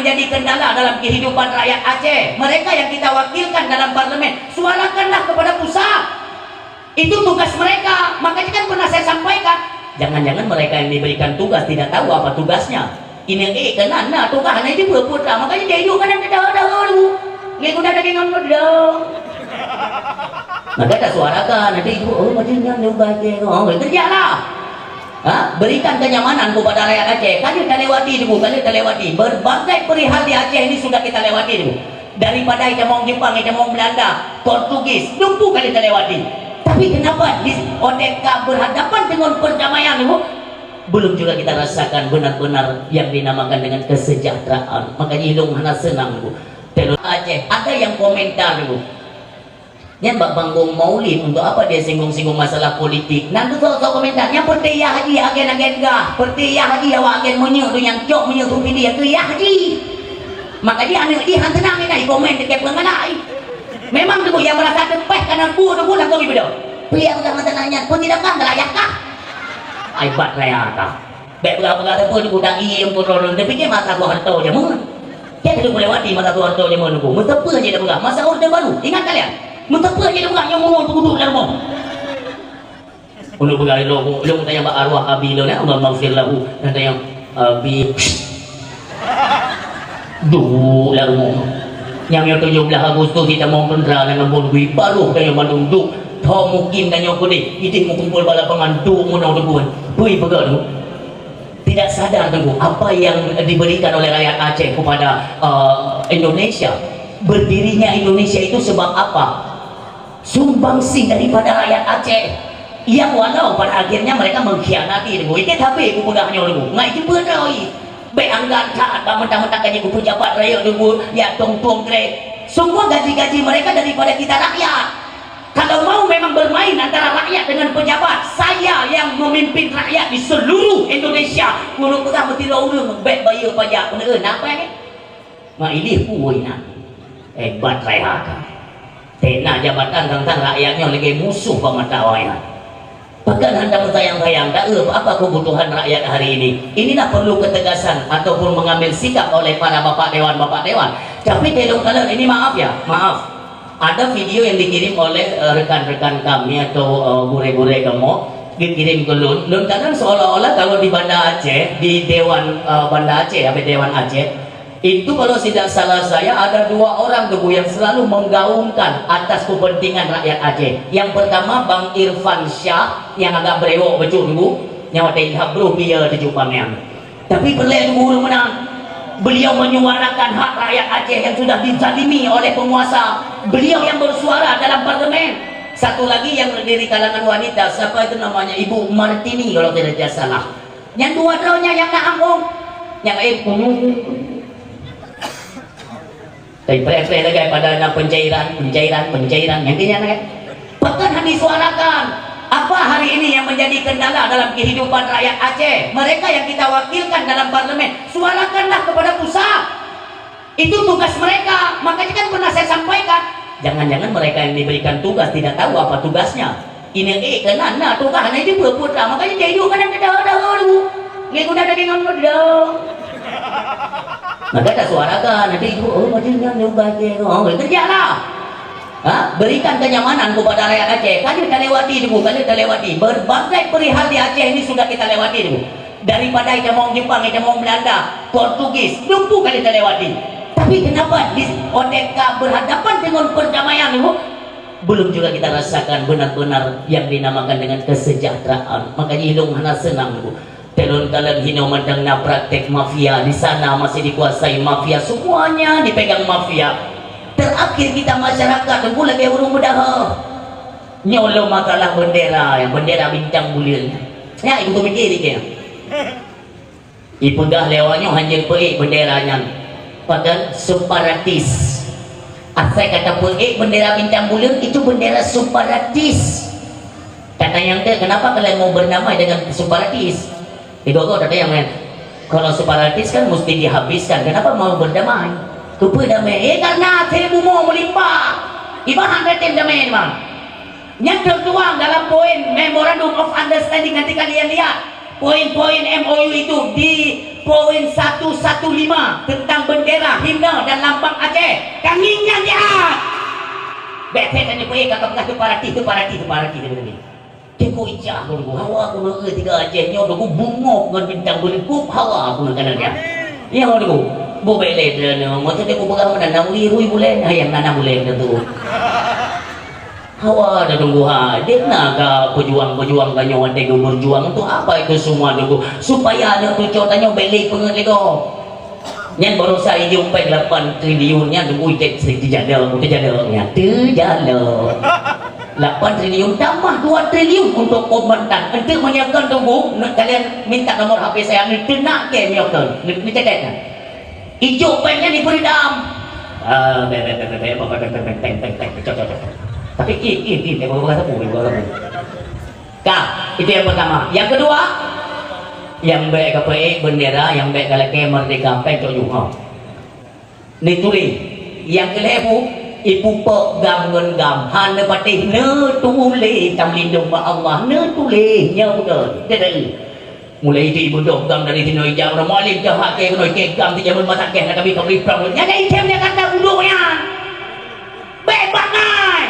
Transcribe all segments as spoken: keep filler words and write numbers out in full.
jadi kendala dalam kehidupan rakyat Aceh. Mereka yang kita wakilkan dalam parlemen, suarakanlah kepada pusat. Itu tugas mereka. Makanya kan pernah saya sampaikan, jangan-jangan mereka yang diberikan tugas tidak tahu apa tugasnya. Ini, eh, kena na tugas, hana jeuet peutra. Makanya dia hidup kadang dah dah dulu. Ngai guna daging ngon dah. Maka tak suarakan, nanti ibu, oh, macam ni, oh, baik, oh, kerjalah. Ha? Berikan kenyamanan kepada rakyat Aceh. Kali terlewati dulu, kali terlewati. Berbagai perihal di Aceh ini sudah kita lewati dulu. Daripada itamong Jepang, itamong Belanda, Portugis, dumpu kali terlewati. Tapi kenapa di, ondeh ka berhadapan dengan perdamaian dulu, belum juga kita rasakan benar-benar yang dinamakan dengan kesejahteraan. Makanya ilong hana senang dulu. Terus Aceh, ada yang komentar dulu. Nyan bak banggong maulid, untuk apa dia singgung-singgung masalah politik? Nan tu sok-sok komentar. Nyang penting yah haji agen-agen gah. Penting yah haji awak agen meunyeuk tu nyang cok meunyeuk tu pidie tu yah haji. Maka dia aneuk jih han tenang ni, komen dekat pengalai. Memang tu yang merasa tepeh karena bu tu langsung ibeudôh. Pilihan agama tenang nyan pun tidak kan gelayah kah? Ai bat raya kah? Bèk peugah-peugah sapeue teungku, dai nyang peuron-ron, tapi jih masa Soeharto jameun. Jih teungku lewati masa Soeharto jameun teungku. Meusapeue jih tapeugah, masa Orde Baru. Ingat kalian? Meusapeue jih tapeugah nyang meurunoe teuguduek lam rumoh. Ulôn peugah lôn, lôn tanyong bak arwah abi lôn, ya, Allahummaghfir lahu. Dan tanyong, "Abi, duek lam rumoh." Nyang nyoe tujoh blaih Agustus, jitamong teuntara ngon bon bui, barôh tanyoe mandum duek. Tho mungkin tanyoe keudeh, ideh meukumpol bak lapangan, duek meunoe teungku. Bui peugah tu. Tidak sadar teungku apa yang diberikan oleh rakyat Aceh kepada, eh, Indonesia. Berdirinya Indonesia itu sebab apa? Sumbangsih daripada rakyat Aceh yang walau pada akhirnya mereka mengkhianati teungku. Itu tapi kupeugah nyoe teungku. Ngai jeuet beutôi. Bèk anggan that bak mentang-mentang ka jeuet keu pejabat rayeuk teungku, ya tong-tong krek. Semua gaji-gaji mereka daripada kita rakyat. Kalau mau memang bermain antara rakyat dengan pejabat, saya yang memimpin rakyat di seluruh Indonesia. Ulôn peugah meusidroe ureueng bèk bayeue pajak. Peue na apa ni? Mak ilih pui na. Hebat raya ka. Tena jabatan tantang rakyat nyoe lagèe musoh bak mata awaknyan. Pakon hana meusayang-sayang, taeu apa kebutuhan rakyat hari ini. Inilah perlu ketegasan ataupun mengambil sikap oleh para bapak dewan, bapak dewan. Tapi teuh lôn kalon ini, maaf ya, maaf. Ada video yang dikirim oleh, eh, rekan-rekan kami atau, eh, gurèe-gurèe kamoe, dikirim keu lôn. Lôn kalon seolah-olah kalau di Banda Aceh, di Dewan, eh, Banda Aceh, apa Dewan Aceh, itu kalau tidak salah saya ada dua orang teungku yang selalu menggaungkan atas kepentingan rakyat Aceh. Yang pertama Bang Irfan Syah yang agak brewok bacut teungku, nyang watèe ilham broh bia tujoh pamean. Tapi peureulèe teungku ureueng meunan. Beliau menyuarakan hak rakyat Aceh yang sudah dizalimi oleh penguasa. Beliau yang bersuara dalam parlemen. Satu lagi yang dari kalangan wanita, siapa itu namanya, Ibu Martini kalau tidak saya salah. Nyang dua droe nyan nyang na anggong. Nyang laén kunyueng. Tapi preh-preh lagèe pada na pencairan, pencairan, pencairan. Nyang keu nyan kan? Pakon hana disuarakan? Apa hari ini yang menjadi kendala dalam kehidupan rakyat Aceh? Mereka yang kita wakilkan dalam parlemen, suarakanlah kepada pusat. Itu tugas mereka. Makanya kan pernah saya sampaikan, jangan-jangan mereka yang diberikan tugas tidak tahu apa tugasnya. Ini, eh, kena na tugas, hana jeuet peutra. Makanya dia hidup kadang dah dah dulu. Ngai guna daging ngon dah. Maka tak suarakan, nanti ibu, oh, macam ni, ni ubah je. Oh, kerjalah. Ha? Berikan kenyamanan kepada rakyat Aceh. Kali terlewati dulu, kali terlewati. Berbagai perihal di Aceh ini sudah kita lewati dulu. Daripada itamong Jepang, itamong Belanda, Portugis, dumpu kali terlewati. Tapi kenapa di ondeh ka berhadapan dengan perdamaian dulu, belum juga kita rasakan benar-benar yang dinamakan dengan kesejahteraan. Makanya ilong hana senang dulu. Talon-talon hino mantong na praktek mafia, di sana masih dikuasai mafia, semuanya dipegang mafia. Terakhir kita masyarakat dulu lagèe ureueng meudaha. Nyoe lom masalah bendera, bendera bintang buleuen. Ya, ibu tu mikir dikit. Ipeugah lé awak nyoe hanjeuet peuék bendera nyan. Pakon? Separatis. Asai kata peuék bendera bintang buleuen itu bendera separatis. Kata nyang teu, kenapa kalian mau berdamai dengan separatis? Igogo tadi yang lain. Kalau separatis kan mesti dihabiskan. Kenapa mau berdamai? Keupeue damai? Eh, karena asai bumoe meulimpah. Ibahan raten damai, Bang. Nyan teutuang dalam poin Memorandum of Understanding, nanti kalian lihat poin-poin M O U itu di poin satu satu lima tentang bendera. Bèk that tanyoe peuék ka peugah teuparati, teuparati, teuparati, teuparati. Teungku ijak Teungku, hawa keuneuk eu tiga Aceh nyoe Teungku bungok ngon bintang beuleukup hawa keuneuk kana dia. Iya Teungku, bubek lé droeneuh, maksud Teungku peugah meunan na uri rui bulen, hayang na na bulen tu. Hawa dah Teungku hai, dek na ka peujuang-peujuang ka nyoe watèe geumeurjuang untuk apa itu semua Teungku? Supaya aneuk cucoe tanyoe bèk lé peungeut lé gob. Nyan barosa ijok péng lapan triliun nyan Teungku ijak teujalok, teujalok nyan, teujalok. Lapan triliun tambah dua triliun untuk pom mantan. Enteuk meunyoe kon Teungku, kalian minta nomor H P saya, neuteunak kèe meunyoe kon. Neucatat nyan. Ijok péng nyan dipeureutam. Ah, bèk, bèk, bèk, bèk, bèk, bèk, bèk, bèk, bèk, bèk, cok, cok, cok. Tapi, ih, ih, ih, bèk, bèk, bèk, bèk, bèk, bèk. Ka, itu yang pertama. Yang kedua, nyang bèk kapeuék bendera, nyang bèk kalakèe merdeka, péng cok juh. Ha. Neutuléh. Nyang keulhèe bu, ipupok GAM ngon GAM. Hana patéh neutuléh, tameulindong bak Allah. Neutuléh, nyoe beutôi. Teudeue. Mulai itu ibeudôh GAM dari sinoe ijak uroe Mualem, dah hak kèe keunoe kèe GAM di jameun masa kèe na kami pabrik prang. Nyan dah item Jakarta budok nyan. Bèk bangai.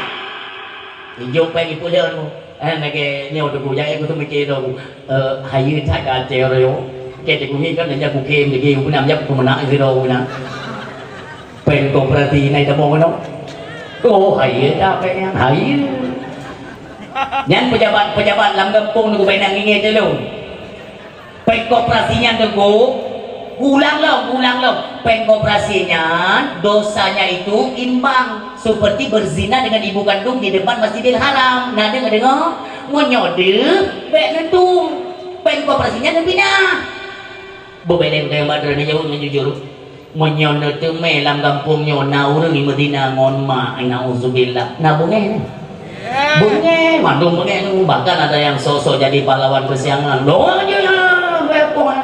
Ijok péng ipeulheueh. Eh, lagèe nyoe Teungku, jai ku teumiké lom. Eh, hayeue that ka Aceh uroe nyoe. Kèe Teungku ngieng kan, dan jak kukém lagèe, ku nam jak ku meunak sidroe na. Péng koperasi na itamong keunoe. Oh, hayeue that péng nyan, hayeue. Nyan pejabat-pejabat lam gampông Teungku bèk na ngieng-ngieng lom. Péng koperasi nyan Teungku, ulang lom, ulang lom. Péng koperasi nyan, dosanya itu imbang seperti berzina dengan ibu kandung di depan Masjidil Haram. Na deungoe-deungoe? Meunyoe deuh, bèk neutueng. Péng koperasi nyan neupinah. Bubek lé, bubek lé, bubek lé, jaweueb ngon jujur. Meunyoe neuteumé lam gampông nyoe na ureueng meuzina ngon ma, nauzubillah, na beungéh nyan. Beungéh, mandum beungéh nyan, bahkan ada yang sok-sok jadi pahlawan keusiangan. Doa je ya, beupoh.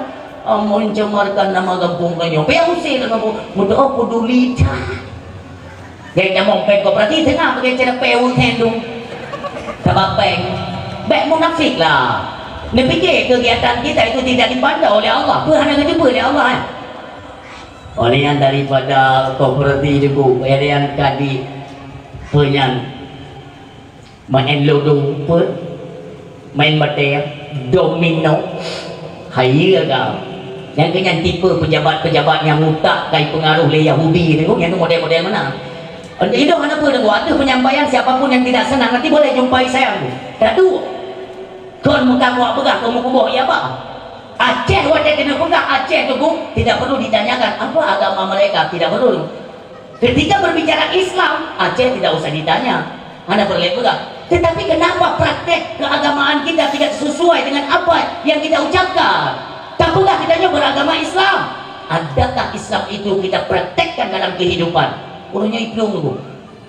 Mencemarkan nama gampông tanyoe. Pian usé lam gampông, meudoa peduli that. Jadi nyamong péng koperasi teungoh bagi cara peue thendung. Sabab péng. Bèk munafik lah. Neupike kegiatan kita itu tidak dipantau oleh Allah. Peue hana geuteupeue lé Allah, eh? Oleh nyan daripada koperasi Teungku, nyang ka di peue nyan, main ludo, peue, main batèe, domino, hayeue ka. Nyang keu nyan tipe pejabat-pejabat nyang utak ka ipeungaruh lé Yahudi Teungku, nyang model-model meunan. Untuk itu hana peue Teungku, ateueh penyampaian siapa pun yang tidak senang nanti boleh jumpai saya Teungku. Taduek. Kon meukamoe peugah, kon meukuboh, iya bah. Aceh watèe keuneuk peugah Aceh Teungku, tidak perlu ditanyakan apa agama mereka, tidak perlu. Ketika berbicara Islam, Aceh tidak usah ditanya. Hana peureulèe peugah. Tetapi kenapa praktek keagamaan kita tidak sesuai dengan apa yang kita ucapkan? Tapeugah kita nyoe beragama Islam. Adakah Islam itu kita praktekkan dalam kehidupan? Ureueng nyoe iplueng Teungku.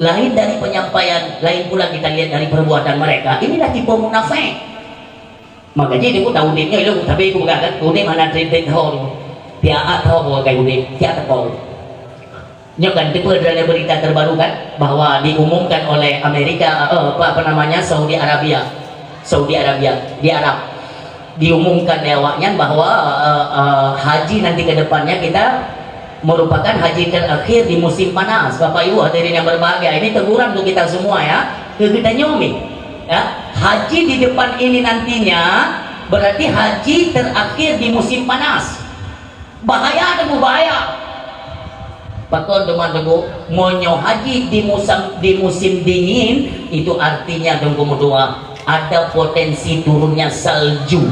Lain dari penyampaian, lain pula kita lihat dari perbuatan mereka. Inilah tipe munafik. Maka jih Teungku taudép nyoe lôn, tapi Teungku peugah kan, udép hana teuntèe tho. Tiap at tho bukai udép, tiap teuko. Nyoe kan, teupeue ada berita terbaru kan, bahwa diumumkan oleh Amerika, eh, apa, apa namanya, Saudi Arabia. Saudi Arabia, di Arab. Diumumkan lé awaknyan bahwa, eh, eh, haji nanti ke depannya kita merupakan haji terakhir di musim panas. Bapak Ibu hadirin yang berbahagia, ini teguran untuk kita semua ya. Keu geutanyoe ni, ya. Haji di depan ini nantinya berarti haji terakhir di musim panas. Bahaya Teungku, bahaya. Pakon teuma Teungku, meunyoe haji di musam, di musim dingin, itu artinya Teungku meutuah ada potensi turunnya salju.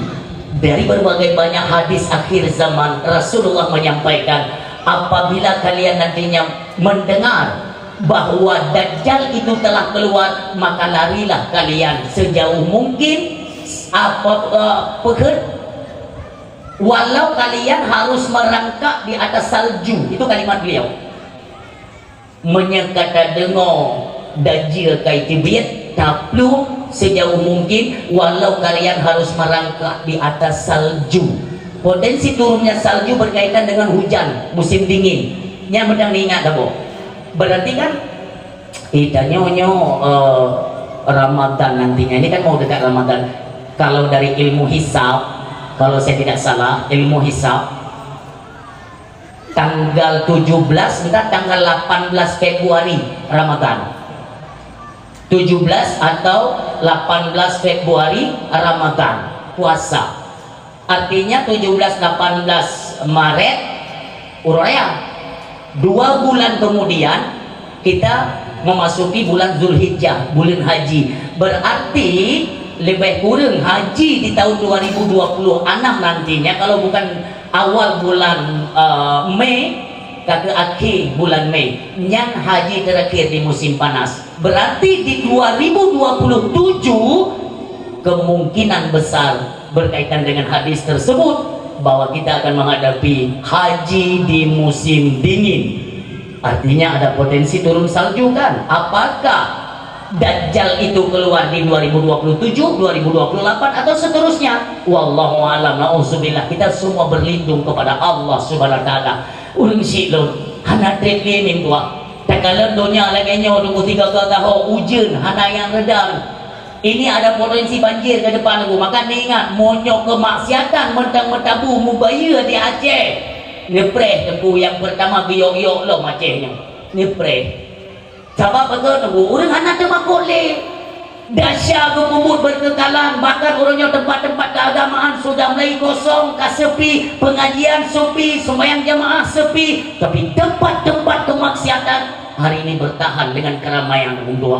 Dari berbagai banyak hadis akhir zaman, Rasulullah menyampaikan, apabila kalian nantinya mendengar bahwa Dajjal itu telah keluar, maka larilah kalian sejauh mungkin. Apa, eh, peugét? Walau kalian harus merangkak di atas salju, itu kalimat beliau. Meunyoe ka tadeungoe dajjal ka iteubiet, taplueng sejauh mungkin, walau kalian harus merangkak di atas salju. Potensi turunnya salju berkaitan dengan hujan musim dingin. Nyan beudang ingat dah boh. Berarti kan, eh, tanyoe nyoe, eh, Ramadan nantinya, ini kan mau dekat Ramadan. Kalau dari ilmu hisab, kalau saya tidak salah, ilmu hisab, tanggal tujuh belas, entah tanggal delapan belas Februari Ramadan. tujuh belas atau delapan belas Februari, Ramadan, puasa. Artinya tujuh belas, delapan belas Maret, uroe raya. Dua bulan kemudian, kita memasuki bulan Zulhijjah, bulan haji. Berarti lebih kurang haji di tahun dua ribu dua puluh enam nantinya, kalau bukan awal bulan, eh, Mei, ka keu akhé bulan Mei. Nyan haji terakhir di musim panas. Berarti di dua ribu dua puluh tujuh, kemungkinan besar berkaitan dengan hadis tersebut, bahwa kita akan menghadapi haji di musim dingin. Artinya ada potensi turun salju, kan? Apakah Dajjal itu keluar di dua ribu dua puluh tujuh, dua ribu dua puluh delapan, atau seterusnya? Wallahu a'lam, naudzubillah. Kita semua berlindung kepada Allah Subhanahu wa Taala. Ureueng syiek lôn, hana treb lé meutuah. Takalon donya lagèe nyoe, nunggu tiga-tiga tahun, ujeuen hana nyang reda. Ini ada potensi banjir ke depan, Teungku. Maka neuingat, meunyoe keumaksiatan mantong meutabu mubayeue di Aceh, neupreh, Teungku, nyang peurtama geuyok-yok lom Aceh nyoe. Neupreh. Sabab beutôi, Teungku, ureueng hana teumakot lé. Dasya geupeubuet beukeukalan, bahkan uroe nyoe teumpat-teumpat keagamaan sudah mulai kosong, ka sepi, pengajian sepi, sembahyang jamaah sepi, tapi tempat-tempat kemaksiatan hari ini bertahan dengan keramaian, Teungku.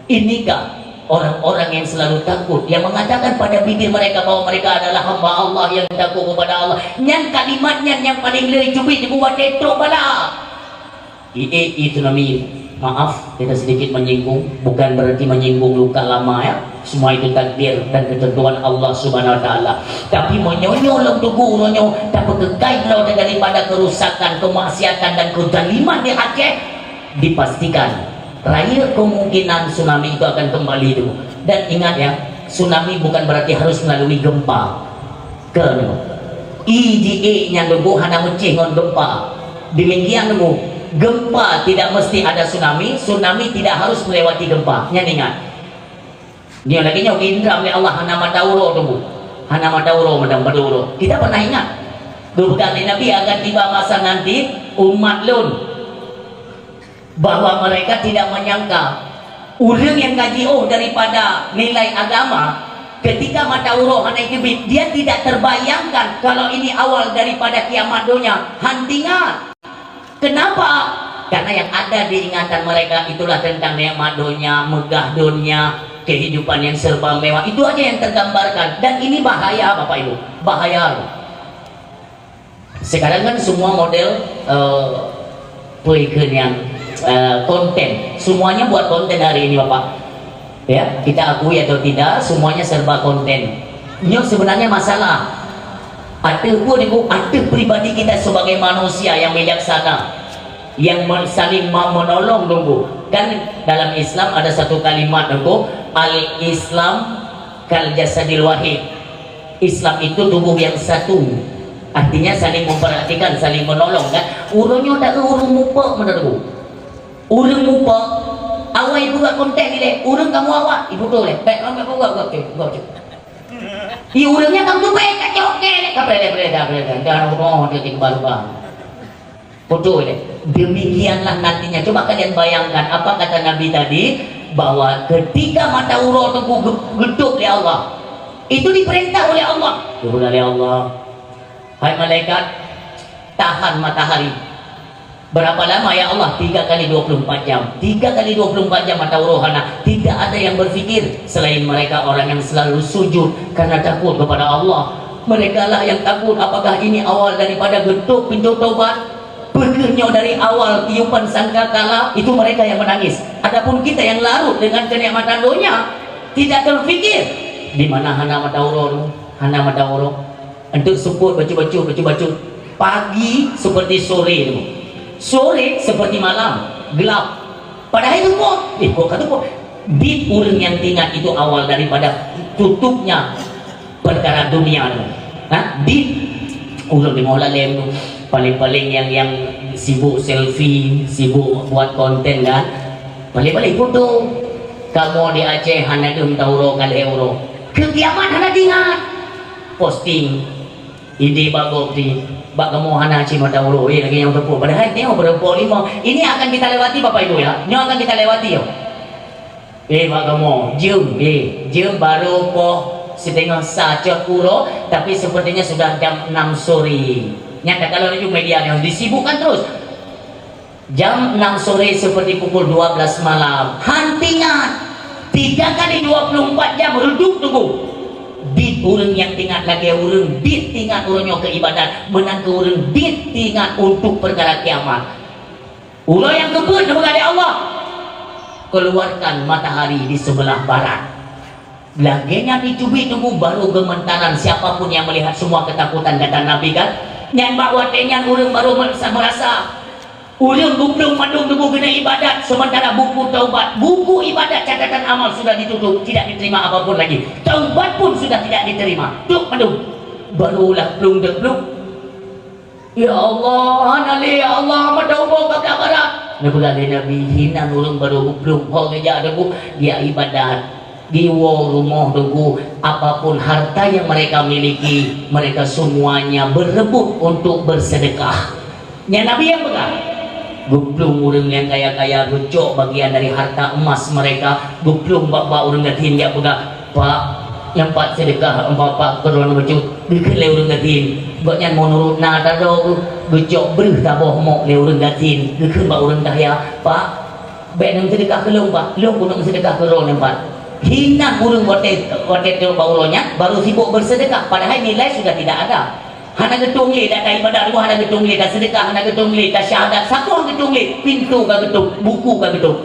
Inikah orang-orang yang selalu takut, yang mengatakan pada bibir mereka bahwa mereka adalah hamba Allah yang takut kepada Allah? Nyan kalimat nyan nyang paleng le jubit di buah tetok bala. Ié, ié tsunami, maaf, kita sedikit menyinggung, bukan berarti menyinggung luka lama, ya. Semua itu takdir dan ketentuan Allah Subhanahu wa Taala. Tapi meunyoe lom tugu uroe nyoe, tapeukekai droe daripada kerusakan, kemaksiatan dan kezaliman di Aceh, dipastikan rayeuk kemungkinan tsunami itu akan kembali tu. Dan ingat ya, tsunami bukan berarti harus melalui gempa. Keu nyoe, i jiék nyan Teungku hana meucéh ngon gempa. Demikian Teungku, gempa tidak mesti ada tsunami, tsunami tidak harus melewati gempa. Nyan ingat. Nyoe lagèe nyoe geundram lé Allah hana mata uroe Teungku. Hana mata uroe, mata, mata uroe. Kita pernah ingat, geupeugah lé Nabi, "Akan tiba masa nanti umat lôn." Bahwa mereka tidak menyangka, ureueng nyang ka jiôh daripada nilai agama, ketika mata uroe hana jiteubiet, dia tidak terbayangkan kalau ini awal daripada kiamat donya. Han teuingat. Kenapa? Karena yang ada di ingatan mereka itulah tentang nikmat donya, megah donya, kehidupan yang serba mewah. Itu aja yang tergambarkan. Dan ini bahaya, Bapak Ibu. Bahaya. Sekarang kan semua model, eh, peue kheun nyan, eh, konten. Semuanya buat konten hari ini, Bapak. Ya, kita akui atau tidak, semuanya serba konten. Nyoe sebenarnya masalah. Ateueh peue Teungku? Ateueh pribadi kita sebagai manusia yang bijaksana, yang me-, saling ma-, menolong Teungku. Kan dalam Islam ada satu kalimat Teungku, "Al-Islam kal jasadil wahid." Islam itu tubuh yang satu. Artinya saling memperhatikan, saling menolong, kan? Ureueng nyoe dak ureueng muphom meunan Teungku. Ureueng muphom, awai buat konten ilèe, ureueng kamoe awai, iputoh lé. Bèk ramè buat, buat, buat, buat. I ureueng nyan ka tubèe, ka cok kèe lé, ka preh, preh, preh, preh, preh. Dan ureueng nyoe di baru bang. Betul, ya? Demikianlah nantinya. Coba kalian bayangkan apa kata Nabi tadi, bahwa ketika mata uroe Teungku ge-, geutôp lé Allah, itu diperintah oleh Allah. Diperintah oleh Allah. Hai malaikat, tahan matahari. Berapa lama, ya Allah? Tiga kali dua puluh empat jam. Tiga kali dua puluh empat jam mata uroe hana. Tidak ada yang berpikir selain mereka orang yang selalu sujud karena takut kepada Allah. Merekalah yang takut, apakah ini awal daripada geutôp pintu tobat? Peue keuh nyoe dari awal tiupan sangkakala, itu mereka yang menangis. Adapun kita yang larut dengan kenikmatan donya, tidak terfikir di mana hana mata uroe, hana mata uroe. Untuk seupôt bacut-bacut, bacut-bacut. Pagi seperti sore tu. Sore seperti malam, gelap. Padahai teupôt, eh, kok ka teupôt? Di ureueng nyang teuingat itu awal daripada tutupnya perkara dunia tu. Ha? Di ureueng di maulah lem tu, paling-paling yang, yang sibuk selfie, sibuk buat konten kan. Paling-paling foto. Kamoe di Aceh hana deuh mata uroe ka lhèe uroe. Keu kiamat hana teuingat. Posting. Idéh bak gob di, bak kamoe hana cit mata uroe, eh, lagèe nyang teupôt. Padahai tengok beureumpok limong. Ini akan kita lewati, Bapak Ibu, ya. Nyoe akan kita lewati, ya. Eh, Pak Gamo, jeuem, eh, jeuem barô poh siteungoh sa cot uroe, tapi sepertinya sudah jam enam sore. Nyang ka kalon laju media nyoe disibukkan terus. Jam enam sore seperti pukul dua belas malam. Han tingat. Tiga kali dua puluh empat jam redup teungku. Bit ureuëng nyang tingat lagée ureuëng bit tingat uroe nyoe keu ibadat, meunan keu ureuëng bit tingat untuk peukara kiamat. Uroe nyang keupeuet neupeugah lé Allah, "Keluarkan matahari di sebelah barat." Lagée nyan jiteubiet teungku barô geumentaran, siapa pun yang melihat semua ketakutan, kata Nabi kan. Nyan bak watée nyan ureuëng barô merasa, merasa. Ureuëng geuplueng mandum teungku keuneuk ibadat, sementara buku taubat, buku ibadat catatan amal sudah ditutup, tidak diterima apa pun lagi. Taubat pun sudah tidak diterima. Trok mandum. Barô lah plueng deuh plueng. "Ya Allah, hana lé, ya Allah, meutaubat ka barat." Neupeugah lé Nabi, "Hinan ureuëng barô geuplueng, ho geujak teungku, dia ibadat, diwoe rumoh teungku, apapun harta yang mereka miliki, mereka semuanya berebut untuk bersedekah." Nyan Nabi nyang peugah. Geuplueng ureuëng nyang kaya-kaya, geucok bagian dari harta emas mereka, geuplueng bak-bak ureuëng gasien, jak peugah, "Pak, nyan pat seudeukah, empat, empat keudroe bacut." Geukheun lé ureuëng gasien. Gobnyan meunurot na tadoe geuh, geucok breuh saboh mok lé ureuëng gasien. Geukheun bak ureuëng kaya, "Pak, bék neuseudeukah keu lôn, Pak. Lôn keuneuk seudeukah keu droeneuh, Pak." Hinan ureuëng watée, watée trok bak uroe nyan, baru sibuk berseudeukah, padahai nilai sudah tidak ada. Hana geutueng lé, dak taibadat rumoh hana geutueng lé, taseudeukah hana geutueng lé, tasyahadat saboh hana geutueng lé, pintoe ka geutueng, buku ka geutueng.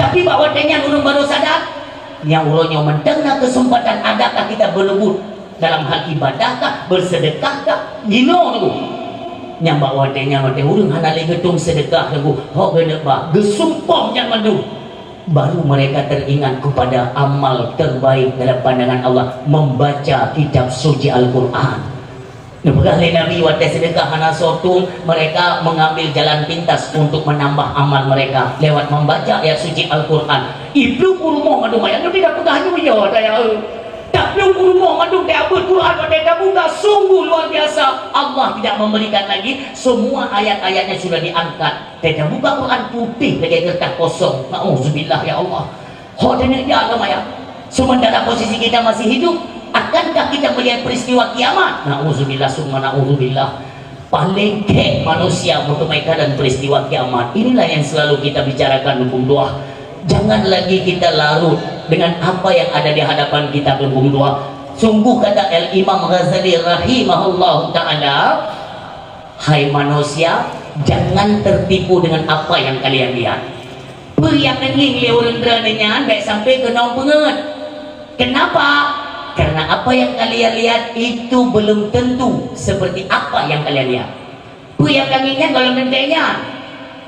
Tapi bak watée nyan ureuëng baru sadar, nyang uroe nyoe mantong na keuseumpatan, adakah kita beuleubuet dalam hal ibadah kah, beuseudeukah kah, jinoe teungku. Nyang bak watée nyan watée ureuëng hana lé geutueng seudeukah teungku, ho geuneuk ba, geusumpom nyan mandum. Baru mereka teringat kepada amal terbaik dalam pandangan Allah, membaca kitab suci Al-Quran. Neupeugah lé Nabi, watée seudeukah hana soe tueng, mereka mengambil jalan pintas untuk menambah amal mereka lewat membaca ayat suci Al-Quran. Iplueng u rumoh mandum ayat nyoe tidak peugah nyoe ya, daya. Taplueng u rumoh mandum teuabeuet Quran watée tabuka, sungguh luar biasa. Allah tidak memberikan lagi, semua ayat-ayatnya sudah diangkat. Teuka buka Quran putéh lagée keureutah kosong. Nauzubillah, ya Allah. Ho teuneuk jak lom ayah. Sementara posisi kita masih hidup, akankah kita melihat peristiwa kiamat? Nauzubillah summa nauzubillah. Paléng khék manusia meuteumé keuadaan peristiwa kiamat. Inilah yang selalu kita bicarakan, Teungku Meutuah. Jangan lagi kita larut dengan apa yang ada di hadapan kita, Teungku Meutuah. Sungguh kata Al-Imam Ghazali rahimahullahu ta'ala, "Hai manusia, jangan tertipu dengan apa yang kalian lihat." Peue nyang neungieng lé ureuëng droeneuh nyan bék sampai keunong peungeuet. Kenapa? Karena apa yang kalian lihat itu belum tentu seperti apa yang kalian lihat. Peue nyang ka ngieng nyan gohlom teuntée nyan.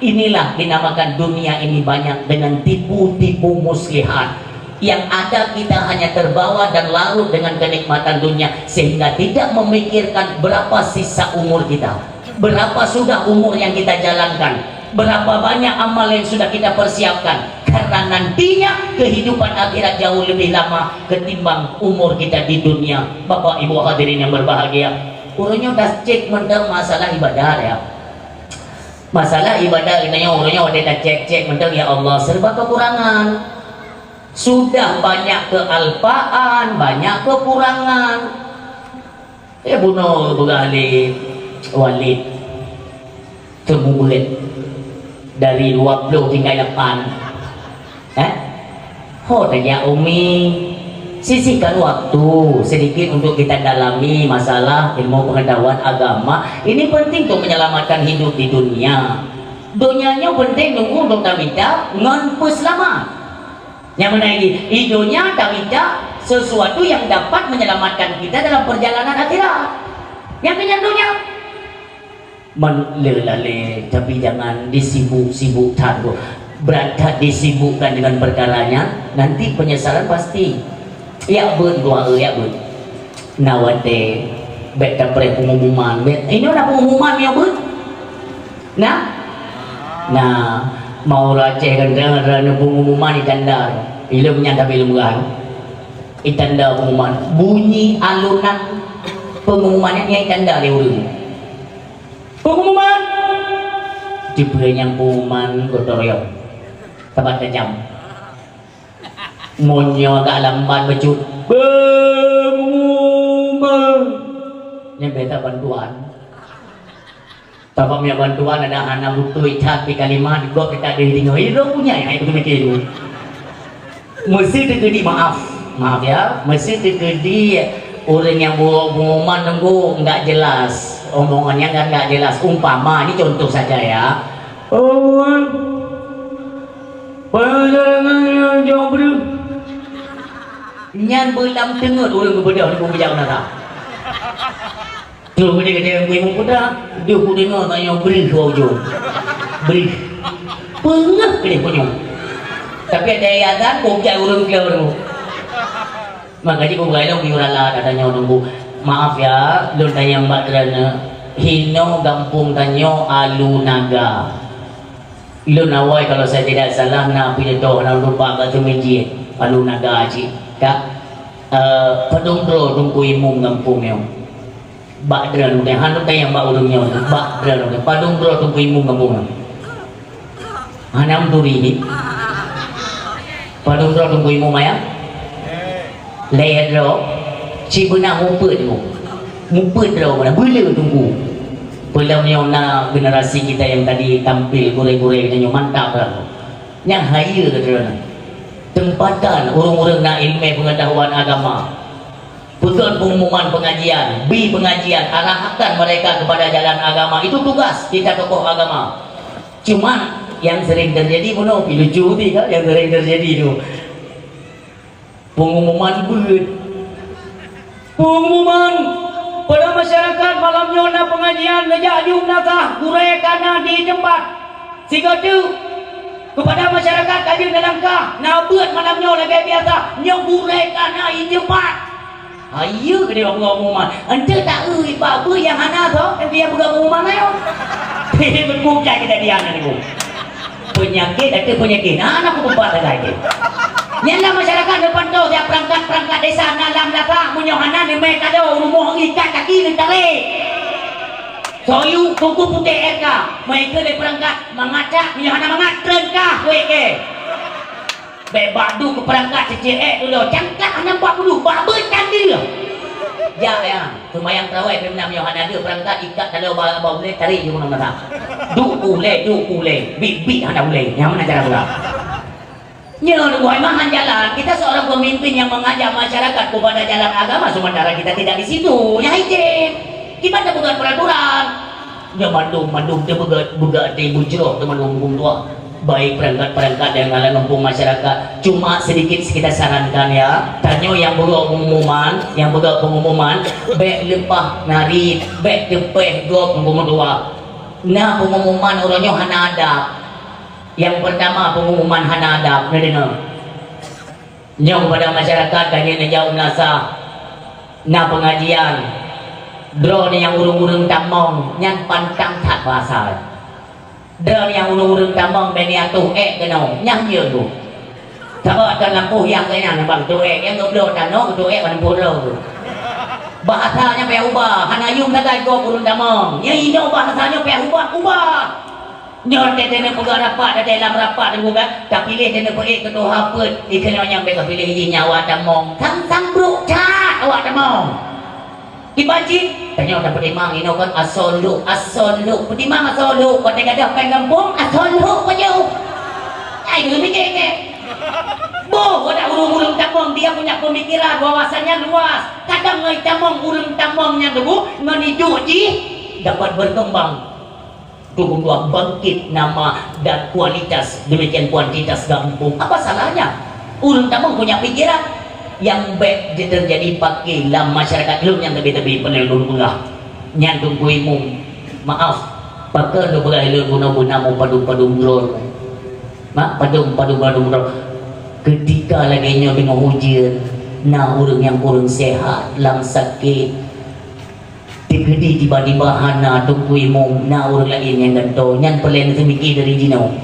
Inilah dinamakan dunia ini banyak dengan tipu-tipu muslihat. Yang ada kita hanya terbawa dan larut dengan kenikmatan dunia sehingga tidak memikirkan berapa sisa umur kita. Berapa sudah umur yang kita jalankan? Berapa banyak amal yang sudah kita persiapkan? Karena nantinya kehidupan akhirat jauh lebih lama ketimbang umur kita di dunia. Bapak Ibu hadirin yang berbahagia, uroe nyoe tacek mantong masalah ibadah ya. Masalah ibadah kita nyoe uroe nyoe watée tacek-cek mantong, ya Allah, serba kekurangan. Sudah banyak kealpaan, banyak kekurangan. Ya bunoe peugah lé Walid, teumubeuet dari dua puluh tinggai lapan. Eh? Ho tajak Umi, sisihkan waktu sedikit untuk kita dalami masalah ilmu pengetahuan agama. Ini penting untuk menyelamatkan hidup di dunia. Donya nyoe penting nunggu untuk tamita ngon peuseulamat. Nyang meunan jih, i donya tamita sesuatu yang dapat menyelamatkan kita dalam perjalanan akhirat. Nyang keu nyan donya. Man le lalé, tapi jangan disibuk-sibuk that, bro. Berat that disibukkan dengan perkara nyan, nanti penyesalan pasti. Yak beuet, dua e, yak beuet. Na watée bék tapreh pengumuman, bék. Inoe na pengumuman, ya beuet. Nah, nah, mau Aceh kan dengar ada pengumuman di tanda. Ilmu nyan tapi ilmu kan. Di tanda pengumuman. Bunyi alunan pengumuman nyan di tanda lé ureuëng. Pengumuman. Tipe nyang pengumuman gotong royong. Saban tajam. Meunyoe agak lambat bacut, "Bangun!" Nyan beda bantuan. Sabab meunyoe bantuan ada hana beutôi that di kalimat, gob kita deh deungoe. Itu punya, hai, itu mikir tu. Mesti teukeudi maaf. Maaf ya, mesti teukeudi ureueng nyang buka pengumuman nunggu enggak jelas. Omongannya kan enggak jelas. Umpama, ini contoh saja ya. Omongan, peujalan nyang jauh beudeung. Nyan beulam teungeut ureueng geubeudôh nunggu geujak u nara. Troh geude-geude bui muputra, deuh kudeungoe tanyoe breuh dua ujong. Breuh. Peungeuh keudeh punyueng. Tapi ada yang azan, kok jak ureueng keu ureueng. Maka jih kubukai lom yue rala tanyoe nunggu. Maaf ya, lôn tanyong bak droeneuh. Hinoe gampông tanyoe Alu Naga. Lôn awai kalau saya tidak salah na pidato na lupa kat Sumijit, Alu Naga cit. Kak, eh, padum droe Teungku Imum gampông nyoe. Bak droeneuh, han lôn tanyong bak ureueng nyoe, bak droeneuh. Padum droe Teungku Imum gampông nyoe. Hana meuturi ni. Padum droe Teungku Imum ayah? Lhèe droe. Sibeuna mupeut Teungku. Mupeut droe mana? Beuleu Teungku. Peulom nyoe na generasi kita yang tadi tampil gurèe-gurèe geutanyoe mantap lah. Nyang hayeue keu droeneuh. Tempatan ureueng-ureueng na ileumèe peungeutahuan agama. Peugöt pengumuman pengajian, bi pengajian, arahkan mereka kepada jalan agama. Itu tugas kita tokoh agama. Cuma yang sering terjadi, bunoe pi lucu ti kan, yang sering terjadi tu. Pengumuman beuet. Pengumuman pada masyarakat, malam nyoe na pengajian, neujak jumlah sah, gurèe ka na di tempat. Sigoe teuk, kepada masyarakat ka jeuet neulangkah, na beuet malam nyoe lagèe biasa, nyoe gurèe ka na i teumpat. Hayeue keudeh bak pengumuman. Enteuk taeu bak beuet nyang hana soe, enteuk nyang peugah pengumuman ayo. Beutôi kejadian nyan, Ibu. Peunyakét ateueh peunyakét. Na, na kuteumpat sagai jih. Nyan lam masyarakat neupantoe siat peurangkat-peurangkat desa na lam lasa, meunyoe hana neumè kado u rumoh ikat kaki neutarek. Soyuek Teungku putéh R K, meuikeu lé peurangkat mangat cak, meunyoe hana mangat treun kah kuék kèe. Bèk bak duek keu peurangkat ceuceuek tulo, cangkat hana bak peuduek, bak beuet candeueng. Jak ya, seumayang tarawèh pih meunan meunyoe hana deuek peurangkat ikat taloe ba, ba ulèe tarék ju keunoe masa. Duek ulèe, duek ulèe, biet-biet hana ulèe. Nyang meunan cara peugah. Nyoe dua iman jalan, kita seorang pemimpin yang mengajak masyarakat kepada jalan agama sementara kita tidak di situ. Nyan hijén. Kiban tapeugöt peuraturan. Nyoe mandum, mandum teupeugöt, beugöt di bujroh teuma lôn huköm tuha. Baik perangkat-perangkat dan ngalan mumpung masyarakat. Cuma sedikit kita sarankan ya. Tanyoe nyang beugöt pengumuman, nyang beugöt pengumuman, bèk leupah nari, bèk teupèh gob mumpung tuha. Na pengumuman uroe nyoe hana adab. Nyang pertama, pengumuman hana adab, neudeungoe. Nyoe kepada masyarakat ka jeuet neujak u meulasah, na pengajian. Droeneuh nyang ureueng-ureueng tamong, nyan pantang that bahasa. Droeneuh nyang ureueng-ureueng tamong, bèk neuatoh èk keunoe, nyan jeuet bu. Sabab ata lampôh nyang keunan bang, toh èk nyang geubloe tanoh, toh èk ban pura tu. Bahasa nyan payah ubah, hana yum sagai gob ureueng tamong. Nyan inoe bahasa nyoe payah ubah, ubah. Nyoe watèe taneuk peugah rapat, watèe lam rapat teungku kan, tapiléh taneuk peuék keu tuha peuet, dikeue nyoe nyang bèk tapiléh jih nyan awak tamong. Sang-sang brok that awak tamong. Kiban cit, tanyoe tapeutimang inoe kan asoe lhok, asoe lhok. Peutimang asoe lhok, watèe gadôh péng gampông, asoe lhok pajoh. Ai, geumikir kèe. Boh, watèe ureueng-ureueng tamong, dia punya pemikiran, wawasannya luas. Kadang ngon tamong, ureueng tamong nyan teungku, ngon iduek jih dapat berkembang. Tubuh bangkit nama dan kualitas, demikian kuantitas gampông. Apa salahnya? Ureueng tamong punya pikiran nyang bèk terjadi paké lam masyarakat lôn nyang teubi-teubi peureulèe lôn peugah. Nyan Teungku Imum, maaf, pakon lôn peugah lôn guna-guna mupadum-padum droe. Mak, padum-padum droe. Ketika lagèe nyoe teungoh ujeuen, na ureueng nyang kureueng sehat, lam sakét, Teukeudi tiba-tiba hana Teungku Imum, na ureueng laén nyang gantoe, nyan peureulèe neuseumiké dari jinoe.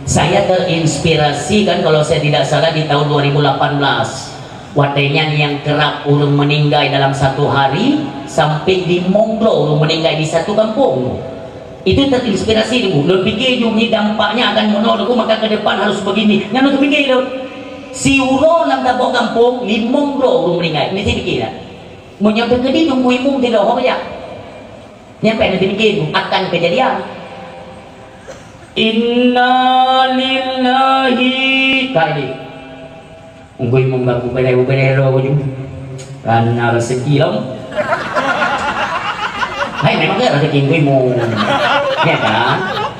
Saya terinspirasi kan, kalau saya tidak salah, di tahun dua ribu lapan belas. Watèe nyan nyang keurab ureueng meninggai dalam satu hari, sampai limong droe ureueng meninggai di satu kampung. Itu terinspirasi dulu. Lôn pikir, "Jih nyoe dampaknya akan meunoe dulu, maka ke depan harus begini." Nyan lôn pikir lôn. Siuroe lam saboh gampông, limong droe ureuëng meuninggai. Ni si pikir dah. Meunyoe teukeudi Teungku Imum sidroe, ho jak. Nyampe nanti mikir akan kejadian. Inna lillahi. Kali. Teungku Imum gak kubelai-kubelai roh ujung. Karena rezeki lom. Hai, memang ke rezeki Teungku Imum. Ya kan?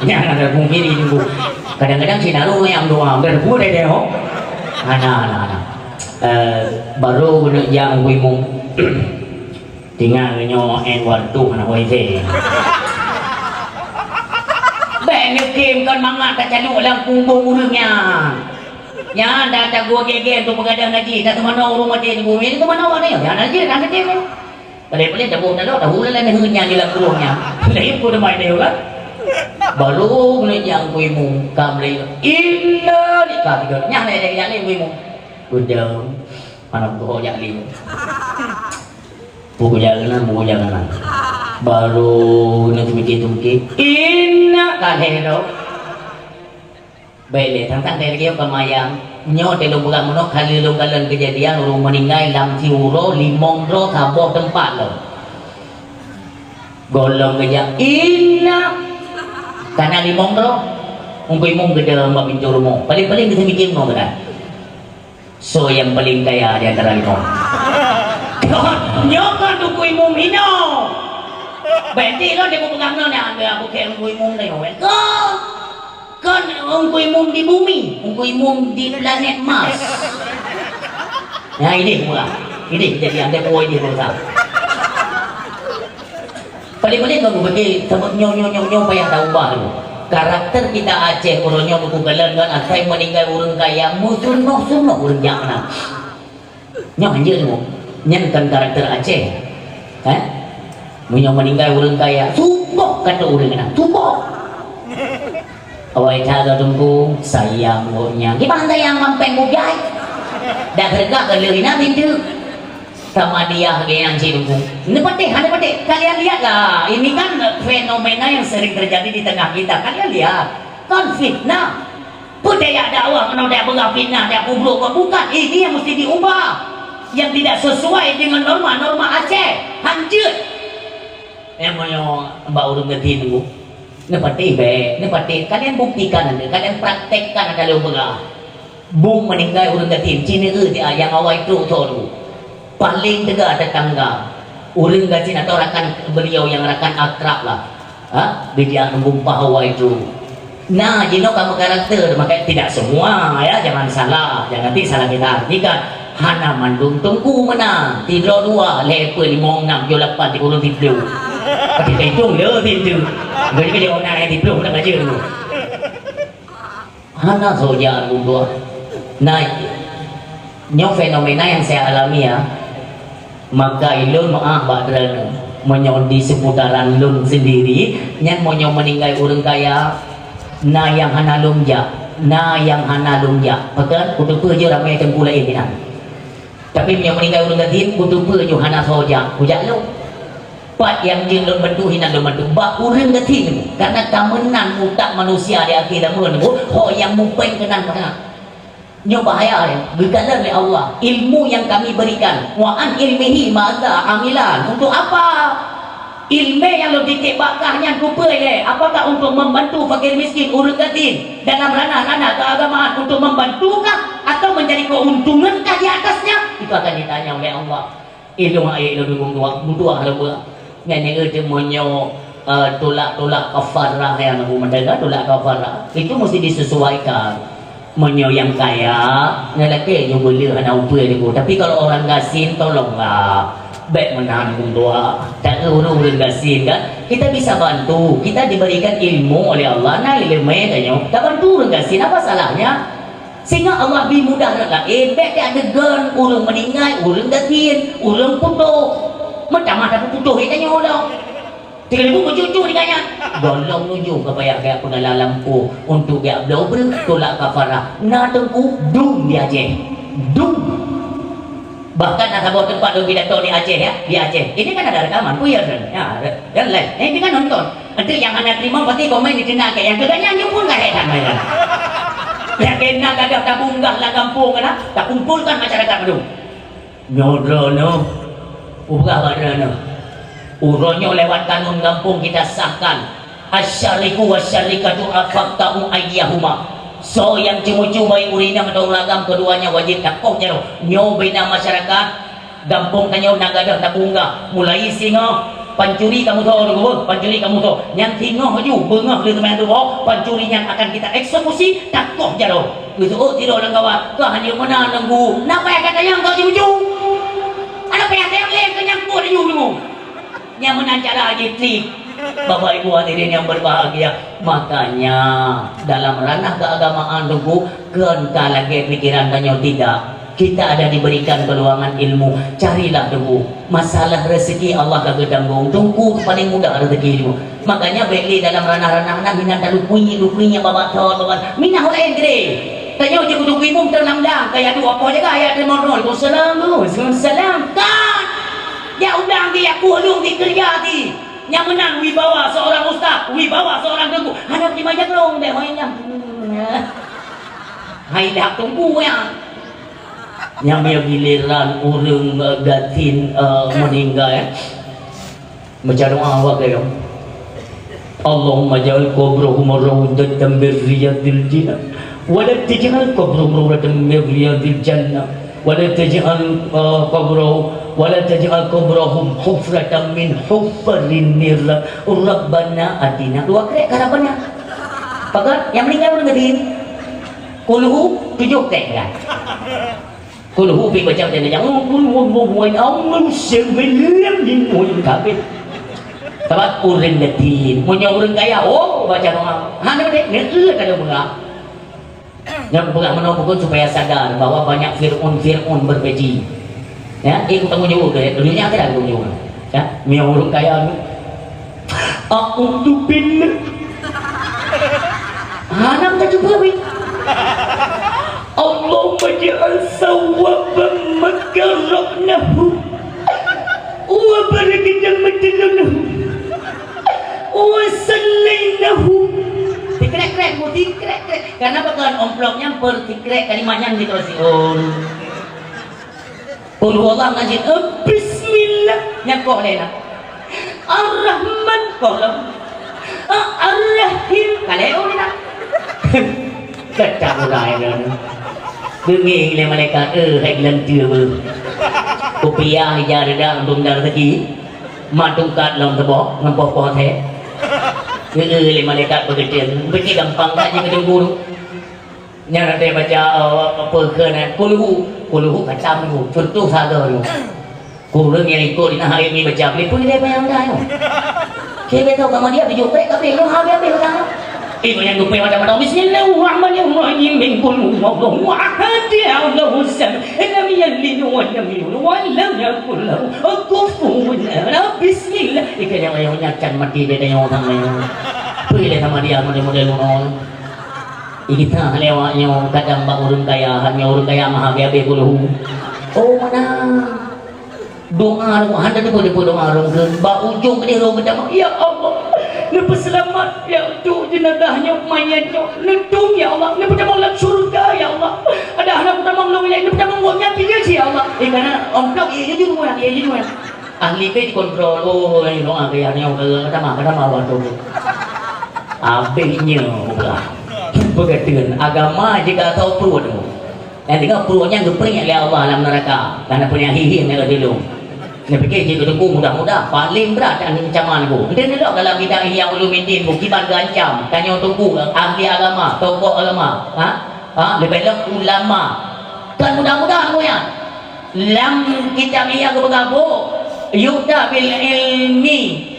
Jangan ada pungkiri Teungku. Kadang-kadang si naruh yang doa, hampir pun deh, deh, ho. Ana, ana, ana. Eh, baru keuneuk jak Teungku Imum. Tinggai nyoe en waktu hana wifi. Bèk neukem kon mangat tacalok lam kumbong ureueng nyan. Nyan dah tagoe gèe-gèe untuk peugadang najih, dah teumanoe ureueng maté di bumi, teumanoe awak nyoe, nyan najih, nyan najih. Paléng-paléng taboh taloe, tahu lah laén nyan di lam krueng nyan. Laén pun mai teuh kan. Baru mulai nyang kuimu, kam lé. Inna lillahi. Nyan lé, lé, nyan lé kuimu. Udah, mana gua jak lé. Buku jalan, buku jalan. Baru na teumikir-teumikir. Inna ka lhèe lom. Bèk lé, tang-tang lagèe nyoe ka mayang. Nyoe teuh lôn peugah meunoe, ka lheueh lôn kalon keujadian ureueng meuninggai lam siuroe limong droe saboh teumpat lom. Gohlom geujak, inna. Ka na limong droe. Teungku Imum geudong bak pintoe rumoh. Paléng-paléng geuteumiké meunoe keunan. Soe nyang paleng kaya di antara lima? Nyoe kon Teungku Imum inoe. Bèk ti lôn dipeugah nyoe nyan, bèk bukét Teungku Imum nyoe. Kon, kon Teungku Imum di bumi, Teungku Imum di planet Mars. Ya, idéh murah. Idéh jadi anda puai di murah. Paléng-paléng kamoe pikir, sabab nyoe, nyoe, nyoe, nyoe payah taubah dulu. Karakter kita Aceh uroe nyoe buku galon kan asai meuninggai ureueng kaya meusunok-sunok ureueng jak meunan. Nyoe hanjeuet nyoe. Nyan kan karakter Aceh. Eh? Meunyoe meuninggai ureueng kaya, suboh kata ureueng kena. Suboh. Awai that ka Teungku, sayang gobnyan. Kiban sayang mampén bujai. Dak keureuka ka lheueh inan pintoe. Sama dia lagèe nyan cit Teungku. Neupatéh, hana patéh. Kalian lihatlah, ini kan fenomena yang sering terjadi di tengah kita. Kalian lihat, kan fitnah. Peue tajak dakwah meunoe tajak peugah fitnah, tajak peubrok bukan. Ini yang mesti diubah. Yang tidak sesuai dengan norma-norma Aceh. Hanjeuet. Eh, meunyoe bak ureueng geutin Teungku. Neupatéh bèk, neupatéh. Kalian buktikan anda, kalian praktekkan anda lôn peugah. Bung meuninggai ureueng geutin, ci neueu nyang awai trok tho Teungku. Paléng teuga tetangga. Ureueng gasien atau rakan beliau nyang rakan akrab lah. Ha? Geujak meugumpah awai trok. Na jinoe ka meukarakter, maka tidak semua, ya, jangan salah, jangan nanti salah kita artikan. Hana mandum Teungku meunan, sidroe dua, lhèe peuet, limong, nam, tujoh, lapan, sikureueng, siplôh. Tapi teuitong le pintoe. Bagi dia orang yang siplôh nak baca tu. Hana soe jak ureueng dua. Nah, nyoe fenomena yang saya alami ya. Maka ilôn meu'ah bak droeneuh, meunyoe di seputaran lôn sendiri, nyan meunyoe meuninggai ureueng kaya, na nyang hana lôn jak, na nyang hana lôn jak. Pakon? Kuteupeue jeuet ramé teungku laén inan. Tapi meunyoe meuninggai ureueng gasien, kuteupeue jeuet hana soe jak, kujak lôn. Pat nyang jeuet lôn bantu, hinan lôn bantu. Bak ureueng gasien, karena ka meunan utak manusia di akhé zaman, ho nyang mupeng keunan meunan. Nyoe bahaya ya, geukalon lé Allah. Ilmu yang kami berikan, wa an ilmihi madza amilan. Untuk apa? Ilmu yang lôn titip bak kah nyan kupeue lé? Apakah untuk membantu fakir miskin, ureueng gasien dalam ranah-ranah keagamaan, untuk membantukah atau mencari keuntungankah di atasnya? Itu akan ditanya oleh Allah. Eh, lôn ayek lôn dukung dua, dua lôn buat. Nyan nyang eu teuh meunyoe, eh, tulak-tulak kafarah nyan, aku mendengar tulak kafarah, itu mesti disesuaikan. Meunyoe nyang kaya, nyan lakèe nyoe beuleuh hana upeue nyoe. Tapi kalau orang gasien, tolonglah. Bèk meunan dukung dua. Tak ada ureueng-ureueng gasien kan? Kita bisa bantu. Kita diberikan ilmu oleh Allah. Nah, ilmu tanyoe. Kita bantu ureueng gasien. Apa salahnya? Sehingga Allah bri mudah rot laén, bèk jak deugon ureueng meuninggai, ureueng gasien, ureueng putôh. Meutamah tapeuputoh lé tanyoe lom. Tinggai bu meucucu di kanya. Gohlom nuju ka payah gaya peugala lampôh untuk gaya bloe breueh tulak kafarah. Na teungku dum di Aceh. Dum. Bahkan na saboh teumpat lôn pidato di Aceh, ya, di Aceh. Ini kan ada rekaman, peue ya, ya, ya, live. Eh, ini kan nonton. Nanti yang hana terima pasti komen di tengah kayak yang keganyang dia pun kayak sama ya. Nyang keunan gadoh tabunggah lam gampông keunan, takumpolkan masyarakat mandum. Nyoe droeneuh, ubah bak droeneuh. Uroe nyoe lewat kanun gampông kita sahkan, "Asy-syariku wasy-syarikatu afatta'u aidiyahuma." Soe nyang ceumeucue baik ureueng inong atau ureueng agam, keduanya wajib takoh jaroe. Nyoe bina masyarakat, gampông tanyoe na gadoh tabunggah, mulai singoh pancuri kamoe tho, pancuri kamoe tho. Nyang singoh ju beungoh lé teuma tuboh, pancuri nyan akan kita eksekusi, takoh jaroe. Geuseuôt sidroe lam kawan, "Kah hanjeuet meunan Teungku, na payah tatanyong kah jimuju? Hana payah tanyong lé keu nyang kuat laju Teungku." Nyang meunan cara jitrik. Bapak Ibu hadirin yang berbahagia, makanya dalam ranah keagamaan Teungku, kon ka lagèe pikiran tanyoe tidak. Kita ada diberikan keluangan ilmu, carilah Teungku. Masalah rezeki Allah ka geutanggong, Teungku paling mudah rezeki Teungku. Makanya bèk lé dalam ranah-ranah nyan hinan talukui-lukui nyang babah thon, babah minah laén gede. Tanyoe jeuet keu Teungku Imum teulang-lang, kaya tu apa jaga ayat lima nol. Waalaikumsalam, waalaikumsalam. Kan? Ya udang di, ya kuh lung di, kerja di. Nyang meunan wibawa seorang ustaz, wibawa seorang teungku. Hana terima jagrong deh, main nyang. Hai dah teungku ya. Nyang meunan giliran ureueng, eh, gasien, eh, meuninggai, eh. Baca doa awak ya. Allahumma ja'al qabrahum rawdatan min riyadil jinan, wa la taj'al qabrahum rawdatan min riyadil jannah, wa la taj'al, eh, qabrahum, wa la taj'al qabrahum hufratan min hufarin nar. Rabbana atina. Dua krek ka Rabbana. Pakat, nyang meuninggai ureueng gasien. Kulhu tujoh krek kan. Kulhu pi baca macam ni, jangan kulhu bubuin amun sebelah ni mungkin kabeh. Sebab ureueng gasien, meunyoe ureueng kaya, oh, baca doa. Hana deh, neu kada beurah. Nyang peugah meunoe bukan supaya sadar bahwa banyak Fir'aun-Fir'aun berpeci. Ya, ikut tanggung jawab ke dunia akhirat tanggung jawab. Ya, meunyoe ureueng kaya ni, a'udzubillah. Hana ka cuba weh. Allahumma ja'al sawaban makarrabnahu wa barakatan matallahu wa sallainahu. Dikrek-krek, Bu, dikrek-krek. Karena bukan amplop nyan per dikrek kalimat nyan gitu sih. Oh. Qul huwallahu ahad, eh, bismillah, nyan koh lé na. Ar-Rahman koh lom. A-, Ar-Rahim, ka lé oh lé na. Kacak urai nyan. Deungi lé malaikat, eh, hai geulanteu beuh. Kupiah ija reda untuk darah rezeki. Mat tungkat lom teuboh, ngon poh-poh thé. Deungi lé malaikat beugeudeung. Beutôi gampang that jih keu guru. Nyan watèe baca, eh, apa kheun, eh, kulhu, kulhu khatam dulu, contoh sagoe dulu. Ureueng nyang ikot di na hai mi baca, peue lé manyang dah nyoe. Keu beutôi kamoe dia tujoh pèh, tapi lôn habéh-habéh udah. Eh, nyang dupe mata-mata, "Bismillahirrahmanirrahim, qul huwallahu ahad, Allahus samad, lam yalid wa lam yulad, wa lam yakul lahu kufuwan ahad, bismillah." Ikan nyang ayah nyakan mati dia tanya orang lain. Peue lé sama dia model-model ngono. Kita lewat nyoe kadang bak ureueng kaya, hanya ureueng kaya mah habéh-habéh kulhu. Oh, mana? Doa, doa, hana deungoe-deungoe doa ureueng keu bak ujong keudéh roh geutamong, "Ya Allah, neupeuseulamat, ya, tu jenazah nyoe, manyét nyoe, neutueng, ya Allah, neupeutamong lam syurga, ya Allah. Ada hana peutamong lôn ilèe, neupeutamong gobnyan pih jeuet, ya Allah." Eh, kana amplop, eh, jujur, ya, jujur. Ahli pih dikontrol, "Oh, nyoe doa kaya nyoe, ka, ka tamah, ka tamah, waduh." Abéh nyoe, peugah. Peugah deungon agama jika atau pruet. Nyang teungoh pruet nyan geupriek lé Allah lam neuraka. Karena peue nyang hihi nyan ka dilông. Neupike jih keu teungku mudah-mudah, paléng brat ancaman ku. Enteuk neulok dalam kitab Ihya Ulumuddin, bu kiban geuancam. Tanyoe teungku, ahli agama, tokoh agama. Ha? Ha? Leubeh lom ulama. Kan mudah-mudah ku nyan. Lam kitab Ihya geupeugah, "Yu'ta bil ilmi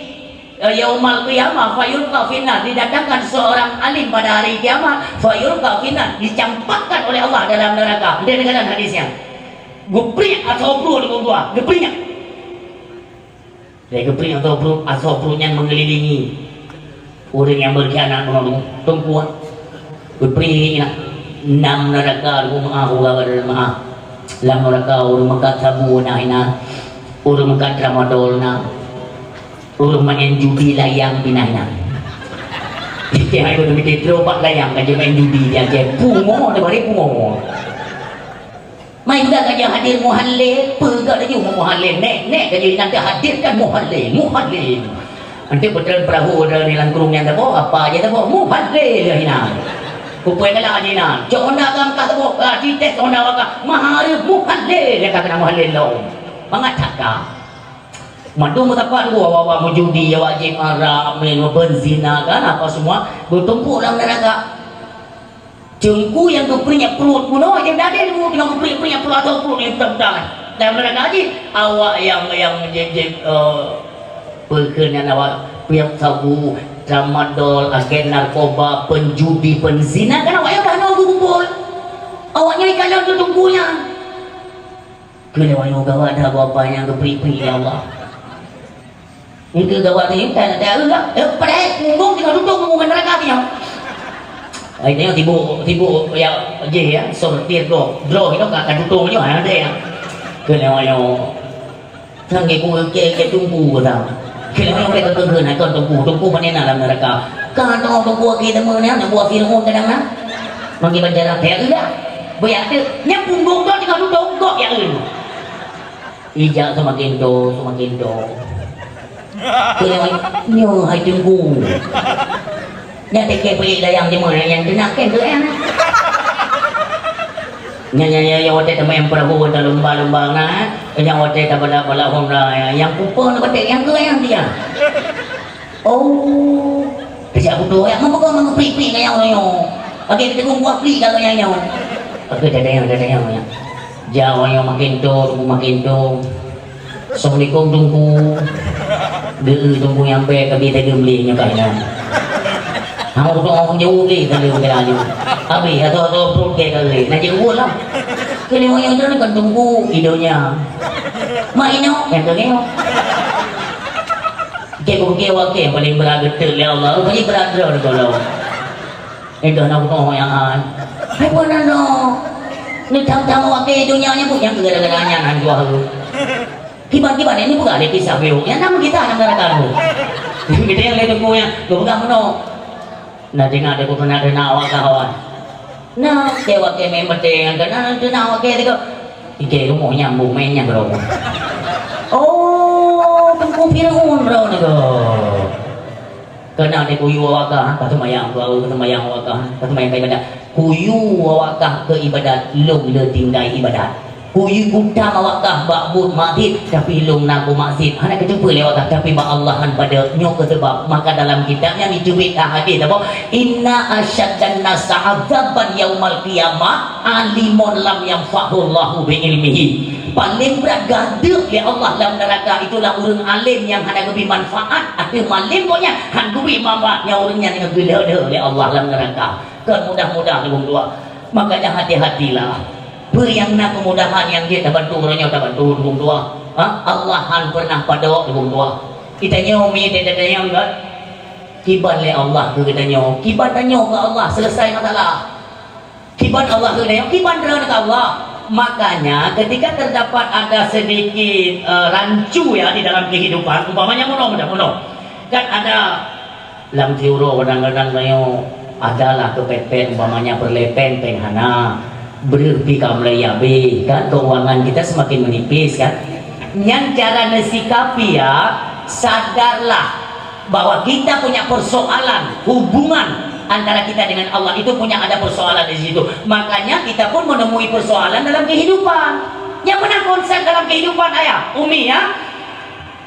yaumal qiyamah fayulqa finnar." Didatangkan seorang alim pada hari kiamat, fayulqa finnar, dicampakkan oleh Allah dalam neraka. Dia dengan hadisnya. Geupriek asoe pruet di gua, geupriek. Lé geupriek asoe pruet, asoe pruet nyan meungelilingi ureueng nyang beukhianat ngon teungku. Geupriek nyan, lam neuraka ureueng meu'ah, ureueng meu'ah. Lam neuraka ureueng meukat sabu na inan, ureueng meukat tramadol na, ureueng maén judi layang pih na inan. Cicéh hai beutôi meuteutro bak layang ka jeuet main judi di Aceh. Pungo, teubari pungo. Mai peugah ka jeuet hadir muhallil, peugah laju muhallil. Nek, nek ka jeuet nanti hadirkan muhallil, muhallil. Nanti beutôi peurahô ada di Langkrung nyang teuboh, apa aja teuboh, muhallil ya hinan. Kupeu dalam aja hinan. Cok Honda ka angkat teuboh, ah, di tes Honda waka, mahareup muhallil ya ka keunan muhallil lom. Mangat that ka. Mandum meusapat dua awak-awak meujudi, awak jieb arak, main, beuzina kan, apa semua, geutumpôk lam neuraka. Teungku nyang geupriek pruet bunoe, jieb dadeh dulu teungoh geupriek-priek pruet atau pruet nyang peutah-peutah. Lam neuraka jih, awak nyang, nyang jieb-jieb, eh, peue kheun nyan awak, piep sabu, tramadol, agen narkoba, peujudi, peuzina, kan awak nyan ka hana geukumpol. Awak nyan ikalon teungku nyan. Keuneuk nyoe gawat that, gawat nyang geupriek-priek, ya Allah. Nyang keu gawat nyoe, tak, tak, tak, eh, padahai punggong teungoh dudong ngon neuraka nyoe. Ai, tengok sibuk, sibuk, ya, jih, ya, sortir droe. Droe nyoe ka, ka dudong nyoe, ada, ya. Keuneuk nyoe. Sang geukue ke, ke teungku, kata. Keuneuk nyoe, mereka keukeuen, kon teungku, teungku pane na lam neuraka. Ka, teungku, teungku, ke teumeunan, buah Fir'aun kadang na. Manggil banjaran, tak, ya, Beujak teuk, nyan punggong droe teungoh dudong, gok jak eu. Ijak seumaken do, seumaken do. Keunoe nyoe hai teungku. Nyan teuke peuék layang jeumoe nyang teunak kén keu nyang. Nyan, nyan, nyan, nyan watèe teumeu'en peurahô, talumba-lumba na, nyan watèe tabalak-balak honda, nyang kupeue na batek nyang keu nyang dia. Oh, kejak kutu ya, meupeugah meungeuprik-prik ngon nyang nyoe. Bagi keuteukong buah prik kalau nyang nyoe. Oke, dadayang, dadayang, ya. Jawab nyang makin tu, tunggu makin tu. Assalamualaikum, Tungku. Deu, Tungku nyampe, kami tadi beli nyoe kah nyan. Hang tu orang jauh beli, kali udah laju. Habis, atau, atau perut ke kali. Nak jadi urut lah. Kali orang yang tu kan Tungku, idonya. Mak ino, yang tu nengok. Keu gurée wakée paléng brat geuteuk lé Allah, paléng brat droe teuh gohlom. Intoh na bunoe nyang hai. Hai bunoe. Neutam-tam wakée donya nyan buet nyang gara-gara nyan han jua heueh. Kiban-kiban ini bukan ada kisah beuk. Nyang nama kita anak gara-gara. Kita yang lain tu yang geupeugah bunoe. Na deungoe teupeue keunan teunak awak kawan. Na, keu wakée meu'en meudeh, keunan teunak wakée teuka. Ikée rumoh nyang beumaén nyang keudroe. Oh, Teungku Fir'aun droe nyoe. Keunan dikuyue awak kah, ka seumayang, ka seumayang awak kah, ka seumayang ka ibadat. Kuyue awak kah keu ibadat, lôn le tinggai ibadat. Kuyue kutam awak kah bak buet maksiet, tapi lôn na kumaksiet. Hana kuteupeue lé awak kah, tapi bak Allah han padub. Nyoe keuh seubab, maka dalam kitab nyan jiteubiet ka hadis apa? "Inna asyaddan nasi azaban yaumal qiyamah alimun lam yanfa'hullahu bi ilmihi." Paléng brat geuadeueb lé Allah lam neuraka, itulah ureuëng além nyang hana geubri manfaat ateueh malém gobnyan, han geubri manfaat nyan ureuëng nyan nyang geuleueh lé Allah lam neuraka. Kon mudah-mudah lôn dua. Makanya hati-hatilah. Peue nyang na keumudahan nyang jeuet tabantu uroe nyoe tabantu lôn dua. Ha? Allah han pernah padub lôn dua. Geutanyoe mi geutanyoe kan? Kiban lé Allah keu geutanyoe. Kiban tanyoe keu Allah, selesai masalah. Kiban Allah keu geutanyoe, kiban droe keu Allah. Makanya ketika terdapat ada sedikit, eh, rancu ya di dalam kehidupan, umpamanya bunoe, bunoe. Kan ada Lam siuroe kadang-kadang tanyoe adalah keupet-pet, umpamanya peureulée péng, péng hana, breueh pi ka mulai habéh, kan keuangan kita semakin menipis, kan? Nyan cara neusikapi, ya, sadarlah bahwa kita punya persoalan hubungan antara kita dengan Allah itu punya ada persoalan di situ. Makanya kita pun menemui persoalan dalam kehidupan. Yang mana konsep dalam kehidupan, ayah, Umi, ya?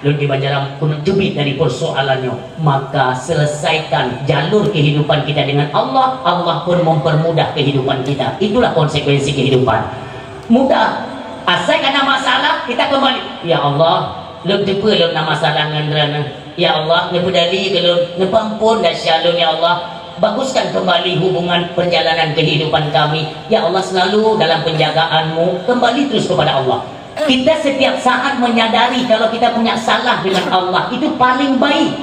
Lôn di Banjarem keuneuk teubiet dari persoalan nyoe, maka selesaikan jalur kehidupan kita dengan Allah, Allah pun mempermudah kehidupan kita. Itulah konsekuensi kehidupan. Mudah. Asai ka na masalah, kita kembali. Ya Allah, lôn teupeue lôn na masalah ngon Droeneuh. Ya Allah, neupeudali keu lôn, neupeuamphon desya lôn, ya Allah. Baguskan kembali hubungan perjalanan kehidupan kami. Ya Allah, selalu dalam penjagaan-Mu, kembali terus kepada Allah. Kita setiap saat menyadari kalau kita punya salah dengan Allah, itu paling baik.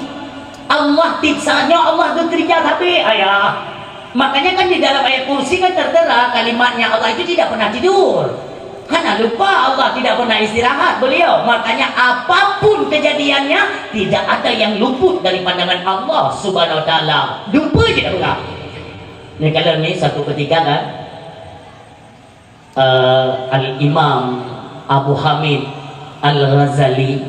Allah tiep saat nyoe Allah geukeureuja sabe, ayah. Makanya kan di dalam ayat kursi kan tertera kalimatnya Allah itu tidak pernah tidur. Hana lupa, Allah tidak pernah istirahat beliau. Makanya apapun kejadiannya, tidak ada yang luput dari pandangan Allah Subhanahu wa Taala. Lupa je dah peugah. Ni kalau ni satu ketiga kan, eh, Al-Imam Abu Hamid Al-Ghazali,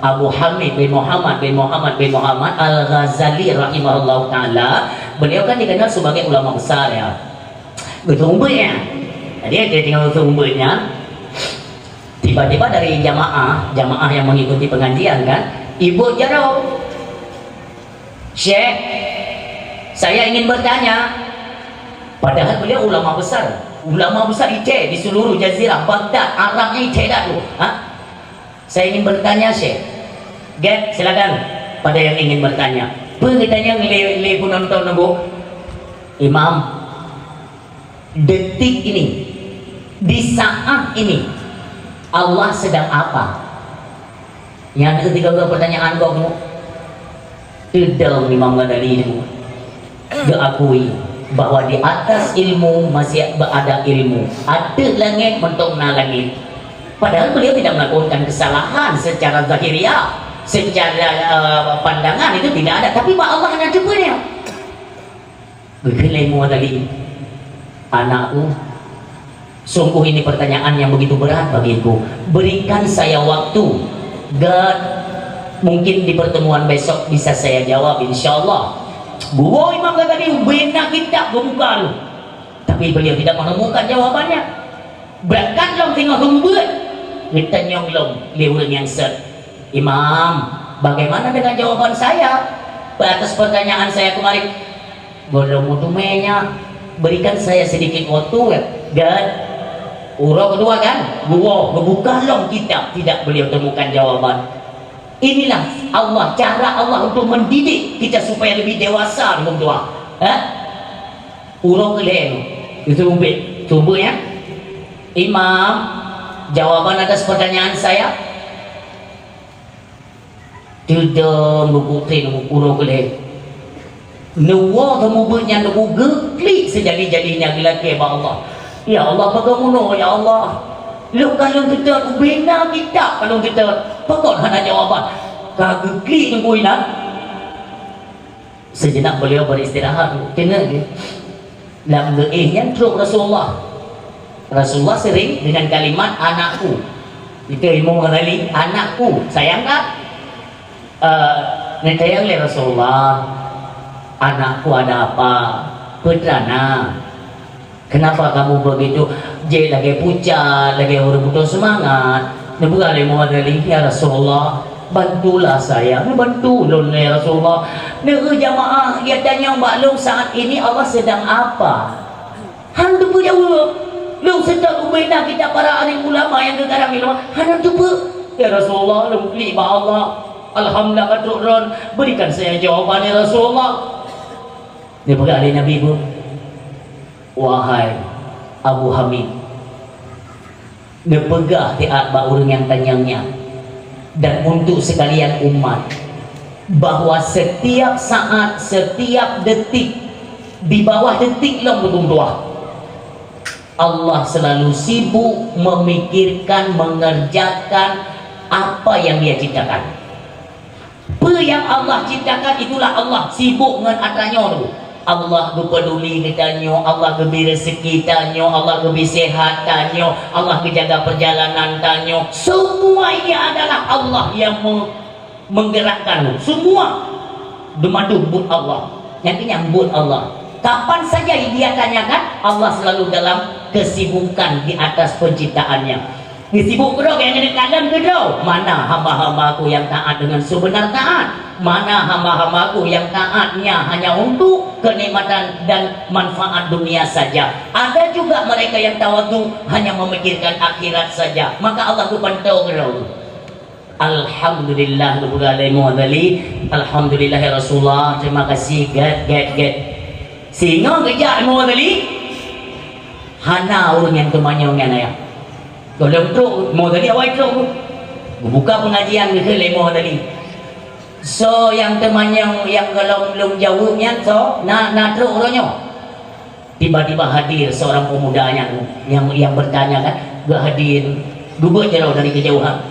Abu Hamid bin Muhammad bin Muhammad bin Muhammad Al-Ghazali rahimahullah taala, beliau kan dikenal sebagai ulama besar ya. Betul umbetnya. Jadi dia tinggal betul umbetnya. Tiba-tiba dari jamaah, jamaah yang mengikuti pengajian kan, ibu jaroe, "Syekh, saya ingin bertanya." Padahal beliau ulama besar, ulama besar Aceh di seluruh jazirah, Baghdad, Arabnya Aceh dah tu. Ha? "Saya ingin bertanya, Syekh." "Gét, silakan." Pada yang ingin bertanya. Peue geutanyong lé, lé penonton nunggu? "Imam, detik ini, di saat ini, Allah sedang apa?" Nyan ketika pertanyaan gobnyan, teudong Imam Ghazali nyoe geuakui bahwa di atas ilmu masih ada ilmu, ateueh langét mantong na langét. Padahal beliau tidak melakukan kesalahan secara zahiriah, secara, eh, pandangan itu tidak ada. Tapi bak Allah hana teupeu dia. Geukheun lé Imam Ghazali, "Anakku, sungguh ini pertanyaan yang begitu berat bagiku. Berikan saya waktu. Dan mungkin di pertemuan besok bisa saya jawab, insya Allah." Geuwoe Imam Ghazali, ubena kitab geubuka tu. Tapi beliau tidak menemukan jawabannya. Beurangkat lom singoh seumeubeuet, geutanyong lom lé ureuëng nyang sot, "Imam, bagaimana dengan jawaban saya atas pertanyaan saya kemarin?" "Gohlom meuteumé nyan, berikan saya sedikit waktu, ya." Dan uroe keudua kan, geuwoe, geubuka lom kitab, tidak beliau temukan jawaban. Inilah Allah, cara Allah untuk mendidik kita supaya lebih dewasa, teman-teman. Ha? Uroe keulhèe nyoe, geuseumeubeuet, seumeubeuet nyan, "Imam, jawaban atas pertanyaan saya?" Teudong lubuk teuh uroe keulhèe. Neuwoe seumeubeuet nyan, neugeuklik seujali-jali nyan geulakèe bak Allah. "Ya Allah, pakon meunoe, ya Allah? Lôn ka lôn seutôt, ubena kitab ka lôn seutôt, pakon hana jawaban?" Ka geuklik teungku inan. Sejenak beliau beristirahat, keuneuk geuh. Lam geuéh nyan trok Rasulullah. Rasulullah sering dengan kalimat, "Anakku." Itu Imam Ghazali, "Anakku." Sayang tak? Eh, neutanyong lé Rasulullah, "Anakku ada apa? Peue teuma na? Kenapa kamu begitu, jeuet lagèe pucat, lagèe ureuëng putôh seumangat?" Neupeugah lé Imam Ghazali, "Ya Rasulullah, bantulah saya, neubantu lôn, ya Rasulullah. Neueu jamaah, ya tanyong bak lôn saat ini Allah sedang apa?" Hana teupeu jaweueb. Lôn seutôt ubena kitab para alim ulama nyang geukarang di luwa, hana teupeu. Ya Rasulullah, lôn klik bak Allah. Alhamdulillah ka trok droen, berikan saya jawaban, ya Rasulullah. Neupeugah lé Nabi, "Wahai Abu Hamid, neupeugah siat bak ureuëng nyang tanyong nyan, dan untuk sekalian umat, bahwa setiap saat, setiap detik, di bawah detik lom beutôi, Allah selalu sibuk memikirkan, mengerjakan apa yang Dia ciptakan." Peue nyang Allah ciptakan, itulah Allah sibuk ngon atra nyoe tu. Allah geupeduli geutanyoe, Allah geubri rezeki tanyoe, Allah geubri sehat tanyoe, Allah geujaga perjalanan tanyoe. Semua ini adalah Allah yang me-, menggerakkan. Semua dumadu buet Allah. Nyang keu nyan buet Allah. Kapan saja Dia tanyakan, Allah selalu dalam kesibukan di atas penciptaannya. Geusibuk keudroe, nyang keuneuk kalon keudroe. Mana hamba-hamba-Ku yang taat dengan sebenar taat? Mana hamba-hamba-Ku yang taatnya hanya untuk kenikmatan dan manfaat dunia saja? Ada juga mereka yang tawadhu, hanya memikirkan akhirat saja. Maka Allah geupantoe keudroe. Alhamdulillah, geupeugah lé Imam Ghazali. Alhamdulillah, ya Rasulullah. Terima kasih, gét, gét, gét. Singoh geujak Imam Ghazali, hana ureuëng nyang teumanyong nyan ayah. Gohlom trok, Imam Ghazali awai trok. Geubuka pengajian geukheun lé Imam Ghazali. Soe nyang teumanyong nyang gohlom lôn jaweueb nyan soe? Na, na trok uroe nyoe. Tiba-tiba hadir seorang pemuda nyang, nyang, yang bertanya kan, Geuhadin, geubuet jaroe dari kejauhan.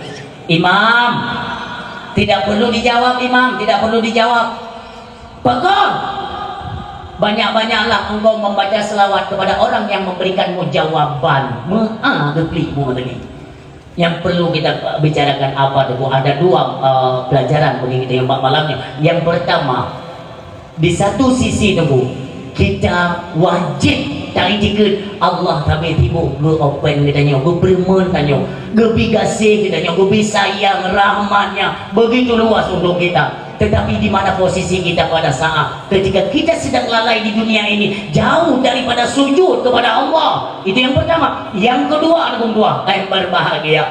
"Imam, tidak perlu dijawab, Imam, tidak perlu dijawab." Pakon? Banyak-banyaklah engkau membaca selawat kepada orang yang memberikanmu jawaban. Meu'ah geuplik mu tadi. Yang perlu kita bicarakan apa tu? Ada dua, eh, pelajaran bagi kita yang bak malam ni. Yang pertama, di satu sisi tu, kita wajib taiktikad Allah sabe tiboh geu-open geutanyoe, geupeureumeun tanyoe, geubi gaséh geutanyoe, geubi sayang rahmat-Nya begitu luas untuk kita. Tetapi di mana posisi kita pada saat ketika kita sedang lalai di dunia ini, jauh daripada sujud kepada Allah? Itu yang pertama. Yang kedua, aneuk dua, yang berbahagia,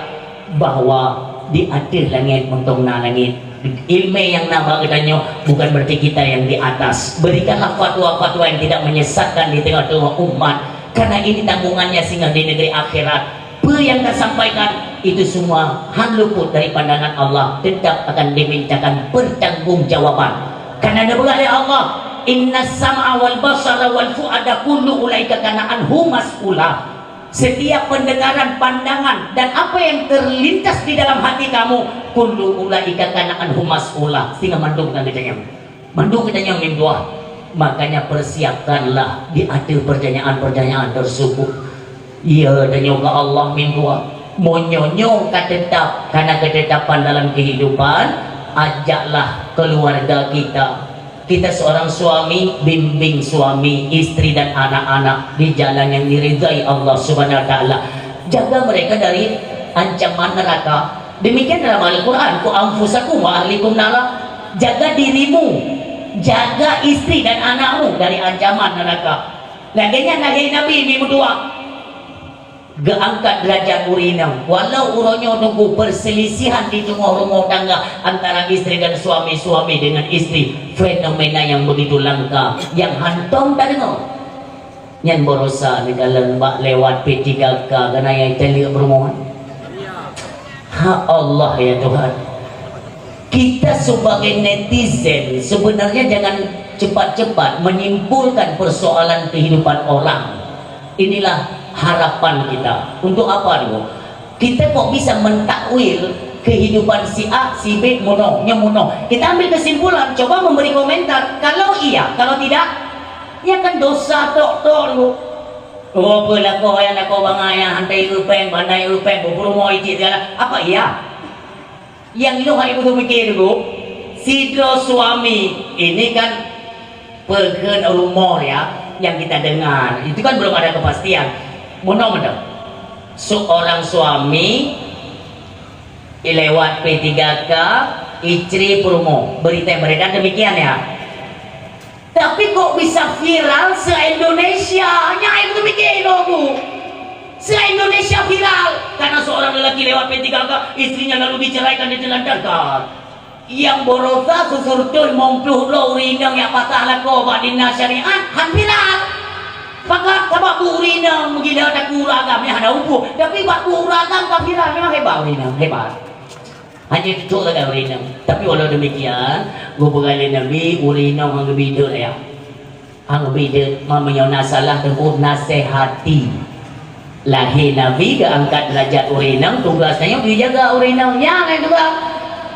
bahwa di ateueh langét mantong na langét. Ileumèe nyang na bak geutanyoe bukan berarti kita yang di atas. Berikanlah fatwa-fatwa yang tidak menyesatkan di tengah-tengah umat, karena ini tanggungannya singoh di negeri akhirat. Peue nyang tasampaikan, itu semua han luput dari pandangan Allah, tetap akan dimintakan pertanggungjawaban. Karena neupeugah lé Allah, "Innas sam'a wal basara wal fu'ada kullu ulaika kana anhu mas'ula." Setiap pendengaran, pandangan, dan apa yang terlintas di dalam hati kamu, kullu ulaika kana anhu mas'ula. Singoh mandum ka geutanyoe. Mandum geutanyoe meutuah. Makanya persiapkanlah di ateueh pertanyaan-pertanyaan tersebut. Ya, tanyoe keu Allah meutuah. Meunyoe nyoe ka tetap, kana ketetapan dalam kehidupan, ajaklah keluarga kita. Kita seorang suami, bimbing suami, istri dan anak-anak di jalan yang diridhai Allah Subhanahu wa Taala. Jaga mereka dari ancaman neraka. Demikian dalam Al-Quran, "Ku anfusakum wa ahlikum nara." Jaga dirimu, jaga istri dan anakmu dari ancaman neraka. Lagèe nyan lahé Nabi meutuah. Geuangkat derajat ureueng inong. Walau uroe nyoe teungku perselisihan di teungoh rumoh tangga antara istri dan suami, suami dengan istri, fenomena yang begitu langka, yang hántom tadeungoe. Nyan baroesa neukalon bak lewat P tiga K, kana nyang taleuek peurumoh. Ha Allah ya Tuhan. Kita sebagai netizen sebenarnya jangan cepat-cepat menyimpulkan persoalan kehidupan orang. Inilah harapan kita. Untuk apa dulu? Kita kok bisa mentakwil kehidupan si A, si B, meunoe, nyoe meunoe. Kita ambil kesimpulan, coba memberi komentar. Kalau iya, kalau tidak, ya kan dosa tok-tok dulu. Oh, peue lakoe ayah, lakoe bangai ayah, hantai ureueng péng, bandai ureueng péng, buburu moi cit segala. Apa iya? Nyang lôn hana beutôi-beutôi dulu, sidroe suami ini kan peugah rumoh ya, yang kita dengar. Itu kan belum ada kepastian. Meunoe meunoe. Seorang suami lewat P tiga K, istri peurumoh. Berita yang beredar demikian ya. Tapi kok bisa viral se-Indonesia? Nyan ai beutôi miké lom bu. Se-Indonesia viral karena seorang lelaki lewat P tiga K, istrinya lalu diceraikan, ditelantarkan. Nyang baroesa seuseureutoh limong ploh droe ureueng inong nyang patah lakoe bak dinas syariat, han viral. Pakat sabab bu ureueng inong meugila takue ureueng agam nyang hana upu, tapi bak bu ureueng agam ka viral, memang hebat ureueng inong, hebat. Hana jiteupeue lagèe ureueng inong. Tapi walau demikian, geupeugah lé Nabi, ureueng inong han geubi deuek ya. Han geubi deuek, meunyoe na salah teungku nasehati. Lahé Nabi geuangkat derajat ureueng inong, tugas tanyoe geujaga ureueng inong. Nyan lagèe tugas.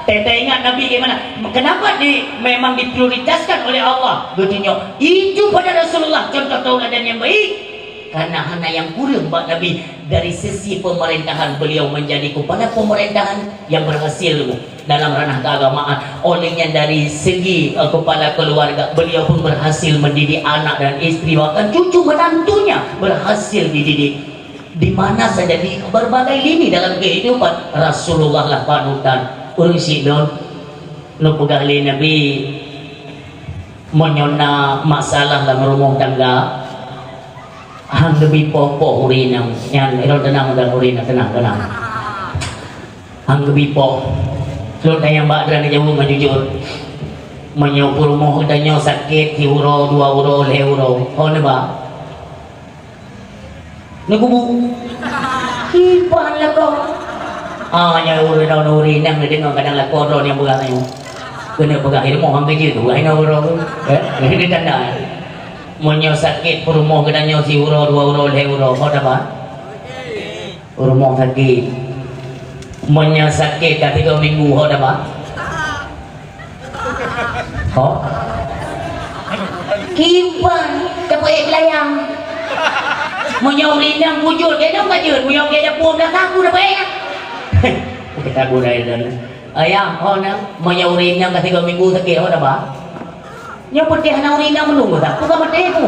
Teuingat, teuingat Nabi bagaimana? Kenapa di, memang diprioritaskan oleh Allah? Geutunyok itu pada Rasulullah contoh tauladan yang baik. Karena hana nyang kureueng bak Nabi dari sisi pemerintahan, beliau menjadi kepala pemerintahan yang berhasil dalam ranah keagamaan. Oleh nyan dari segi, eh, kepala keluarga, beliau pun berhasil mendidik anak dan istri, bahkan cucu menantunya berhasil dididik. Di mana saja, di berbagai lini dalam kehidupan, Rasulullah lah panutan. Ureueng sidroe, neupeugah lé Nabi, meunyoe na masalah lam rumoh tangga, han geubi poh-poh ureueng inong. Nyan, irong teunang dan ureueng inong, teunang, teunang. Han geubi poh. Lôn tanyong bak droeneuh jaweueb ngon jujur. Meunyoe peurumoh geutanyoe sakét siuroe, dua uroe, lhèe uroe, ho neuba? Neukubu. Kiban lakoe. Ah, nyan ureueng inong, ureueng inong neudeungoe kadang lakoe droe nyang peugah nyoe. Keuneuk peugah ilmu han geujeuet, peugah inong uroe. Eh, ini tanda. Meunyoe sakét peurumoh geutanyoe siuroe, dua uroe, lhèe uroe, ho taba? Rumoh sakét. Meunyoe sakét ka tiga minggu, ho daba? Ho? Kiban, tapeuék beulayang. Meunyoe ureueng inong bujur, dia dong ka jeuet. Meunyoe dia dapur belakang, aku dapeuék. Kita budaya dan ayam, ho na. Meunyoe ureueng inong ka tiga minggu sakét, ho daba? Nyoe putih na ureueng inong meununggu tak? Bukan mati aku.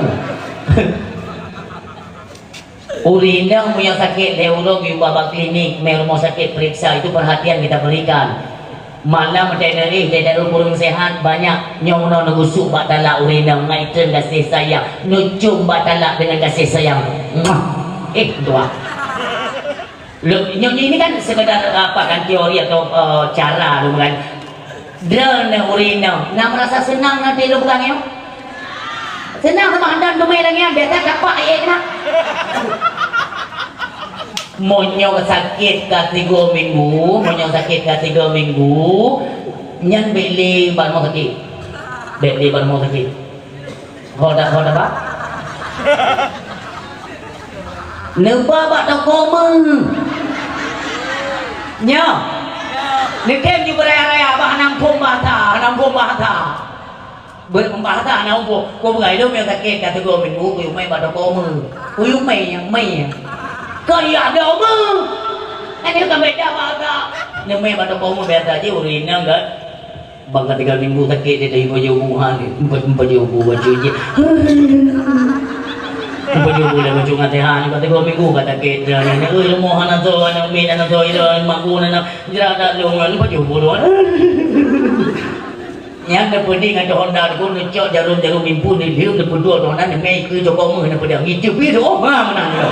Ureueng inong meunyoe sakét lé ureueng, yue ba bak klinik, mé rumoh sakét periksa, itu perhatian kita berikan. Malam T N R I, T N R I ureueng sehat banyak, nyoe meunoe neugusuk bak talak ureueng inong, ngai treun gaséh sayang, neucom bak talak deungon gaséh sayang. Muah. Eh, dua. Lo, nyoe ini kan sekedar apa kan, teori atau, eh, cara lo kan. Droeneuh ureueng inong, na meurasa seunang na lôn peugah nyoe? Seunang sama hantom teumé lagèe nyan, biasa dapat ayat keunan. Meunyoe sakét ka tiga minggu, meunyoe sakét ka tiga minggu, nyan bèk lé bak rumoh sakét. Bèk lé bak rumoh sakét. Ho dak, ho dak, Pak? Neuba bak toko meuh. Nyoe. Neukém ju beuraya-raya bak hana muphom bahasa, hana muphom bahasa. Beu-, bahasa hana muphom. Ko beugai lom nyang sakét ka tiga minggu, kuyue mé bak toko meuh. Kuyue mé, mé. Kon ya ada meuh. Kan dia kan beda bahasa. Neumé bak toko meuh biasa jih ureueng inong kan. Bang ka tiga minggu sakét dia dari baju buhan ni. Empat, empat baju buhan cuci. Empat baju buhan dah baju ngatihan. Ka tiga minggu ka sakét dia ni. Oi, rumoh hana so, hana min, hana so, ila, mak guna, hana jerat tak long, empat baju buhan. Nyan dah pedih ngan Honda tu, neucok jarum-jarum impun ni, liu dah pedua tu, hana mé ke jokong meuh, dah pedih. Ngitu pi tu, oh, ha, menang dia.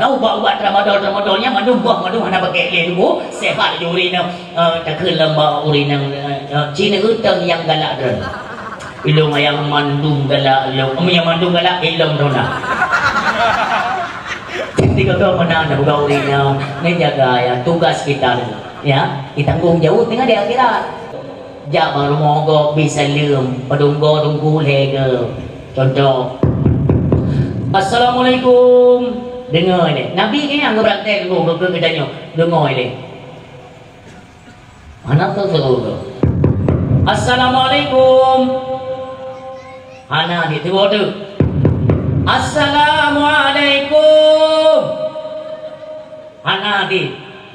Na ubat-ubat tramadol-tramadol nyan mandum boh mandum hana pakai lé tuboh, sehat ju ureueng inong, eh, takheun lom bak ureueng inong, eh, eh, ci neuh utang nyang galak droe. Ilong ayang mandum galak lom, nyang mandum galak ilong droe na. Jadi kata meunan dah buka ureueng inong, neujaga ya tugas kita tu, ya, ditanggung jawab dengan di akhirat. Jak bak rumoh gob, bi saleuem, padum gob teungku lhèe gob. Contoh, "Assalamualaikum." Deungoe lé. Nabi nyan geubeurangkat teungku, geupeugah geutanyoe. Deungoe lé. Hana teuseue gob. "Assalamualaikum." Hana diteugok teuk. "Assalamualaikum." Hana deh.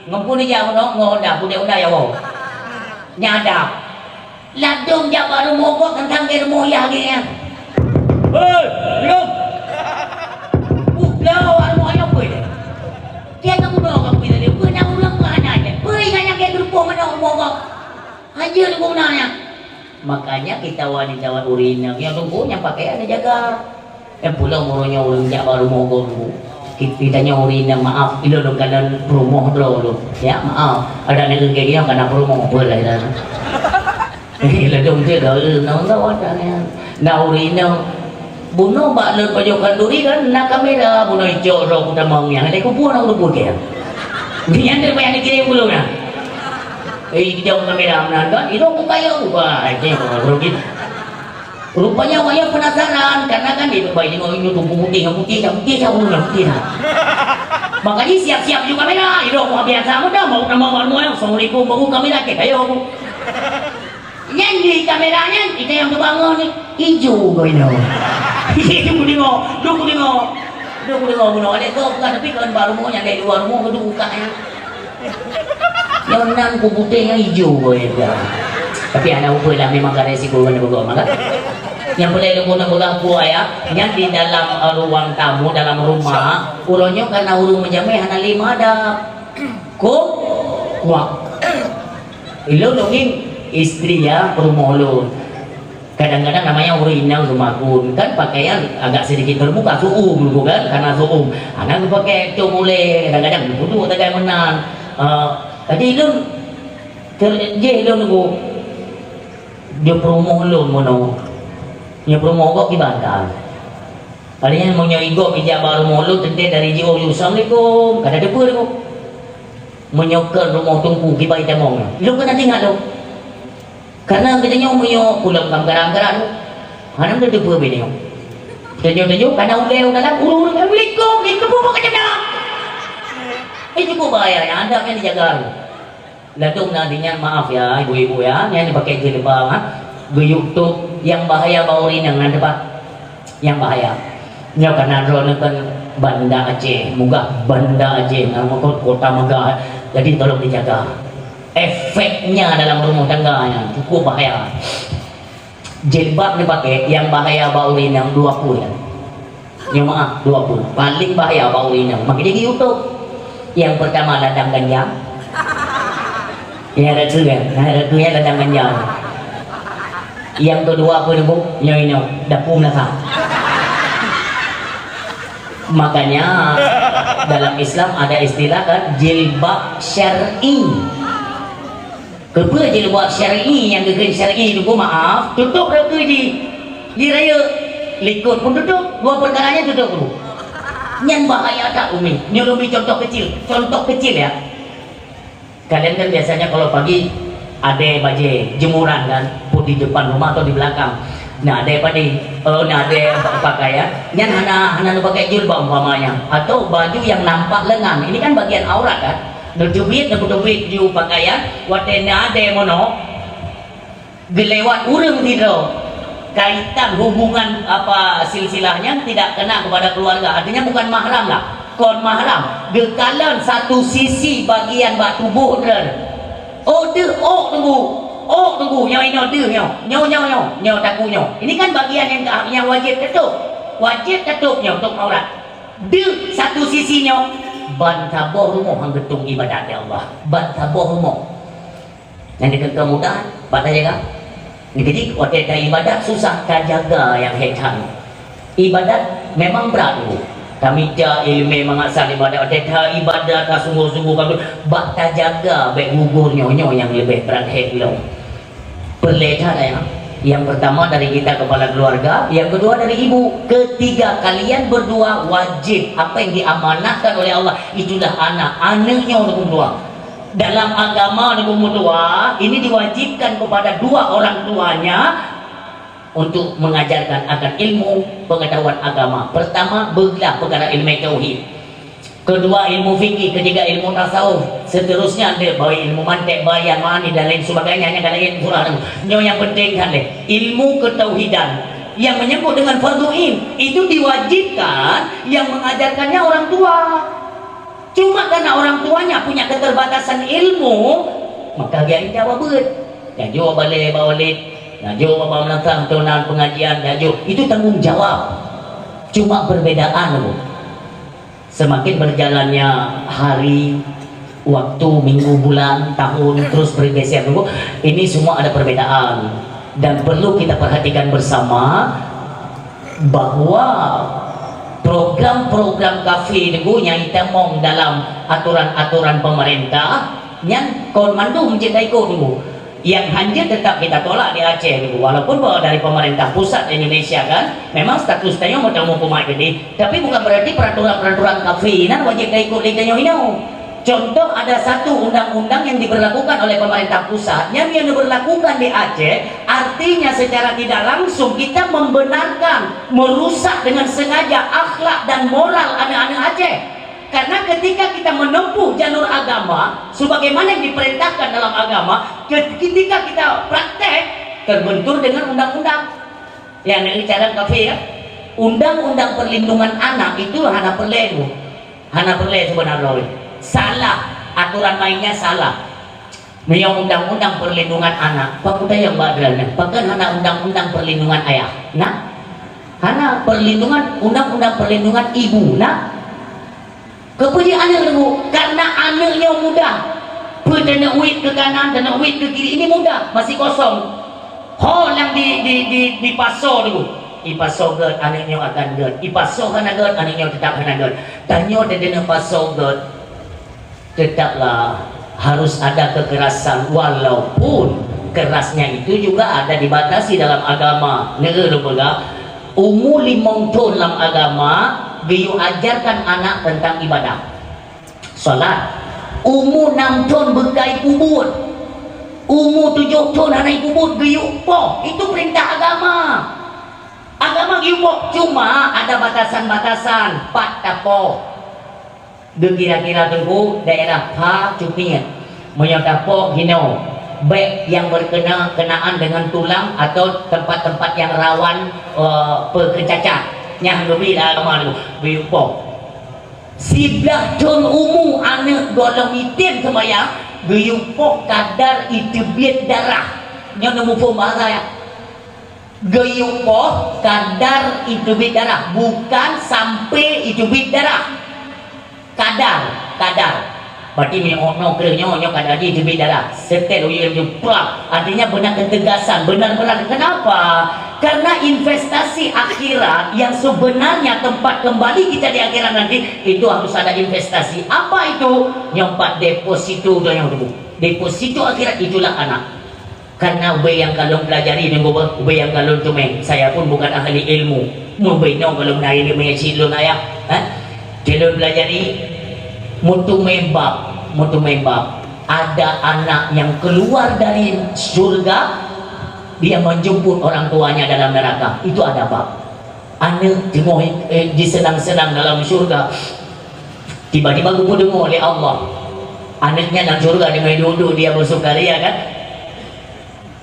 Ngon peue neujak meunoe, ngon Honda, peue Honda ya woe. Nyan ada. Ladôm jak bak rumoh gob teuntang lé rumoh yah lagèe nyan. Hei, minum. Peue bak rumoh nyoe peue nyoe? Dia ka bunoe ka peue tadi? Peue na ureueng peue hana nyan? Peue ingat nyang keu rumoh meunoe rumoh gob? Hanjeuet guna nyan. Makanya kita wanita ureueng inong nyang lungkuk nyang pakaian neujaga. Nyang pulang uroe nyoe ureueng jak bak rumoh gob lungkuk. Ki-, kita nyoe ureueng inong maaf, ilôn lôn kalon peurumoh droe lôn. Ya, maaf. Ada nanggroe keu nyoe kana peurumoh, apalah kita. Ladôm cit dah, eh, nang tahu ada ni. Na ureueng inong bunoe bak lôn pajoh khanduri kan, na kamera bunoe icok droe kutamong nyang. Ada kubu na kubu ke. Nyan tu payah dikirém dulu na. Eh, jauh kamera meunan kan, ilôn kukayok, wah, eh, rugi. Rupanya awak nyan penasaran, karena kan dia bayi tengok ini tu putih, putih, putih, putih, putih, putih. Makanya siap-siap juga kamera, ilôn mau biasa muda, mau nama mau yang, "Assalamualaikum, baru kamera, cek ayo." Nyan di kamera nyan, kita yang terbangun ni, hijau kau ini. Hijau ku tengok, duk ku tengok. Duk ku tengok bunoe. Adak tu bukan, tapi kawan baru mau yang dari luar rumah tu buka ya. Nyoe nan ku putéh nyang ijo, boh, ya. Tapi hana upeue lah, memang ka resiko keuneuk peugah mah, kan? Nyang peureulèe lôn keuneuk peugah peue, ya, nyan di dalam, eh, ruang tamu, dalam rumah, uroe nyoe karena ureueng meujamé hana lé meuadab. Kok? Kuak. Ilôn lôn ngieng istri, ya, peurumoh lôn. Kadang-kadang namanya ureueng inong seumakun, kan pakaian agak sedikit terbuka, su'um dulu kan, karena su'um. Hana geupakai tom ulèe, kadang-kadang geuduek sagai meunan. Ah, jadi lôn ter-, jih lôn nunggu, dia peurumoh lôn meunoe. Nyoe peurumoh gob kiban kan. Artinya meunyoe igob ijak bak rumoh lôn, teuntèe dari jiôh, "Assalamualaikum," kada teupeu lôn. Meunyoe kon rumoh teungku kiban itamong, lôn keuneuk ingat lôn. Karena geutanyoe meunyoe ulôn ka meugaran-garan, hana meuteupeu bak nyoe. Tanyoe-tanyoe kana ulèe u dalam, ureueng-ureueng, "Assalamualaikum, ni keupeue bak kacamata?" Ini cukup bahaya, nyang adab nyan dijaga. Ladôm na di nyan, maaf ya, ibu-ibu ya, nyang dipakai jilbab, ha. Geuyue tôp, nyang bahaya bak ureueng inong na teupat. Nyang bahaya. Nyoe kana droeneuh kan Banda Aceh, mugah Banda Aceh, na meukeue kota megah. Jadi tolong dijaga. Efeknya dalam rumah tangga nyan cukup bahaya. Jilbab neupakai, nyang bahaya bak ureueng inong dua peue nyan. Nyoe maaf, dua peue. Paling bahaya bak ureueng inong. Makanya di YouTube. Nyang pertama ladang ganja. Nyang rasa kan? Nyang rasa kan ladang ganja. Nyang kedua apa tu, Bu? Nyoe, nyoe. Dapu meunasah. Makanya dalam Islam ada istilah kan, jilbab syar'i. Keupeue jilbab syar'i nyang geukheun syar'i nyoe, maaf, tutôp rot keu ji. Ji rayeuk, likot pun tutôp, dua peukara nyan tutôp dulu. Nyan bahaya that, Umi. Nyoe lôn bri contoh kecil, contoh kecil ya. Kalian kan biasanya kalau pagi ada bajée jemuran kan, pun di depan rumah atau di belakang. Nah, ada apa ni? Oh, nah, ada pakaian. Nyan hana, hana neupakai jilbab umpamanya. Atau baju yang nampak lengan. Ini kan bagian aurat kan? Neuteubiet, neuteubiet ju pakaian, watée na adée meunoe, geulewat ureueng sidroe, kaitan hubungan apa silsilah nyan tidak kena kepada keluarga, artinya bukan mahram lah, kon mahram, geukalon satu sisi bagian bak tuboh droe. Oh, deuh, ôk teunggu, ôk teunggu, nyoe inoe deuh nyoe, nyoe, nyoe, nyoe, nyoe taku nyoe. Ini kan bagian yang, yang wajib tatôb, wajib tatôb nyoe, tôb aurat. Deuh satu sisi nyoe, ban saboh rumoh han geutueng ibadat, ya Allah. Ban saboh rumoh. Nyang dikeue mudah, bak tajaga. Jadi, watée taibadat susah tajaga nyang hék that. Ibadat memang brat, Bu. Tamita ileumé mangat san ibadat, watée taibadat ka sungguh-sungguh ka, bak tajaga bék gugur nyoe, nyoe nyang leubeh brat hék lom. Peureulée that, ya. Yang pertama dari kita kepala keluarga, yang kedua dari ibu, ketiga kalian berdua wajib apa yang diamanahkan oleh Allah, itulah anak. Aneuk nyoe neupeudua. Dalam agama neupeudua, ini diwajibkan kepada dua orang tuanya untuk mengajarkan akan ilmu pengetahuan agama. Pertama, beuglah peukara ilmu tauhid. Kedua, ilmu fikih, ketiga, ilmu tasawuf. Seterusnya, ada baik ilmu mantek, bayan, ma'ani dan lain sebagainya, hanya kalian surah tu. Nyoe yang penting kan deh, ilmu ketauhidan yang menyangkut dengan fardu ain itu diwajibkan yang mengajarkannya orang tua. Cuma karena orang tuanya punya keterbatasan ilmu, maka dia tidak babet. Jajok balé bak walid, jajok bak madrasah, tunan pengajian, jajok. Itu tanggung jawab. Cuma perbedaan, Bu. Semakin berjalannya hari, waktu, minggu, bulan, tahun terus bergeser, Bu, ini semua ada perbedaan dan perlu kita perhatikan bersama bahwa program-program kafe, Bu, nyang itamong dalam aturan-aturan pemerintah nyan kon mandum jeuet taikot, Bu. Nyang hanjeuet tetap kita tolak di Aceh, Bu, walaupun bahwa dari pemerintah pusat Indonesia kan, memang status tanyoe meutamong kumat keudeh, tapi bukan berarti peraturan-peraturan kafe nan wajib taikot lé tanyoe inoe. Contoh, ada satu undang-undang yang diberlakukan oleh pemerintah pusat, yang, yang diberlakukan di Aceh, artinya secara tidak langsung kita membenarkan merusak dengan sengaja akhlak dan moral anak-anak Aceh. Karena ketika kita menempuh jalur agama, sebagaimana yang diperintahkan dalam agama, ke-, ketika kita praktek, terbentur dengan undang-undang. Nyang neucalon kafe, ya. Undang-undang perlindungan anak itu hana peureulée, Bu. Hana peureulée sebenarnya. Salah, aturan mainnya salah. Meunyoe undang-undang perlindungan anak, pakon tayang bak droeneuh, pakon hana undang-undang perlindungan ayah? Nah, hana perlindungan, undang-undang perlindungan ibu, nah. Keupeue jih aneuk teunggu? Karena aneuk nyoe mudah. Peue taneuk wit keu kanan, taneuk wit keu kiri, ini mudah, masih kosong. Ho nyang di, di, di, dipasoe teunggu. Ipasoe gét, aneuk nyoe akan gét. Ipasoe hana gét, aneuk nyoe tetap hana gét. Tanyoe tadeuneuh pasoe gét, tetaplah harus ada kekerasan, walaupun kerasnya itu juga ada dibatasi dalam agama. Neu lôn peugah, umu limong thon lam agama geuyue ajarkan anak tentang ibadah. Salat. Umu nam thon beukai peubuet. Umu tujoh thon hana peubuet geuyue poh. Itu perintah agama. Agama geuyue poh, cuma ada batasan-batasan pat tapoh. Geukira-kira teungku daerah Pha Cutiet. Meunyoe tapok hinoe, bèk nyang berkena-, kenaan dengan tulang atau tempat-tempat yang rawan, eh, peukecacat. Nyang geubri lah agama tu, geuyue poh. Siblaih thon umu aneuk gohlom item seumayang, geuyue poh kadar iteubiet darah. Nyoe neumuphom bahasa ya. Geuyue poh kadar iteubiet darah, bukan sampai iteubiet darah. Kadar, kadar. Berarti meunyoe nyoe kreueh nyoe, nyoe kadar jih iteubiet darah. Setel uyueng jih, prak. Artinya beuna ketegasan, benar-benar. Kenapa? Karena investasi akhirat yang sebenarnya tempat kembali kita di akhirat nanti, itu harus ada investasi. Apa itu? Nyoe pat deposito donya tu. Deposito akhirat itulah anak. Karena ubé nyang ka lôn pelajari nyoe gob, ubé nyang ka lôn teumé, saya pun bukan ahli ilmu. Meubénong ka lôn meunari lé meunyoe cit lôn ayah, eh? Ka lôn pelajari, meuteumé bab, meuteumé bab. Ada anak yang keluar dari surga, dia menjemput orang tuanya dalam neraka. Itu ada bab. Aneuk teungoh, eh, jiseunang-seunang dalam syurga. Tiba-tiba geupeudeungoe lé Allah. Aneuk nyan lam syurga deungon duek-duek dia bersukaria kan?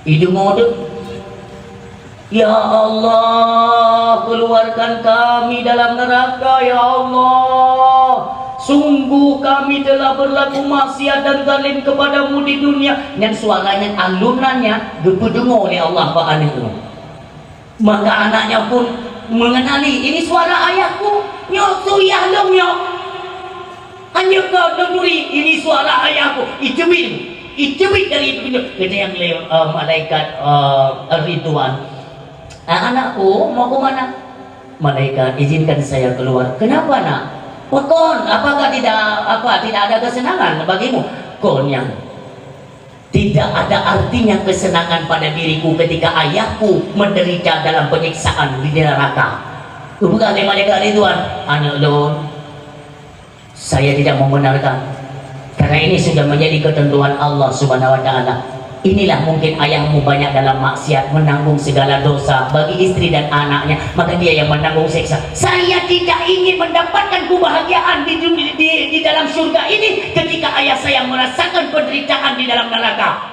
Ideungoe tu, "Ya Allah, keluarkan kami dalam neraka, ya Allah. Sungguh kami telah berlaku maksiat dan zalim kepadamu di dunia." Nyan suara nyan, alunan nyan geupeudeungoe lé Allah bak aneuk nyoe. Maka anaknya pun mengenali, "Ini suara ayahku, nyoe su yah lôn nyoe." Hanya ka lôn turi, "Ini suara ayahku." Iteubiet, iteubiet dari pintoe. Geutanyong lé, eh, malaikat, eh, Ridwan, "Ah, anakku, mau ke mana?" "Malaikat, izinkan saya keluar." "Kenapa, Nak?" "Pakon, apakah tidak, apa, tidak ada kesenangan bagimu?" "Kon nyan." Tidak ada artinya kesenangan pada diriku ketika ayahku menderita dalam penyiksaan di neraka. Bukan lé malaikat Ridwan, aneuk lôn, saya tidak membenarkan. Karena ini sudah menjadi ketentuan Allah Subhanahu wa Ta'ala. Inilah mungkin ayahmu banyak dalam maksiat, menanggung segala dosa bagi istri dan anaknya, maka dia yang menanggung siksa. Saya tidak ingin mendapatkan kebahagiaan di dunia, di, di dalam surga ini ketika ayah saya merasakan penderitaan di dalam neraka.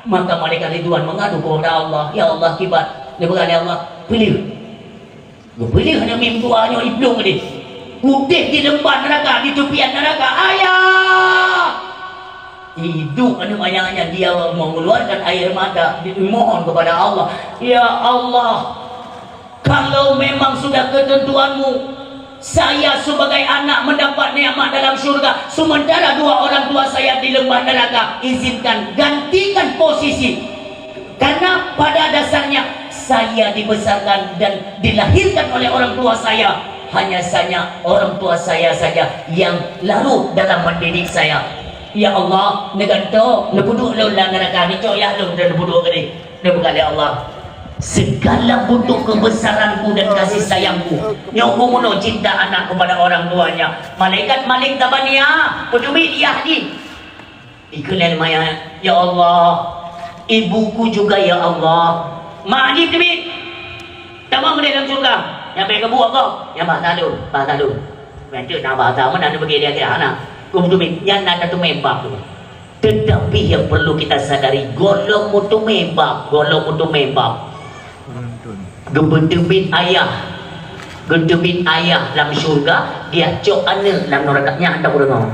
Maka malaikat Ridwan mengadu kepada Allah, "Ya Allah, kiban." Dia berkata, "Ya Allah, peuleueh." Geupeuleueh aneuk miet dua nyoe iplueng deh. Udeh di leumbah neraka, di teupian neraka. "Ayah!" Iduek aneuk manyak nyan, dia mengeluarkan air mata, memohon kepada Allah, "Ya Allah, kalau memang sudah ketentuanmu, saya sebagai anak mendapat nikmat dalam syurga, sementara dua orang tua saya di lembah neraka, izinkan gantikan posisi. Karena pada dasarnya saya dibesarkan dan dilahirkan oleh orang tua saya, hanya saja orang tua saya saja yang larut dalam mendidik saya." Ya Allah, neugantoe, neupeuduek lôn lam neraka, neucok yah lôn dan neupeuduek keudeh. Neupeugah lé Allah, "Segala bentuk kebesaranku dan kasih sayangku, nyoe bunoe cinta anak kepada orang tuanya." Malaikat Malik Zabaniah peuteubiet yah jih. Ikheun lé malaikat, "Ya Allah, ibuku juga, ya Allah." Mak jih teubiet. Tamong keudeh lam syurga. Nyang bèk keubu Allah. Nyang bahasa lôn, bahasa lôn. Nyan cit na bahasa meunan bagi dia kira hana. Peuteubiet nyan na teumé bab tu. Tetapi yang perlu kita sadari, gohlom meuteumé bab, gohlom meuteumé bab. Geupeuteubiet ayah, geuteubiet ayah lam syurga, geujak cok aneuk lam neraka. Nyan hana tadeungoe.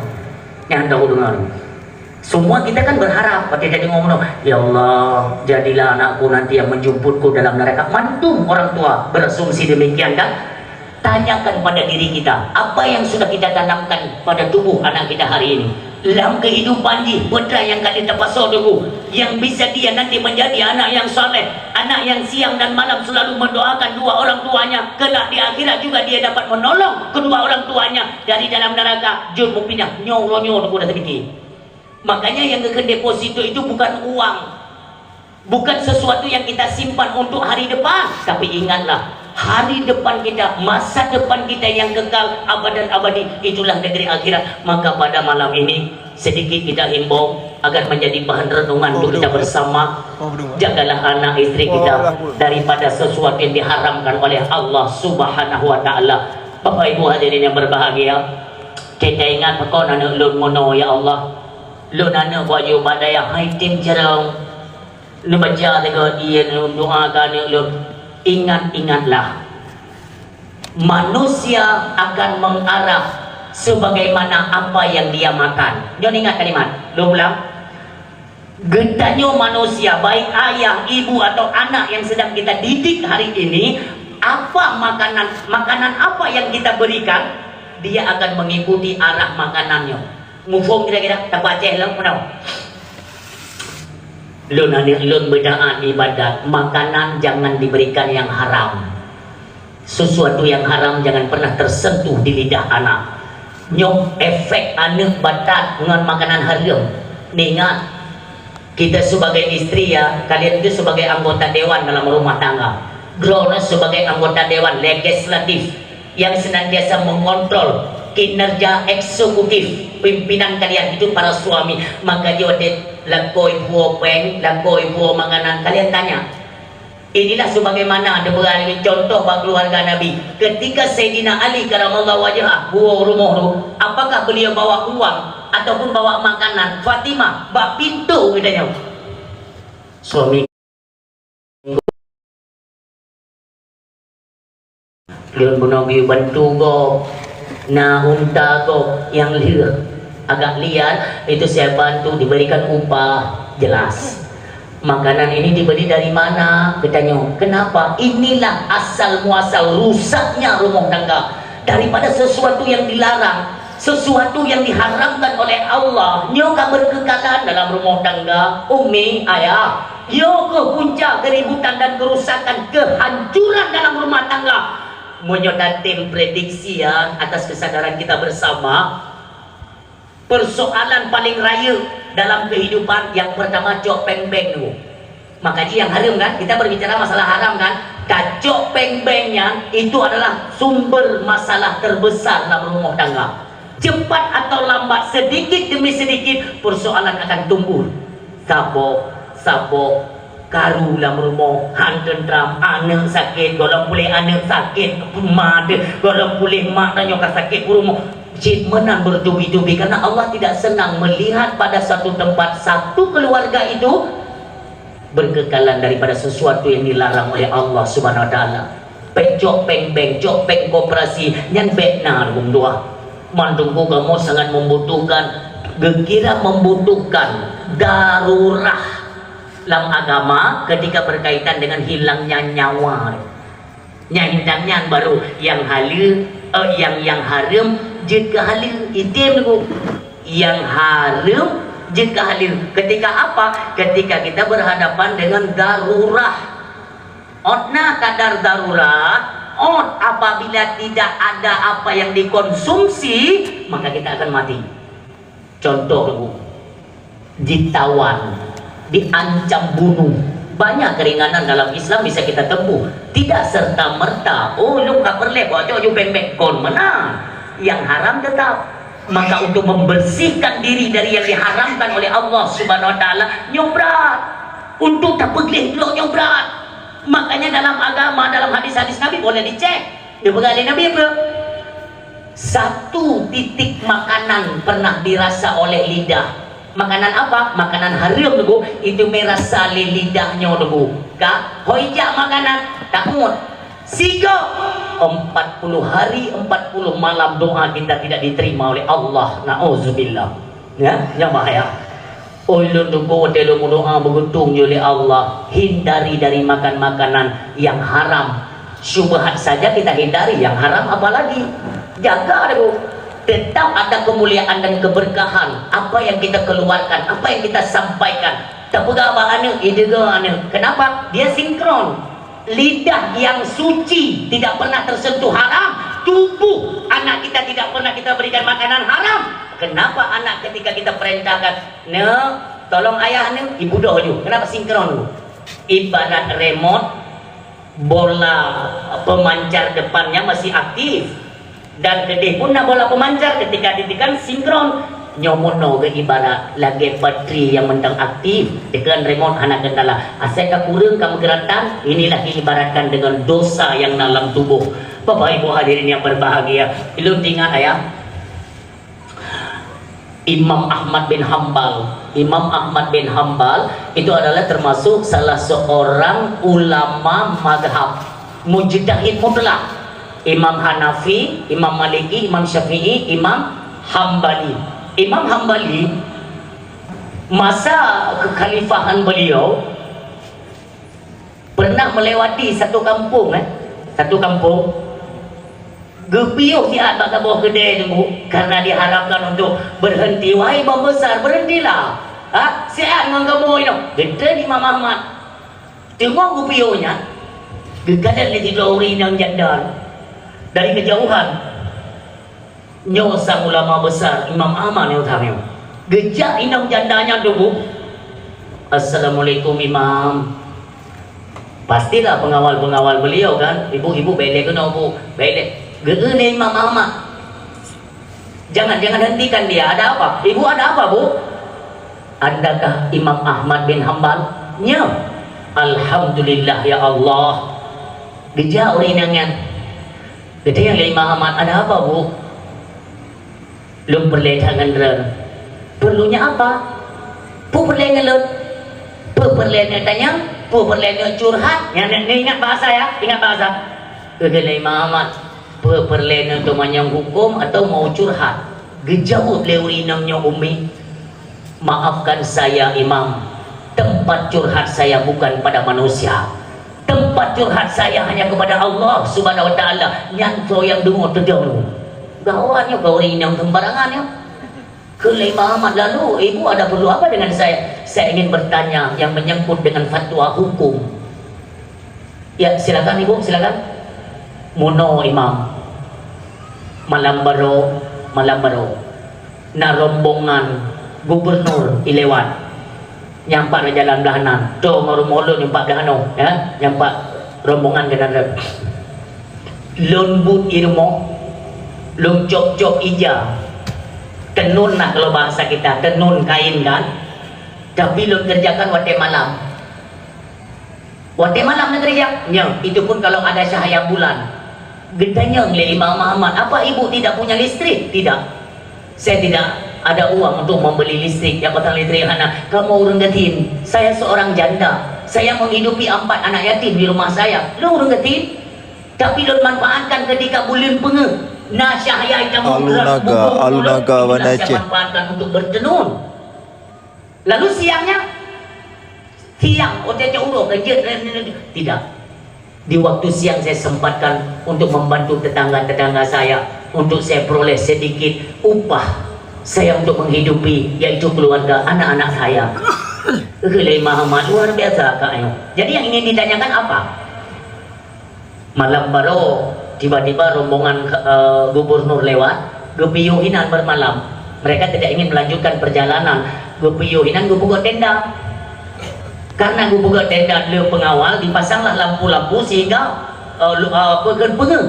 Nyan hana tadeungoe. Semua kita kan berharap, watèe tadeungoe meunoe, "Ya Allah, jadilah anakku nanti yang menjemputku dalam neraka." Mandum orang tua berasumsi demikian kan? Tanyakan pada diri kita, apa yang sudah kita tanamkan pada tubuh anak kita hari ini? Lam kehidupan jih, peue nyang ka lheueh tapasoe teungku, yang bisa dia nanti menjadi anak yang saleh, anak yang siang dan malam selalu mendoakan dua orang tuanya, kelak di akhirat juga dia dapat menolong kedua orang tuanya dari dalam neraka. Jeuet mupinah, nyoe uroe nyoe teungku dah teupike. Makanya yang geukheun deposito itu bukan uang. Bukan sesuatu yang kita simpan untuk hari depan, tapi ingatlah, hari depan kita, masa depan kita yang kekal abadan abadi, itulah negeri akhirat. Maka pada malam ini, sedikit kita himbau agar menjadi bahan renungan untuk kita bersama. Jagalah anak istri kita daripada sesuatu yang diharamkan oleh Allah Subhanahu wa Ta'ala. Bapak Ibu hadirin yang berbahagia, Teuingat pakon aneuk lôn meunoe, ya Allah. Lôn aneuk bak yue bak dayah hai tem carông. Neubaca lagèe ié lôn doa keu aneuk lôn. Ingat-ingatlah, manusia akan mengarah sebagaimana apa yang dia makan. Nyoe ingat kalimat. Lôn ulang. Geutanyoe manusia, baik ayah, ibu, atau anak yang sedang kita didik hari ini, apa makanan, makanan apa yang kita berikan, dia akan mengikuti arah makanannya. Muphom kira-kira, tapakéh lom, meunoe. Lôn aneuk lôn beudaat ibadat, makanan jangan diberikan yang haram. Sesuatu yang haram jangan pernah tersentuh di lidah anak. Nyoe efek aneuk batat ngon makanan hareuem. Ingat, kita sebagai istri ya, kalian itu sebagai anggota dewan dalam rumah tangga. Droeneuh sebagai anggota dewan legislatif yang senantiasa mengontrol kinerja eksekutif pimpinan kalian itu para suami. Maka jeuet lakoe buoh péng, lakoe buoh makanan. Kalian tanya, Inilah sebagaimana diberi contoh bak keluarga Nabi. Ketika Saidina Ali karamallahu wajhah buoh rumoh tu, apakah beliau bawa uang ataupun bawa makanan? Fatimah bak pintu geutanyoe. Suami Lôn bunoe geuyue bantu gob, na unta gob nyang lheueh. Agak liar, itu saya bantu diberikan upah, jelas. Makanan ini dibeli dari mana? Geutanyoe. Kenapa? Inilah asal muasal rusaknya rumah tangga. Daripada sesuatu yang dilarang, sesuatu yang diharamkan oleh Allah, nyoe ka berkekalan dalam rumah tangga, umi, ayah. Nyoe keuh punca keributan dan kerusakan, kehancuran dalam rumah tangga. Meunyoe tatem prediksi ya, atas kesadaran kita bersama, persoalan paling rayeuk dalam kehidupan yang pertama cok péng bank dulu. Maka jih nyang hareuem kan, kita berbicara masalah haram kan, tacok péng bank nyan itu adalah sumber masalah terbesar dalam rumah tangga. Cepat atau lambat, sedikit demi sedikit, persoalan akan tumbuh. Sabok, sabok, karu lam rumoh, han teuntram, aneuk sakét, gohlom puléh aneuk sakét, ma deuh, gohlom puléh mak tanyoe ka sakét u rumoh. Cit meunan bertubi-tubi, karena Allah tidak senang melihat pada satu tempat, satu keluarga itu berkekalan daripada sesuatu yang dilarang oleh Allah Subhanahu wa Taala. Péng cok péng bank, cok péng koperasi, nyan bèk na lôn dua. Mandum kamoe sangat membutuhkan, geukira membutuhkan, darurah lam agama ketika berkaitan dengan hilangnya nyawa. Nyang hindang nyan baru nyang haleue, eh, nyang, nyang hareuem jeuet keu haleue, item teungku. Nyang hareuem jeuet keu haleue. Ketika apa? Ketika kita berhadapan dengan darurah. Ôt na kadar darurah, ôt apabila tidak ada apa yang dikonsumsi, maka kita akan mati. Contoh, Bu, ditawan, diancam bunuh. Banyak keringanan dalam Islam bisa kita tempuh. Tidak serta-merta, "Oh, lôn ka peureulèe, bocok ju beng-beng," kon meunan. Yang haram tetap. Maka untuk membersihkan diri dari yang diharamkan oleh Allah Subhanahu wa Taala, nyoe brat. Untuk tapeugleh droe nyoe brat. Makanya dalam agama, dalam hadis-hadis Nabi boleh dicek. Dipeugah lé Nabi apa? Satu titik makanan pernah dirasa oleh lidah. Makanan apa? Makanan hareuem teungku, itu mé rasa lé lidah nyoe teungku. Ka, hôi jak makanan, takut. Sigoe, empat puluh hari, empat puluh malam doa kita tidak diterima oleh Allah. Nauzubillah. Ya, nyan bahaya. Oi lôn teungku, watèe lôn meudoa beugeutong lé Allah, hindari dari makan makanan yang haram. Syubhat saja kita hindari, yang haram apalagi. Jaga dulu. Tetap ada kemuliaan dan keberkahan apa yang kita keluarkan, apa yang kita sampaikan. Tapeugah bak aneuk, idéh geuh aneuk. Kenapa? Dia sinkron. Lidah yang suci tidak pernah tersentuh haram, tubuh anak kita tidak pernah kita berikan makanan haram. Kenapa anak ketika kita perintahkan, "Neuk, tolong ayah neuk," ibudoh ju. Kenapa sinkron ju? Ibarat remote, bola pemancar depannya masih aktif. Dan keudeh pun na bola pemancar, ketika ditekan sinkron. Nyoe meunoe geuibarat lagèe batri nyang mantong aktif, tekan remote hana kendala. Asai ka kureueng ka meugeuratan, inilah diibaratkan dengan dosa yang na lam tuboh. Bapak Ibu hadirin yang berbahagia, ulôn teuingat ayah, Imam Ahmad bin Hambal. Imam Ahmad bin Hambal itu adalah termasuk salah seorang ulama mazhab, mujtahid mutlak. Imam Hanafi, Imam Maliki, Imam Syafi'i, Imam Hambali. Imam Hambali, masa kekhalifahan beliau, pernah melewati satu kampung, eh, satu kampung. Geupiôh siat bak saboh keudè teungku, karena diharapkan untuk berhenti. "Wahai imam besar, berhentilah! Ha, siat ngon kamoe inoe!" Geutreun Imam Ahmad. Teungoh geupiôh nyan, geukalon lé sidroe ureueng inong janda dari kejauhan. Nyoe sang ulama besar, Imam Ahmad nyoe tanyong. Geujak inong janda nyan teungku. "Assalamualaikum, Imam." Pastilah pengawal-pengawal beliau kan, "Ibu, ibu, bèk lé keunoe, Bu, bèk lé." Geukheun lé Imam Ahmad. "Jangan, jangan hentikan dia. Ada apa? Ibu, ada apa, Bu?" "Andakah Imam Ahmad bin Hambal?" "Nyo." "Alhamdulillah, ya Allah." Geujak ureueng inong nyan. Geutanyong lé Imam Ahmad, "Ada apa, Bu?" "Lôn peureulèe that ngon droe." "Perlunya apa?" "Peue peureulèe ngon lôn?" "Peue peureulèe neuk tanyong, peue peureulèe neuk curhat." Nyan, nyan, ingat bahasa ya, ingat bahasa. Geukheun lé Imam Ahmad, "Peue peureulèe neuk teumanyong huköm atawa mau curhat?" Geujaweueb lé ureueng inong nyoe, "Umi, maafkan saya, Imam. Tempat curhat saya bukan pada manusia. Tempat curhat saya hanya kepada Allah Subhanahu wa Taala." Nyan soe nyang deungoe teudong. Gawat nyoe, keu ureueng inong sembarangan nyoe. Kheun lé Imam Ahmad, "Lalu, Ibu ada perlu apa dengan saya?" "Saya ingin bertanya yang menyangkut dengan fatwa hukum." "Ya, silakan, Ibu, silakan." "Meunoe, Imam. Malam baroe, malam baroe, na rombongan gubernur ilewat. Nyang pat jalan blah nan, toe ngon rumoh lôn nyang pat blah noe, ya, nyang pat rombongan keunan lôn. Lôn buet i rumoh, lôn cop-cop ija. Tenun lah kalau bahasa kita, tenun kain kan. Tapi lôn kerjakan watèe malam." "Watèe malam neukeurija?" "Nyo, itu pun kalau ada cahaya bulan." Geutanyong lé Imam Ahmad, "Apa ibu tidak punya listrik?" "Tidak. Saya tidak ada uang untuk membeli listrik, ya, pasang listrik hana." "Kamoe ureueng gasien. Saya seorang janda. Saya menghidupi empat anak yatim di rumah saya." "Lôn ureueng gasien, tapi lôn manfaatkan ketika buleuen peungeuh, na cahaya nyang Alu Naga, Alu Naga, itu saya manfaatkan untuk bertenun." "Lalu siangnya?" "Siang, oh, tiap-tiap uroe kan jeuet." "Tidak. Di waktu siang saya sempatkan untuk membantu tetangga-tetangga saya, untuk saya peroleh sedikit upah saya untuk menghidupi, yaitu keluarga anak-anak saya." Kheun lé Imam Ahmad, "Luar biasa, Kak, nyoe." Jadi yang ingin ditanyakan apa? Malam baroe, tiba-tiba rombongan, eh, gubernur lewat, geupiôh inan bermalam. Mereka tidak ingin melanjutkan perjalanan, geupiôh inan geupeugöt tenda. Karena geupeugöt tenda le pengawal, dipasanglah lampu-lampu sehingga, eh, lu-, eh, peungeuh-peungeuh.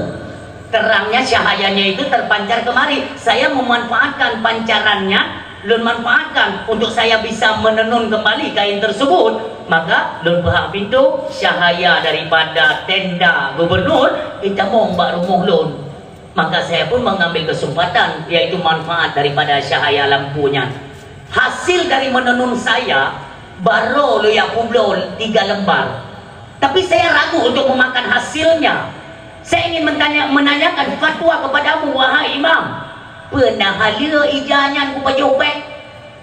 Terangnya, cahayanya itu terpancar kemari. Saya memanfaatkan pancarannya, lôn manfaatkan untuk saya bisa menenun kembali kain tersebut. Maka lôn peuhah pintoe, cahaya daripada tenda gubernur itamong bak rumoh lôn. Maka saya pun mengambil kesempatan, yaitu manfaat daripada cahaya lampu nyan. Hasil dari menenun saya, baroe lôn jak peubloe tiga lembar. Tapi saya ragu untuk memakan hasilnya. Saya ingin mentanya-, menanyakan fatwa kepadamu, wahai Imam. Peue na haleue ija nyan kupajoh bèk?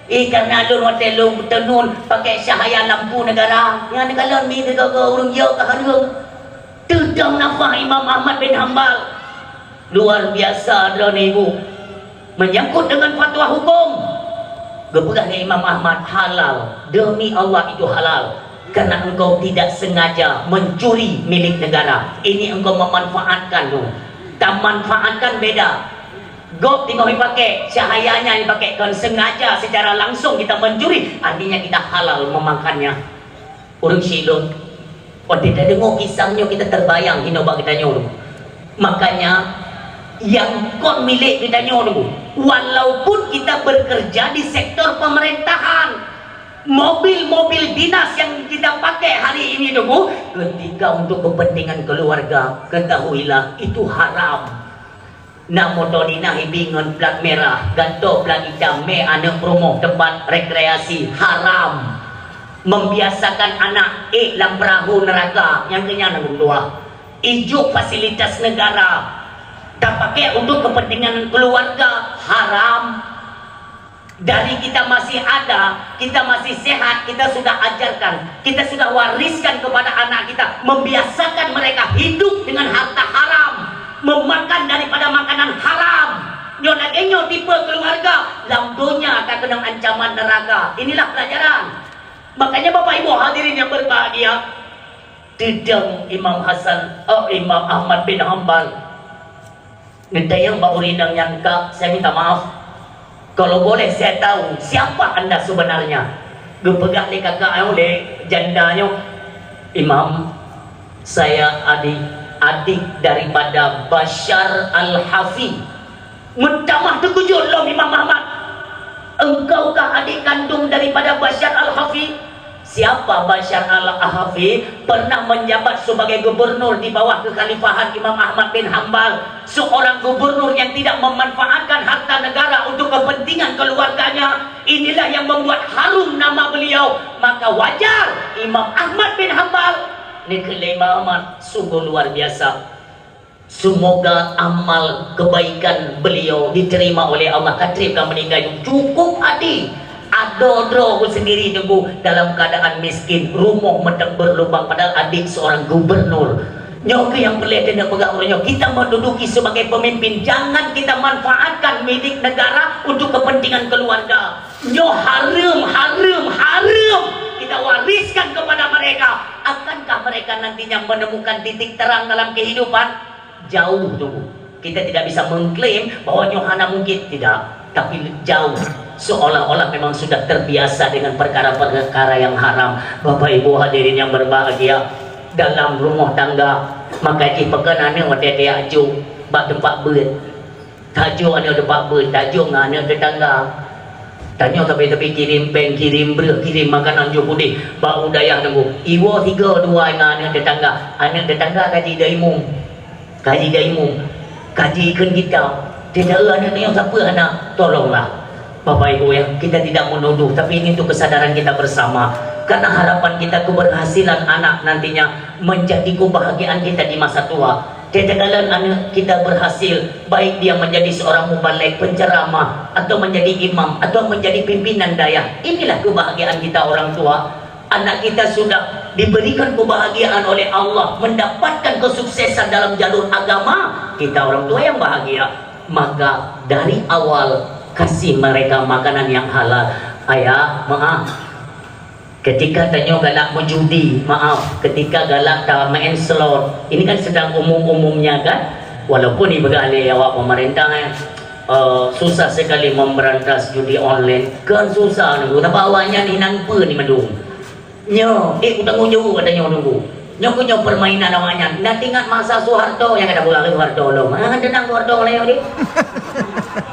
Eh, karena lôn watèe lôn tenun pakè cahaya lampu negara, nyan kalon mi teuga-ga ureueng jok ka hareuem. Teudong nafah Imam Ahmad bin Hambal. Luar biasa droeneuh, Ibu. Menyangkut dengan fatwa hukum, geupeugah lé Imam Ahmad, "Halal. Demi Allah, itu halal. Karena engkau tidak sengaja mencuri milik negara. Ini engkau memanfaatkan tu. Tamanfaatkan beda. Gob teungoh jipakè, cahayanya jipakè kon sengaja secara langsung kita mencuri, artinya kita halal memakannya." Ureueng syiek lôn, watèe tadeungoe kisah nyoe kita terbayang inoe bak geutanyoe. Makanya, nyang kon milék geutanyoe, walaupun kita bekerja di sektor pemerintahan, mobil-mobil dinas yang kita pakai hari ini, ketika untuk kepentingan keluarga, ketahuilah itu haram. Na moto dinah ibi ngon plat merah, gantoe plat itam, mé aneuk peurumoh teumpat rekreasi, haram. Membiasakan anak ék lam peurahô neuraka, nyang keu nyan ureueng tuha. Ijok fasilitas negara, tapakai untuk kepentingan keluarga, haram. Dari kita masih ada, kita masih sehat, kita sudah ajarkan, kita sudah wariskan kepada anak kita, membiasakan mereka hidup dengan harta haram, memakan daripada makanan haram. Nyoe lagèe nyoe tipe keluarga, lam donya akan keunong ancaman neraka. Inilah pelajaran. Makanya Bapak Ibu hadirin yang berbahagia, teudong Imam Hasan, eh, Imam Ahmad bin Hambal. Geutanyong bak ureueng inong nyan, "Kak, saya minta maaf. Kalau boleh saya tahu siapa anda sebenarnya?" Geupeugah lé kakak nyoe, lé janda nyoe, "Imam, saya adik, adik daripada Bashar Al-Hafi." Meutamah teukeujot lom Imam Ahmad. "Engkaukah adik kandung daripada Bashar Al-Hafi?" Siapa Bashar Al-Hafi? Pernah menjabat sebagai gubernur di bawah kekhalifahan Imam Ahmad bin Hambal, seorang gubernur yang tidak memanfaatkan harta negara untuk kepentingan keluarganya. Inilah yang membuat harum nama beliau. Maka wajar Imam Ahmad bin Hambal, neukheun lé Imam Ahmad, sungguh luar biasa. Semoga amal kebaikan beliau diterima oleh Allah. Ka trép ka meuninggai, cukup adé. Adoe droe ku sendiri teungku dalam keadaan miskin, rumoh meudeuek berlubang, padahal adik seorang gubernur. Nyoe keuh nyang peureulèe teuneuk peugah uroe nyoe, kita menduduki sebagai pemimpin, jangan kita manfaatkan milik negara untuk kepentingan keluarga. Nyoe hareuem, hareuem, hareuem kita wariskan kepada mereka. Akankah mereka nantinya menemukan titik terang dalam kehidupan? Jauh, teungku. Kita tidak bisa mengklaim bahwa nyoe hana mungkin, tidak. Tapi jauh, seolah-olah memang sudah terbiasa dengan perkara-perkara yang haram. Bapak Ibu hadirin yang berbahagia, dalam rumah tangga, maka jih peukon aneuk watèe tajak jok bak teumpat beuet. Tajok aneuk teumpat beuet, tajok ngon aneuk tetangga. Tanyoe sabe-sabe kirém péng, kirém breueh, kirém makanan jok udeh bak u dayah teungku. Iwoe sigoe dua ngon aneuk tetangga. Aneuk tetangga ka jidaimum. Ka jidaimum. Ka jikheun kitab. Tidak, aneuk nyoe sapeue hana? Tolonglah. Bapak Ibu ya, kita tidak menuduh, tapi ini untuk kesadaran kita bersama. Karena harapan kita keberhasilan anak nantinya menjadi kebahagiaan kita di masa tua. Takalon aneuk kita berhasil, baik dia menjadi seorang mubalig, penceramah, atau menjadi imam, atau menjadi pimpinan dayah. Inilah kebahagiaan kita orang tua. Anak kita sudah diberikan kebahagiaan oleh Allah, mendapatkan kesuksesan dalam jalur agama. Kita orang tua yang bahagia. Maka dari awal kasih mereka makanan yang halal. Ayah, maaf. Ketika tanyoe galak meujudi, maaf, ketika galak tameu'en slot, ini kan sedang umum-umumnya kan? Walaupun ipeugah lé awak pemerintah, eh, eh, susah sekali memberantas judi online. Kan susah nunggu, tapi awaknyan inan peue ni mandum. Nyoe, eh, ku tanggung jaweueb kata nyoe nunggu. Nyoe keuh nyoe permainan awaknyan. Ndak ingat masa Soeharto nyang kata bola Soeharto lom. Ah, tenang Soeharto lé deh.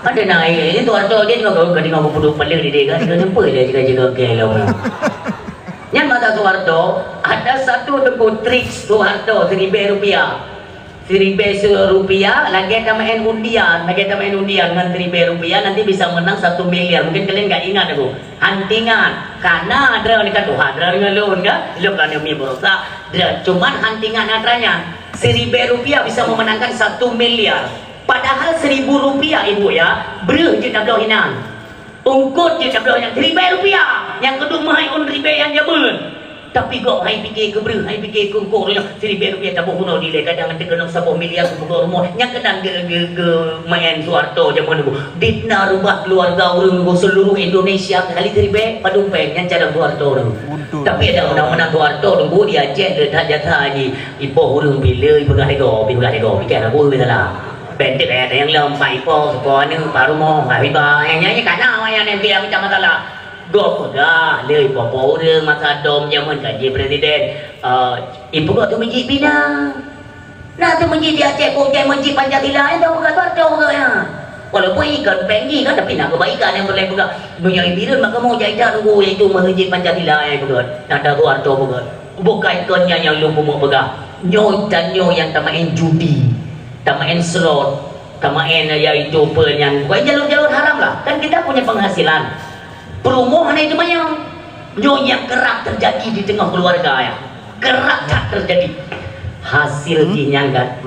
Ada naik, ini Soeharto dia juga kau kena mau puduk pala di dia kan. Dia jumpa dia juga-juga gelo. Nyan masa Soeharto, ada satu teungku trik Soeharto, siribèe rupiah. Siribèe rupiah, lagèe tameu'en undian, lagèe tameu'en undian ngon siribèe rupiah, nanti bisa menang satu miliar. Mungkin kalian nggak ingat aku. Hantingan, karena ada ni kan, wah, ada dengan lôn kan? Lôn kan demi berusaha. Cuman hantingan atra nyan, siribèe rupiah bisa memenangkan satu miliar. Padahal seribu rupiah, ibu ya, breuh jeuet tabloe inan. Ungkot jeuet tabloe nyan siribèe rupiah, nyang keudua meuhai ôn ribèe nyang jameun. Tapi gob hai pike keu breuh, hai pike keu ungkot nyoe, siribèe rupiah taboh bunoe dilèe, kadang teukeunong saboh miliar keu peugot rumoh. Nyang keunan geu-, geu-, geumeu'en Soeharto jameun nyoe. Ditna rubah keluarga ureueng nyoe seluruh Indonesia kali siribèe, padum péng nyan cara Soeharto nyoe. Tapi ada undang-undang Soeharto nunggu di Aceh le that jasa haji. Ipoh ureueng pih le, ipeugah lego, ipeugah lego, pike rabu salah. Bentuk ayat yang lom, Pak Ipoh, Sukoe Aneuk, Pak Rumoh, Pak Biba, nyang nyanyi kana awak nyang nempel yang macam masalah. Gob peugah lé po-po ureueng masa dom jameun ka jeuet presiden. Eh, ipeugah tu meuji pih na. Na tu meuji di Aceh, kok jai meuji Pancasila, eh, tu peugah tu, tu peugah ya. Walaupun ikon péng jih kan, tapi na kebaikan yang boleh peugah. Meunyoe ibireuen maka mau jai dak nunggu, iaitu meuji Pancasila, eh, peugah. Na dak geuh tu peugah. Bukai kon nyan nyang lôn peumeupeugah. Nyoe tanyoe nyang tameu'en judi, tameu'en slot, Tamaén, yaitu peue nyan, bukan jalur-jalur haram lah. Kan kita punya penghasilan. Peurumoh hana itu manyang. Nyoe yang kerap terjadi di tengah keluarga, ya. Kerap that terjadi. Hasil jih nyan kan,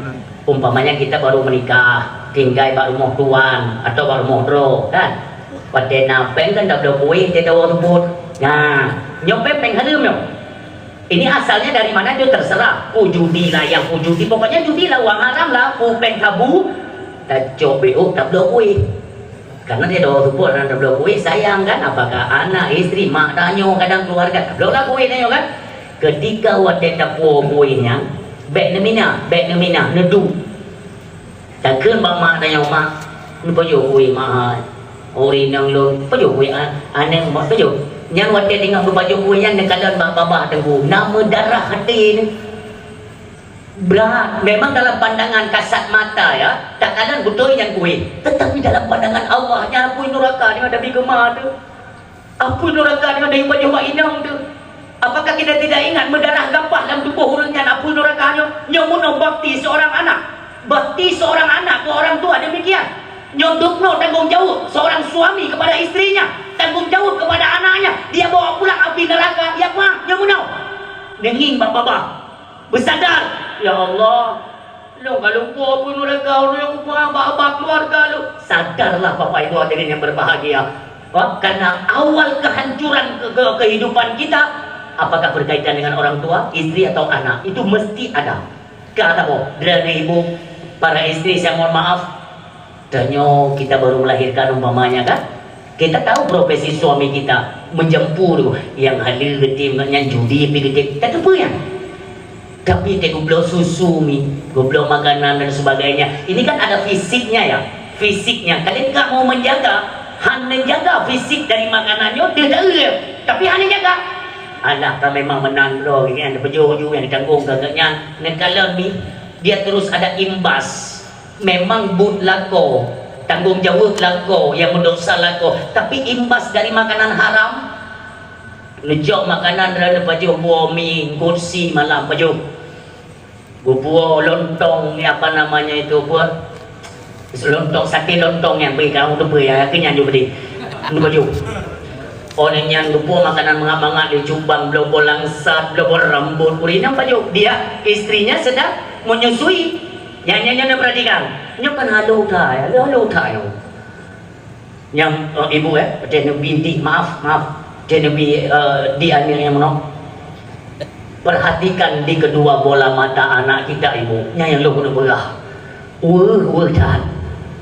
umpamanya kita baru menikah, tinggai bak rumoh tuan atau bak rumoh droe kan. Watèe na péng kan tabloe kueh, teudawa rumput. Nah, nyoe péng, péng haleuem nyoe. Ini asalnya dari mana itu terserah. Ku judi lah, yang ku judi, pokoknya judi lah, uang haram lah, ku péng sabu, tacok B O, tabloe kueh. Karena dia ada orang support dan tabloe kueh, sayang kan, apakah anak, isteri, mak tanyoe, kadang keluarga, tabloe lah kueh tanyoe kan. Ketika watèe tapuwoe kueh nyan, bèk neumina, bèk neumina, neuduek. Takheun bak mak tanyoe, "Mak, neupajoh kueh mak hai? Ureueng inong lôn, pajoh kueh a-, aneuk mak pajoh." Nyan watèe teungoh geupajoh kueh nyan neukalon bak babah teungku, na meudarah até nyan. Brat, memang dalam pandangan kasat mata, ya, takalon beutôi nyan kueh. Tetapi dalam pandangan Allah, nyan apui nuraka nyoe, Nabi geuma teuh. Apui nuraka nyoe, Nabi pajoh bak inong teuh. Apakah kita tidak ingat meudarah gapah lam tuboh ureueng nyan apui nuraka nyoe? Nyoe meunoe bakti seorang anak. Bakti seorang anak ke orang tua demikian. Nyoe dubnoe tanggông jaweueb seorang suami kepada istrinya, tanggông jaweueb kepada anaknya. Dia bawa pulang api neraka, ya, Mak, nyoe meunoe. Neungieng bak babah. Beusadar, "Ya Allah, lôn ka lumpoe apui nuraka, ulôn ubah bak-bak keluarga lôn." Sadarlah, Bapak Ibu hadirin yang berbahagia, bahwa karena awal kehancuran ke-, ke-, kehidupan kita, apakah berkaitan dengan orang tua, istri atau anak, itu mesti ada. Ka taboh, droeneuh ibu, para istri, saya mohon maaf, tanyoe kita baru melahirkan umpamanya kan, kita tahu profesi suami kita, meujampu tu, nyang haleue geutem, nyan judi pih geutem, tateupeue nyan. Tapi teuh geubloe susu mi, geubloe makanan dan sebagainya. Ini kan ada fisiknya ya, fisiknya. Kalian nggak mau menjaga, hana jaga fisik dari makanan nyoe, dia tak tapi hana jaga. Alah, ka memang meunan droe, nyang teupeujôh-jôh, nyang tanggông keu geuh nyan, neukalon mi, dia terus ada imbas. Memang buet lakoe, tanggông jaweueb lakoe, nyang meudosa lakoe, tapi imbas dari makanan haram. Neujok makanan droeneuh pajoh buah mi, kursi malam pajoh. Bubuah lontong, ni apa namanya itu, apa? Lontong, sate lontong nyang bri, kamu tu bri, ya, yakin nyan ju bri. Ni pajoh. Oh, nyan bubuah makanan mangat-mangat di cubang, bloe-bloe langsat, bloe-bloe rambut, ureueng nyan pajoh. Dia, istrinya sedang menyusui. Nyan, nyan, nyan, perhatikan. Nyoe kan halo that, halo, halo that nyoe. Nyang, eh, ibu, eh, watèe neubi dik, maaf, maaf. Watèe neubi, eh, dik aneuk nyang meunoe. Perhatikan di kedua bola mata anak kita, ibu. Nyan nyang lôn keuneuk peugah. Weueh, weueh that.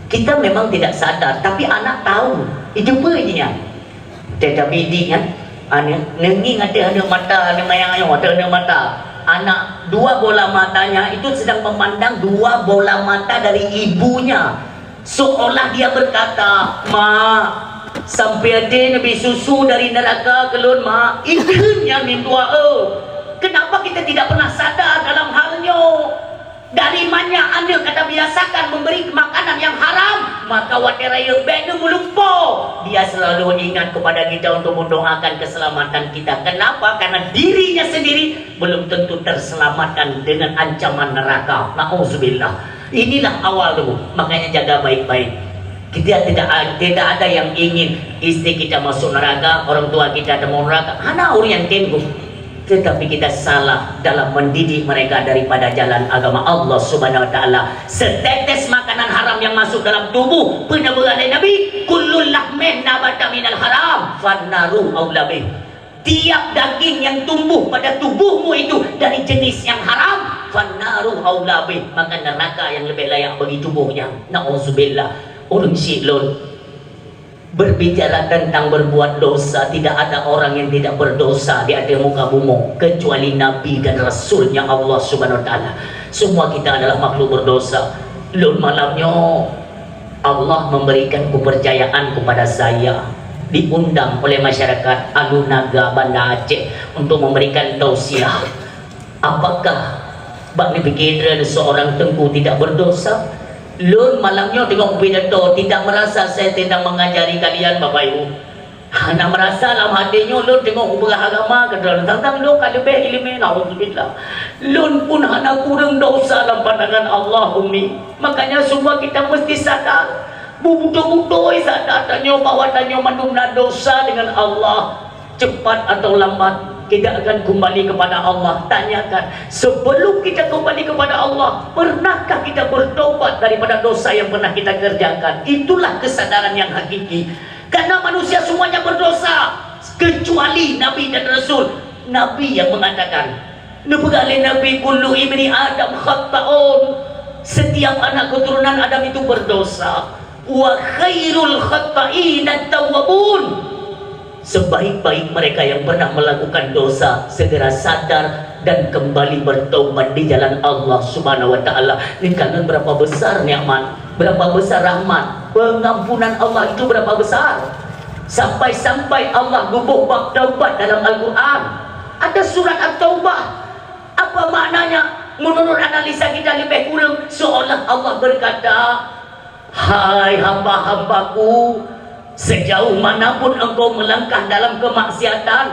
Kita memang tidak sadar, tapi anak tahu. Itu peue nyan? Tetapi dik nyan, aneuk, neungieng ateueh aneuk mata, aneuk mayang nyoe, ateueh aneuk mata. Anak dua bola matanya itu sedang memandang dua bola mata dari ibunya. Seolah dia berkata, "Mak, sampai até neubi susu dari neraka keu lôn, Mak." Ikheun nyan meudoa, eh. Kenapa kita tidak pernah sadar dalam hal nyoe? Dari manyak aneuk ka tabiasakan memberi makanan yang haram, maka watèe rayeuk bèk neumeulumpoe, dia selalu ingat kepada kita untuk mendoakan keselamatan kita. Kenapa? Karena dirinya sendiri belum tentu terselamatkan dengan ancaman neraka. Nauzubillah. Inilah awal tu. Makanya jaga baik-baik. Kita tidak, tidak ada yang ingin istri kita masuk neraka, orang tua kita ada mau neraka. Hana ureueng nyang tem. Tetapi kita salah dalam mendidik mereka daripada jalan agama Allah Subhanahu wa Taala. Setetes makanan haram yang masuk dalam tubuh, pernah berkata Nabi, "Kullu lahmin nabata minal haram, fannaru aula bih." Tiap daging yang tumbuh pada tubuhmu itu dari jenis yang haram, fannaru aula bih, maka neraka yang lebih layak bagi tubuhnya. Nauzubillah. Ureueng syik lôn. Berbicara tentang berbuat dosa, tidak ada orang yang tidak berdosa di atas muka bumi kecuali nabi dan rasulnya Allah Subhanahu wa Taala. Semua kita adalah makhluk berdosa. Lôn malam nyoe Allah memberikan kepercayaan kepada saya, diundang oleh masyarakat Alu Naga Banda Aceh untuk memberikan tausiah. Apakah bak neupike droe seorang teungku tidak berdosa? Lôn malam nyoe teungoh pidato, tidak merasa saya sedang mengajari kalian, Bapak Ibu. Hana meurasa lam até nyoe lôn teungoh ubeurah agama keudroe, tantang lôn ka leubeh iéleumé, naudzubillah. Lôn pun hana kureueng dosa lam pandangan Allah, Ummi. Makanya semua kita mesti sadar. Beutôi-beutôi sadar tanyoe bahwa tanyoe mandum na dosa dengan Allah. Cepat atau lambat, kita akan kembali kepada Allah. Tanyakan, sebelum kita kembali kepada Allah, pernahkah kita bertobat daripada dosa yang pernah kita kerjakan? Itulah kesadaran yang hakiki. Karena manusia semuanya berdosa, kecuali Nabi dan Rasul. Nabi yang mengatakan, neupeugah lé Nabi, "Kullu ibni Adam khatta'un." Setiap anak keturunan Adam itu berdosa. "Wa khairul khatta'ina tawwabun." Sebaik-baik mereka yang pernah melakukan dosa segera sadar dan kembali bertobat di jalan Allah Subhanahu wa Ta'ala. Ini kalian berapa besar nikmat, berapa besar rahmat, pengampunan Allah itu berapa besar. Sampai-sampai Allah geuboh bab taubat dalam Al-Quran. Ada surat At-Taubah. Apa maknanya? Menurut analisa kita lebih kurang seolah Allah berkata, "Hai hamba-hambaku, sejauh manapun engkau melangkah dalam kemaksiatan,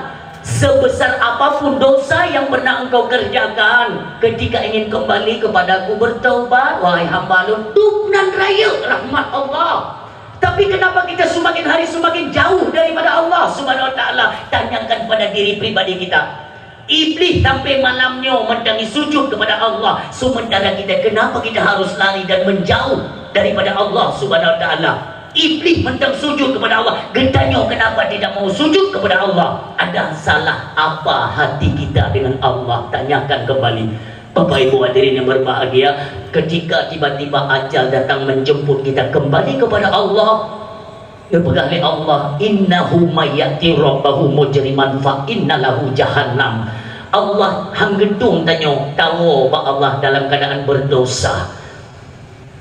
sebesar apapun dosa yang pernah engkau kerjakan, ketika ingin kembali kepadaku bertaubat, wahai hamba lôn, dum nan rayeuk rahmat Allah." Tapi kenapa kita semakin hari semakin jauh daripada Allah Subhanahu wa Ta'ala? Tanyakan pada diri pribadi kita. Iblih sampai malam nyoe mantong sujud kepada Allah, sementara kita, kenapa kita harus lari dan menjauh daripada Allah Subhanahu wa Ta'ala? Iblih mantong sujud kepada Allah, geutanyoe kenapa tidak mau sujud kepada Allah? Ada salah apa hati kita dengan Allah? Tanyakan kembali. Bapak Ibu hadirin yang berbahagia, ketika tiba-tiba ajal datang menjemput kita kembali kepada Allah, neupeugah lé Allah, "Innahu may ya'ti rabbahu mujriman fa inna lahu jahannam." Allah han geutueng tanyoe tawoe bak Allah dalam keadaan berdosa.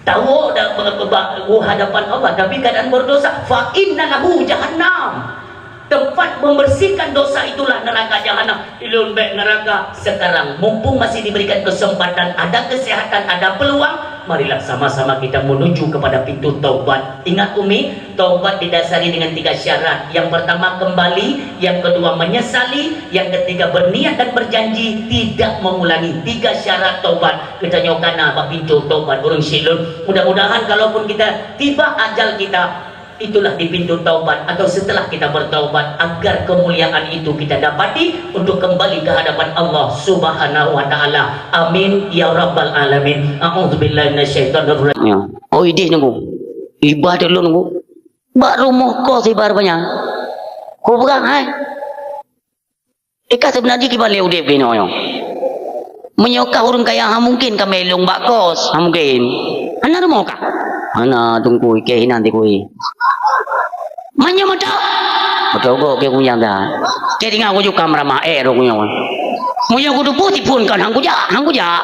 Tawoe dan be-, be-, be-, u hadapan Allah, tapi keadaan berdosa. "Fa inna lahu jahannam." Tempat membersihkan dosa itulah neraka jahanam. Ilôn bèk neraka sekarang. Mumpung masih diberikan kesempatan, ada kesehatan, ada peluang, marilah sama-sama kita menuju kepada pintu taubat. Ingat, Umi, taubat didasari dengan tiga syarat. Yang pertama, kembali. Yang kedua, menyesali. Yang ketiga, berniat dan berjanji tidak mengulangi. Tiga syarat taubat. Geutanyoe ka na bak pintoe taubat ureueng syiek lôn. Mudah-mudahan kalaupun kita tiba ajal kita, itulah di pintu taubat atau setelah kita bertaubat, agar kemuliaan itu kita dapati untuk kembali ke hadapan Allah Subhanahu wa Ta'ala. Amin ya rabbal alamin. A'udzubillahi minasyaitonir rajim. Ya. Oh, idéh nunggu. Ibah dulu nunggu. Bak rumoh kos ibar banyak. Ku peugah, hai. Ika sebenarnya kiban lé udép keunoe nyoe. Meunyoe kah ureueng kaya, ha mungken ka mé lôn bak kos, ha mungken. Hana rumoh kah? Hana, Teungku, ikei hinan Teungku. Meunyoe meudo. Meudo go keu kunyang dah. Keu tinggai ku juga meurama ék roh kunyang. Meunyoe ku tupu tiphon kan hang kujak, hang kujak.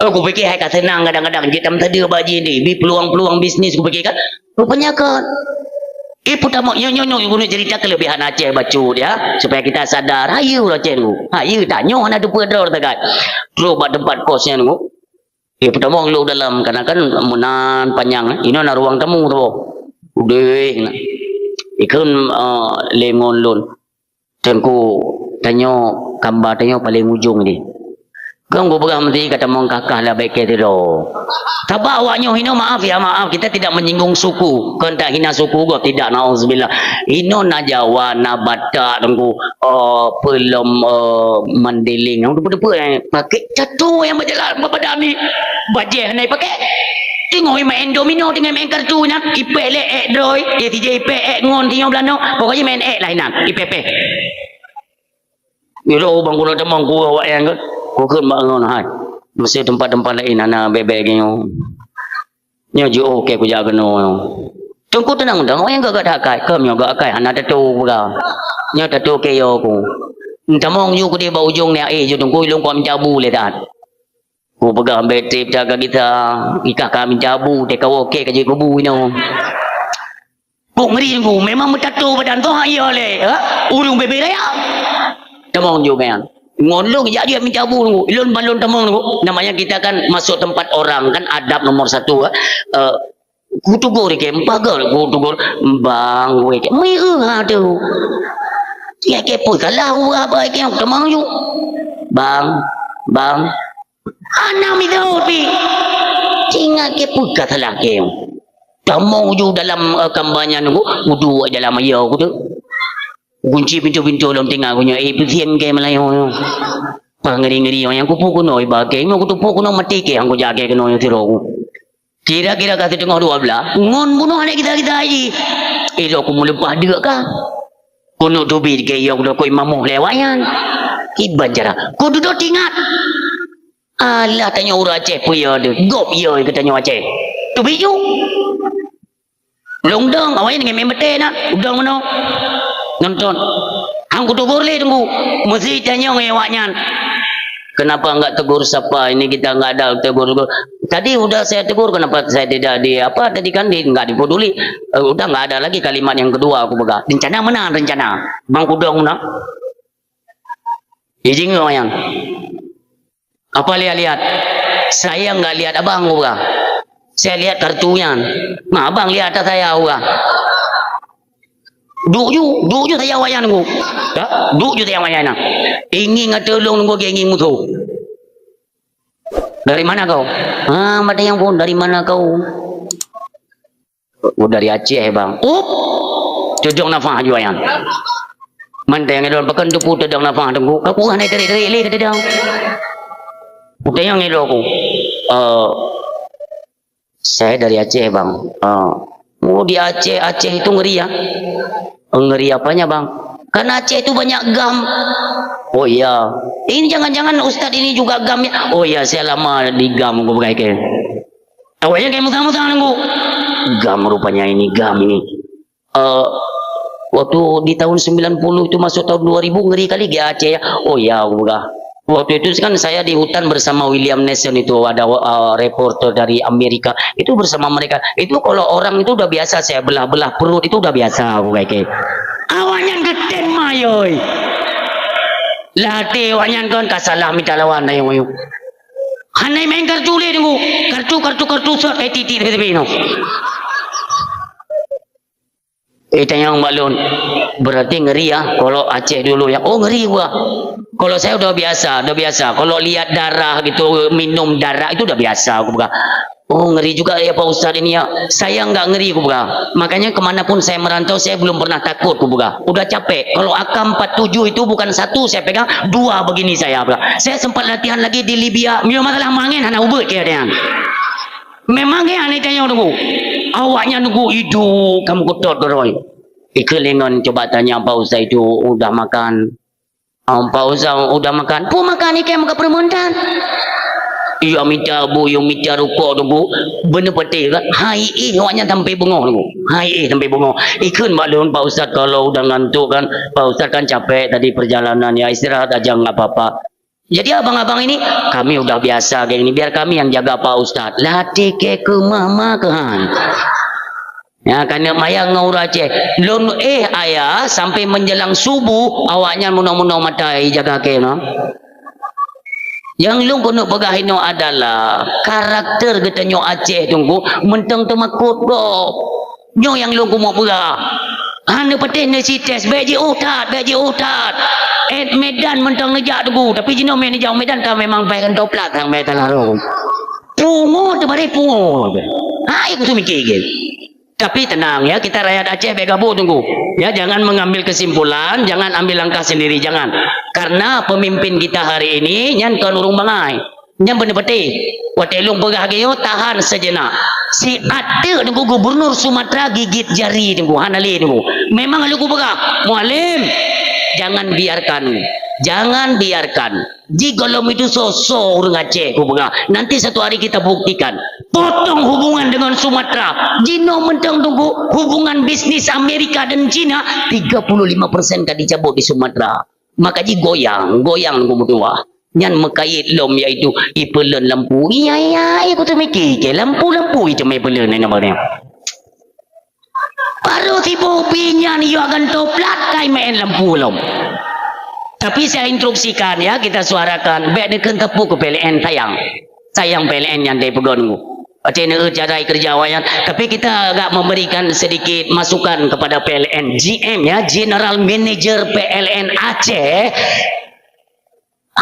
Oh, kupikir hai ka seunang kadang-kadang jeuet tam sadeue bak jih ni, bi peluang-peluang bisnis kupikir kan. Rupanya kan. Eh, putamok nyoe, nyoe, nyoe, guna cerita kelebihan Aceh bacut, ya, supaya kita sadar. Hayu Aceh tu. Hayu tak nyoe hana tupeue droe tagai. Trok bak tempat kosnya tu. Eh, putamok lu dalam, karena kan meunan panjang, eh. Inoe na ruang tamu tu. Udeh, nah. Ikun, eh, lengon lun. Teungku, tanyoe kamba tanyoe paleng ujong di. Kong gubra meusti ka tamong kakah lah baik keu sidroe. Sabab awak nyoe hinoe, maaf ya, maaf, kita tidak menyinggung suku. Kon tak hina suku gob, tidak, nauzubillah. Hinoe na Jawa, na Batak, Teungku, eh, peulom, eh, Mandeling. Nyang teupeu-teupeu, eh, pakai catu nyang bajalan, bapadan ni. Bajèe hana pakai. Teungoh main domino, teungoh main kartu inan, ipèh lé èk droe, ya tijé ipèh èk ngon singoh beulanoe, pokoknya main èk lah inan, ipèh-pèh. Iro bang guna tamong ku awak nyang ke, ku kheun bak ngon hai. Mesti tempat-tempat lain hana bèk-bèk geuh nyoe. Nyoe jiôh keu kujak keunoe nyoe. Teungku teunang dong, awak nyang gak-gak dakai, keu nyoe gak akai hana tatu peugah. Nyoe tatu keu yo ku. Tamong ju keudeh bak ujong ni, eh, ju Teungku ilong ku meucabu lé that. Kupeugah bèk trép jaga gita, ikah kami jabu, teuka woke ka jikubu inoe. Kok ngeri Teungku, memang meutato badan toh, iya lé, ha? Ureueng bebe raya. Tamong ju kan. Ngon lôn jak jeuet minta bu Teungku. Lôn ban lôn tamong Teungku. Namanya kita kan masuk tempat orang, kan adab nomor satu, ha? Eh, Kutegur ikei, pagal kutegur, "Bang," weh, ikei, "Meu'eu ha tu." Ikei pun salah, "Wah, bang, ikei tamong ju." "Bang, bang." Hana mita pi. Ingat ikei pun ka salah ikei. Tamong ju dalam, eh, kampanye nunggu, udu dalam ayo ku tu. Kunci pintoe-pintoe lom tinggai ku nyoe, eh, peusieng ikei meulayeue nyoe. Pah ngeri-ngeri nyoe, nyang kupu keunoe iba ikei, nyoe kuteupue keunoe maté ikei, nyang kujak ikei keunoe nyoe sidroe ku. Kira-kira ka siteungoh dua blah, ngon bunoe aneuk gita-gita jih. Ilok ku meuleupah deuk ka. Keuneuk teubiet keu yong dokoi mamoh lé awaknyan. Kiban cara. Ku dudoe tingat. Alah tanyoe ureueng Aceh peue yo deuh. Gop yo keu tanyoe Aceh. Teubiet ju. Lôn dong, awaknyan ngon meuté na. Udong meunoe. Nonton. Hang kutegur lé teungku. Meusi tanyong ngon awaknyan. Kenapa enggak tegur sapa? Ini kita enggak ada tegur, tegur. Tadi udah saya tegur, kenapa saya tidak di apa? Tadi kan di, enggak dipeduli. Eh, udah enggak ada lagi kalimat yang kedua aku peugah. Rencana mana rencana? Bang Kudong na. Izin ngon yang. Apa lihat-lihat? Saya enggak lihat abang aku peugah. Saya lihat kartu nyan. Nah, abang lihat atas saya aku peugah. Duek ju, duek ju saja awaknyan nunggu. Ka? Duek ju saja awaknyan na. Ingin ngon tulông nunggu, ingin musoh. "Dari mana kau?" "Ah, mat tanyong phon, dari mana kau?" "Oh, dari Aceh, bang." Up! Teudong nafah ju awaknyan. Manteng ngon lôn, pakon teupeu teudong nafah teungku. Ka kurang naik terik-terik lé ka teudong. Tanyong ngon lôn aku. Eh, "Saya dari Aceh, bang." "Ah, oh, di Aceh, Aceh itu ngeri ya?" "Ngeri apanya, bang?" "Karena Aceh itu banyak gam." "Oh iya. Ini jangan-jangan ustaz ini juga gam ya?" "Oh iya, saya lama di gam," aku peugah ikei. Awaknyan kai musang-musang nunggu. "Gam rupanya ini, gam ini." Eh, waktu di tahun sembilan puluh itu masuk tahun dua ribu, ngeri kali di Aceh ya. "Oh ya," aku peugah. Waktu itu kan saya di hutan bersama William Nelson itu, ada, eh, reporter dari Amerika. Itu bersama mereka. Itu kalau orang itu udah biasa saya belah-belah perut, itu udah biasa aku peugah ikei. Awaknyan geten mayoi. Latih awaknyan kon ka salah mita lawan ayong-ayong. Hana main kartu lé nunggu. Kartu, kartu, kartu sot kai titik tepi-tepi noh. Eh, tanyong bak lôn, "Berarti ngeri ya kalau Aceh dulu ya?" "Oh, ngeri gua. Kalau saya udah biasa, udah biasa. Kalau lihat darah gitu, minum darah itu udah biasa," aku peugah. "Oh, ngeri juga ya Pak Ustaz ini ya." "Saya nggak ngeri," aku peugah. "Makanya kemana pun saya merantau, saya belum pernah takut," aku peugah. "Udah capek. Kalau A K empat tujuh itu bukan satu saya pegang, dua begini saya pegang. Saya sempat latihan lagi di Libya. Mio masalah mangen hana ubit ke ada." Memang ke aneh tanya tunggu. Awaknya nunggu hidup kamu ketot geroi. Ikut lengon coba tanya Pak Ustaz itu udah makan. "Ah, Pak Ustaz udah makan." "Pun makan ikan makan permentan." Iya mita bu, iya mita rukok tunggu. Bener petir kan? Hai eh, awaknya sampai bengong tunggu. Hai eh, sampai bengong. Ikut bak lôn, "Pak Ustaz kalau udah ngantuk kan, Pak Ustaz kan capek tadi perjalanan ya, istirahat aja nggak apa-apa." Jadi abang-abang ini, "Kami udah biasa kayak gini, biar kami yang jaga Pak Ustaz." Latih ke ke mama ke han. Ya, karena maya ngon ureueng Aceh. Lôn eh ayah sampai menjelang subuh, awaknyan munoe-munoe mata jaga ke no. Yang lôn keuneuk peugah inoe adalah karakter geutanyoe Aceh tunggu mentong teumakot gob. Nyoe nyang lôn keumeung peugah. Hana patéh neusi tes, bèk jiôh that, bèk jiôh that. Eh, Medan mantong neujak teungku, tapi jinoe mè neujak Medan ka memang paih kantô plat sang mè talah rhom. Pungo teuh bareh pungo. Hai, keu seumiké gét. Tapi tenang ya, kita rakyat Aceh bèk gabuk teungku. Ya, jangan mengambil kesimpulan, jangan ambil langkah sendiri, jangan. Karena pemimpin kita hari ini nyan kon ureueng bangai. Nyan beuna patéh. Watèe lôn peugah lagèe nyoe, tahan sejenak. Siat teuk teungku gubernur Sumatera gigit jari teungku, hana lé teungku. Memang lôn kupeugah, "Mualem, jangan biarkan. Jangan biarkan." Ji gohlom itu soe-soe ureueng Aceh kupeugah. Nanti satu hari kita buktikan. Potong hubungan dengan Sumatera. Jinoe mantong teungku hubungan bisnis Amerika dan Cina tiga puluh lima persen ka dicabut di Sumatera. Maka ji goyang, goyang teungku meutuwah. Nyan meukayèt lom yaitu ipeuleun lampu. Iya, iya, iya, beutôi miké keu lampu, lampu itu mè peuleun nyan. Baru sibuk pi nyan yue akan toplat kai meu'en lampu lom. Tapi saya instruksikan ya, kita suarakan, bèk neukheun teupeu keu P L N sayang. Sayang P L N nyan dai peugöt nunggu. Pasti neueu cara kerja awaknyan. Tapi kita agak memberikan sedikit masukan kepada P L N, G M ya, General Manager P L N Aceh.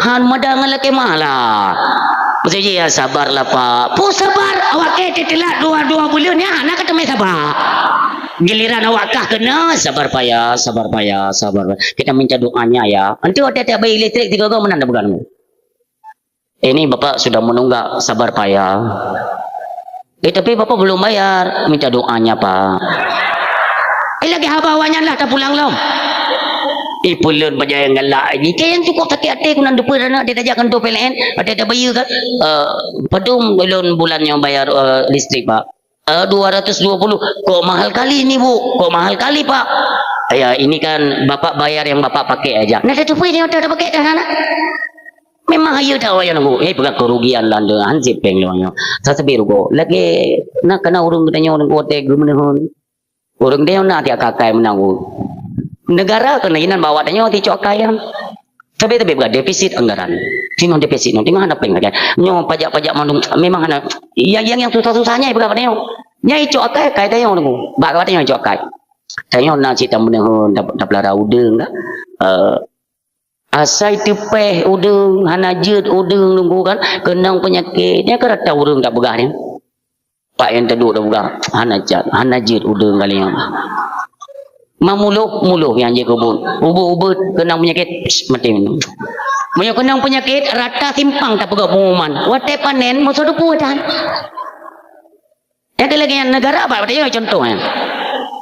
Han mada ngon lakée mala. Maksud jih, "Ya, sabarlah, Pak." Peue sabar, awak kah teulat dua, dua buleuen nyan, hana ka teumé sabar. Giliran awak kah kena, "Sabar, Pak, ya, sabar, Pak, ya, sabar, Pak." Kita minta doanya, ya. Nanti watée tiep bayeue listrik, tiga go meunan dah bukan. "Ini Bapak sudah menunggak, sabar, Pak, ya." "Eh, tapi Bapak belum bayar." "Minta doanya, Pak." Eh, lagée haba awaknyan lah tapulang lom. Eh, peulon bajai galak ini. Kayang cukup sakit hati, ku nan depan anak dia tajak kantor P L N, ada, ada bayar kan. "Eh, padum ulôn bulan nyoe bayar, eh, listrik, Pak?" "Eh, dua ratus dua puluh." "Kok mahal kali ni, Bu? Kok mahal kali, Pak?" "Ya, ini kan Bapak bayar yang Bapak pakai aja." Nah, dah cukup ini udah pakai dah anak. Memang hayeue that awaknyan nunggu. Eh, peugah kerugian landa, hansip péng lé awaknyan. Sasabe rugoe. Lagée na kana ureuëng geutanyoe nunggu watée geumeuneuhon. Ureuëng tanyoe na tiak kakai meunang u. Negara keuneuk inan bak awak tanyoe ti cok akai nyan. Sabe-sabe peugah defisit anggaran. Tinoh defisit nyoe, tinoh hana péng lagée. Nyoe pajak-pajak mandum memang hana. Yang, yang, yang susah-susah nyai peugah bak tanyoe. Nyai cok akai, akai tanyoe nunggu. Bak awak tanyoe cok akai. Tanyoe na cit tameuneuhon, tap-, tapeulara udeueng dah. Eh, Asai teupeh udeueng, hana jeuet udeueng nunggu kan, keunong peunyakét. Nyan keu rata ureuëng tapeugah nyan. Pak nyang teuduek tapeugah, hana jeuet, hana jeuet udeueng kali nyan. Mamulôh, mulôh nyang jeuet keu buet. Ubeut-ubeut, keunong peunyakét, pss, maté. Meunyoe keunong peunyakét, rata simpang tapeugah pengumuman. Watée panen, musoh teupeu tan. Nyang keu lagée nyan negara bak tanyoe contoh nyan.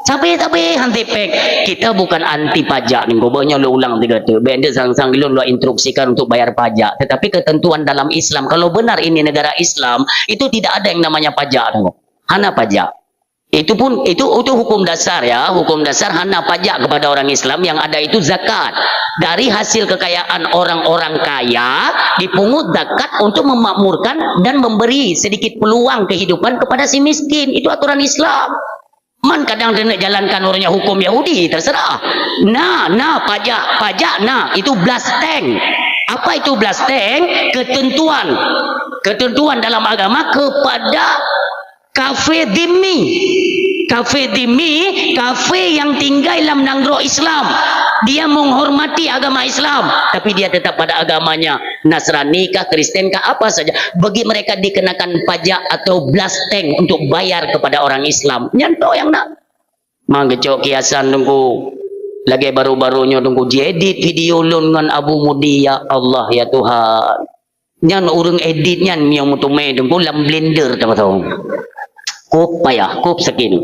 Sabe-sabe hansip péng. Kita bukan anti pajak, nyoe gob nyoe lôn ulang tiga teuk. Bék ndeuk sang-sang lôn lôn instruksikan untuk bayar pajak. Tetapi ketentuan dalam Islam, kalau benar ini negara Islam, itu tidak ada yang namanya pajak, nyoe. Hana pajak. Itu pun, itu, itu hukum dasar ya, hukum dasar hana pajak kepada orang Islam, yang ada itu zakat. Dari hasil kekayaan orang-orang kaya, dipungut zakat untuk memakmurkan dan memberi sedikit peluang kehidupan kepada si miskin. Itu aturan Islam. Man kadang taneuk jalankan ureuëng hukum Yahudi, terserah. Na, na pajak, pajak na, itu blasteng. Apa itu blasteng? Ketentuan. Ketentuan dalam agama kepada kafé dhimmi. Kafé dhimmi, kafé yang tinggai lam nanggroe Islam. Dia menghormati agama Islam, tapi dia tetap pada agamanya. Nasrani kah, Kristen kah, apa saja. Bagi mereka dikenakan pajak atau blasteng untuk bayar kepada orang Islam. Nyan toh nyang na. Mang geucok kiasan Teungku. Lagée baru-baru nyoe Teungku diedit video lôn ngon Abu Mudi, ya Allah, ya Tuhan. Nyan ureuëng edit nyan meunyoe meuteumé Teungku lam blender teuma thong. Kop payah, kop sakét.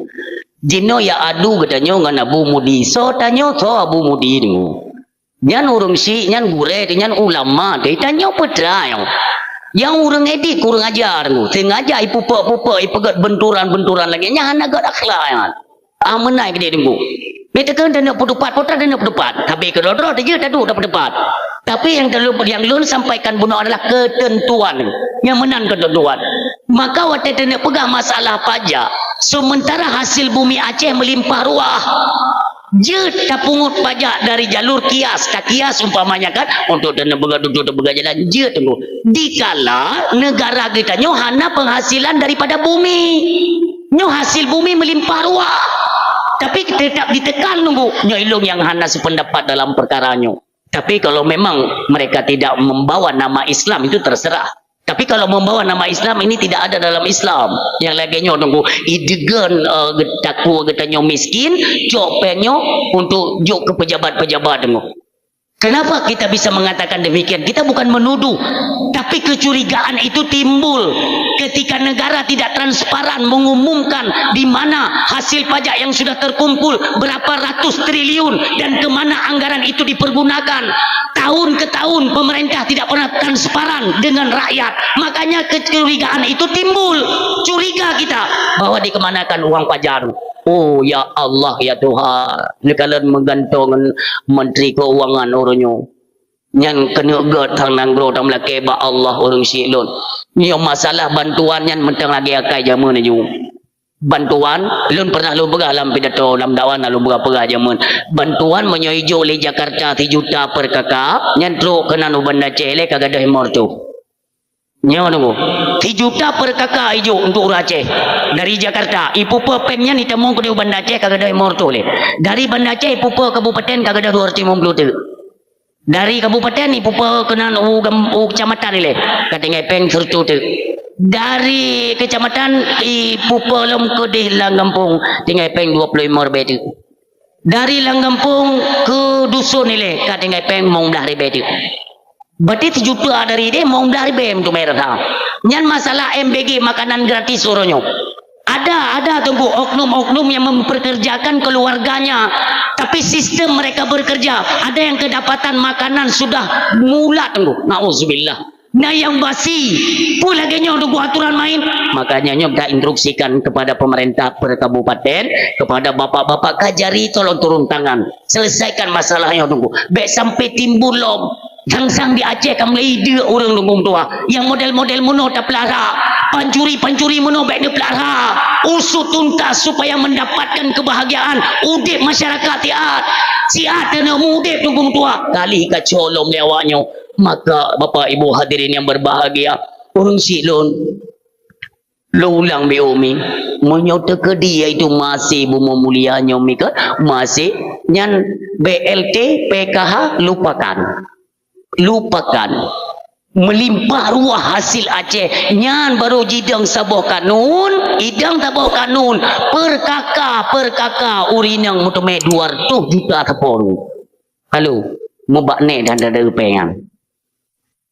Jinoe ya adu geutanyoe ngon Abu Mudi. Soe tanyoe, soe Abu Mudi Teungku. Nyan ureuëng syiek, nyan gurée, nyan ulama, teuh tanyoe peue teuma nyoe. Nyang ureuëng edit kureueng aja Teungku. Sengaja ipupok-pupok, ipeugét benturan-benturan lagée nyan hana gét akhlak nyan. Ah, meunan keudéh Teungku. Bèk takheun taneuk peuteupat, peue teuma taneuk peuteupat. Tapi keudroe-droe teujeuet taduek tapeuteupat. Tapi nyang teuleu-, nyang lôn sampaikan bunoe adalah keuteuntuan. Nyang meunan keuteuntuan. Maka watée taneuk peugah masalah pajak, seumeuntara hasil bumi Aceh meulimpah ruah, jeuet tapungut pajak dari jalur kias, takias umpamanya kan, untuk taneuk peugah dudoe, tapeugah jalan, jeuet Teungku. Dikala neugara geutanyoe hana penghasilan daripada bumi. Nyoe hasil bumi meulimpah ruah. Tapi teutap ditekan Teungku. Nyoe ilôn nyang hana sependapat dalam perkara nyoe. Tapi kalau memang mereka tidak membawa nama Islam, itu terserah. Tapi kalau membawa nama Islam, ini tidak ada dalam Islam. Nyang lagée nyoe Teungku, ideugon, eh, takue geutanyoe miskin, cok péng nyoe untuk jok keu pejabat-pejabat Teungku. Kenapa kita bisa mengatakan demikian? Kita bukan menuduh, tapi kecurigaan itu timbul ketika negara tidak transparan mengumumkan di mana hasil pajak yang sudah terkumpul, berapa ratus triliun, dan ke mana anggaran itu dipergunakan. Tahun ke tahun pemerintah tidak pernah transparan dengan rakyat. Makanya kecurigaan itu timbul. Curiga kita bahwa dikemanakan uang pajak. Oh, ya Allah, ya Tuhan. Neukalon meugantoe ngon Menteri Keuangan uroe nyoe. Nyan keuneuk gét that nanggroe tameulakée bak Allah ureuëng syiek lôn. Nyoe masalah bantuan nyan mantong lagée akai jameun laju. Bantuan, lôn pernah lôn peugah lam pidato, lam dakwah na lôn peugah, peugah jameun. Bantuan meunyoe ijok lé Jakarta sijuta per K K, nyan trok keunan u Banda Aceh ilée ka gadôh limong reutôh. Nyoe tunggu. Sijuta per K K ijok untuk ureueng Aceh. Dari Jakarta, ipupa péng nyan itamong keudeh Banda Aceh ka gadôh limong reutôh lé. Dari Banda Aceh ipupa kabupaten ka gadôh dua reutôh limong ploh teuk. Dari kabupaten ipupa keunan u gam-, u kecamatan ilée, ka tinggai péng sireutôh teuk. Dari kecamatan ipupa lom keudeh lam gampông, tinggai péng dua ploh limong ribée teuk. Dari lam gampông keu duson ilée, ka tinggai péng limong blaih ribée teuk. Berarti sijuta dari ideh limong blaih ribée untuk bayar zakat. Nyan masalah M B G, makanan gratis uroe nyoe. Ada, ada tunggu oknum-oknum yang memperkerjakan keluarganya, tapi sistem mereka bekerja, ada yang kedapatan makanan sudah mulat tunggu. Nauzubillah. Nah, yang basi, pun lagi nyoe tunggu aturan main. Makanya nyoe kita instruksikan kepada pemerintah per kabupaten, kepada bapak-bapak Kajari, tolong turun tangan. Selesaikan masalah nyoe tunggu. Bèk sampai timbul lom. Sang-sang di Aceh ka mulai idék ureueng dukung tuha. Nyang model-model meunoe tapeulara. Pancuri-pancuri meunoe bèk neupeulara. Usut tuntas supaya mendapatkan kebahagiaan. Udép masyarakat siat. Siat keuneuk meuudép dukung tuha. Kali ka colom lé awak nyoe. Maka Bapak Ibu hadirin yang berbahagia, ureueng syiek lôn, lôn ulang beu mi, meunyoe teukeudi yaitu masih bumoe mulia nyoe mi kan, masih nyan B L T, P K H, lupakan. Lupakan. Melimpah ruah hasil Aceh, nyan baru jidong saboh kanun, idong saboh kanun, per K K, per K K, ureueng inong meuteumé dua reutôh juta sapo. Halo, mubak nek dan dada upéngan.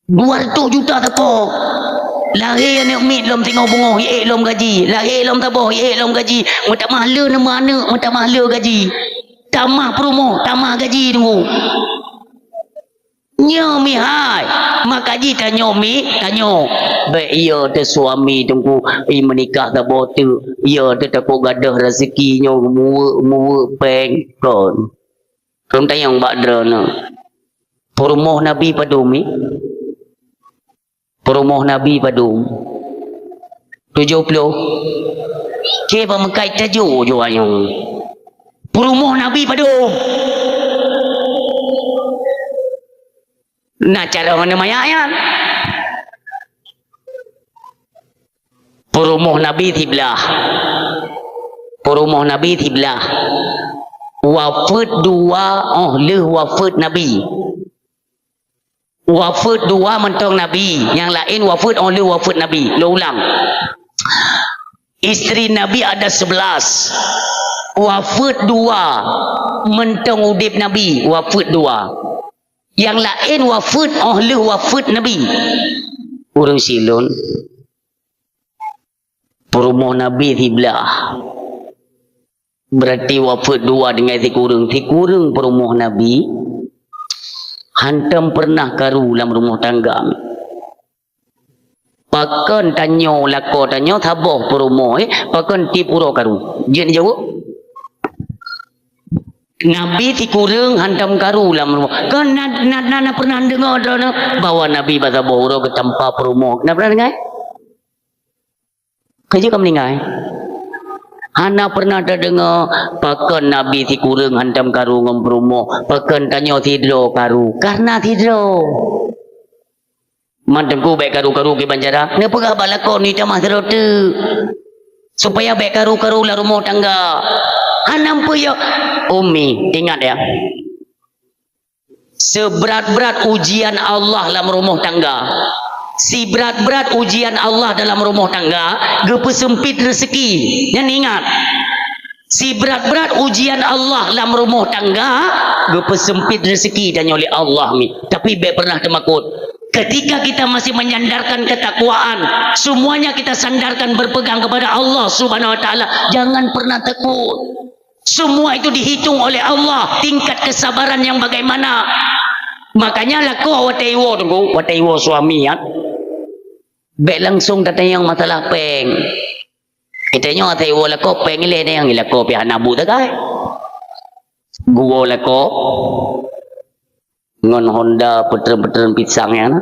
Dua reutôh juta teuko. Lahé aneuk miet lom singoh beungoh, iék lom gaji. Lahé lom saboh, iék lom gaji. Meutamah le neumeung aneuk, meutamah le gaji. Tamah peurumoh, tamah gaji tunggu. Nyoe mi hai. Maka jih tanyoe mi, tanyoe. Bèk iya teuh suami tunggu, i meunikah saboh teuk. Iya teuh takot gadôh raseuki nyoe muweuek-muweuek péng kon. Lôn tanyong bak droeneuh. Peurumoh Nabi padum mi? Peurumoh Nabi padum? Tujoh ploh. Oke, pameukai tajoh-joh ayong. Peurumoh Nabi padum? Na cara mana mayak nyan? Peurumoh Nabi siblah. Peurumoh Nabi siblah. Wafeuet dua óh lheueh wafeuet Nabi. Wafeuet dua mantong Nabi, nyang laén wafeuet óh lheueh wafeuet Nabi. Lôn ulang. Isteri Nabi ada sebelas. Wafeuet dua mantong udép Nabi, wafeuet dua. Nyang laén wafeuet óh lheueh wafeuet Nabi. Ureueng syiek lôn. Peurumoh Nabi siblah. Berarti wafeuet dua tinggai sikureueng. Sikureueng peurumoh Nabi hantom pernah karu lam rumoh tangga. Pakon tanyoe lakoe tanyoe saboh peurumoh, eh, pakon tiep uroe karu. Jeuet jaweueb. Nabi sikureueng hantom karu lam rumoh. Kon na, na, na, na pernah deungoe droeneuh bahwa Nabi bak saboh uroe geutampa peurumoh. Na pernah deungoe? Keujeuet ka meuninggai. Hana pernah tadeungoe pakon Nabi sikureueng hantom karu ngon peurumoh, pakon tanyoe sidroe karu. Karena sidroe. Man teungku bèk karu-karu kiban cara. Neupeugah bak lakoe neutamah sidroe teuk. Supaya bèk karu-karu lam rumoh tangga. Hana peue yo. Umi, ingat ya. Seberat-berat ujian Allah lam rumoh tangga, sibrat-brat ujian Allah dalam rumoh tangga, geupeuseumpit reuseuki. Nyan ingat, sibrat-brat ujian Allah lam rumoh tangga, geupeuseumpit reuseuki tanyoe lé Allah mi. Tapi bèk pernah teumakot. Ketika kita masih menyandarkan ketakwaan, semuanya kita sandarkan berpegang kepada Allah Subhanahu wa Taala, jangan pernah takut. Semua itu dihitung oleh Allah, tingkat kesabaran yang bagaimana. Makanya lakoe watèe iwoe teungku, watèe iwoe suami nyan, bèk langsung tatanyong masalah péng. Itanyong watèe iwoe lakoe péng ilèe, tanyong lakoe pih hana bu takai. Geuwoe lakoe ngon Honda peutreun-peutreun pisang nyan na.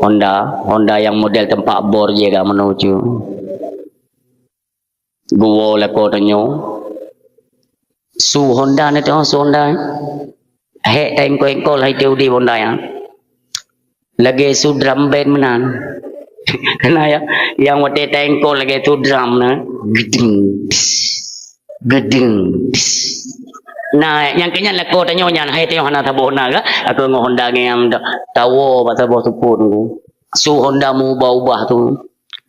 Honda, Honda nyang model teumpat bor jih ka meunuju. Geuwoe lakoe tanyoe. Su Honda na teuh, su Honda. Hék ta-, engkol-engkol hai teuh udép Honda nyan. Lagèe su drum band meunan. Kana ya, nyang watèe taengkol lagèe su drum na. Geudeng, geudeng. Nah, nyang keu nyan lakoe tanyoe nyan, hai tanyoe hana saboh na ka? Aku ngon Honda ngieng tawoe bak saboh seupôt tu. Su Honda meuubah-ubah tu.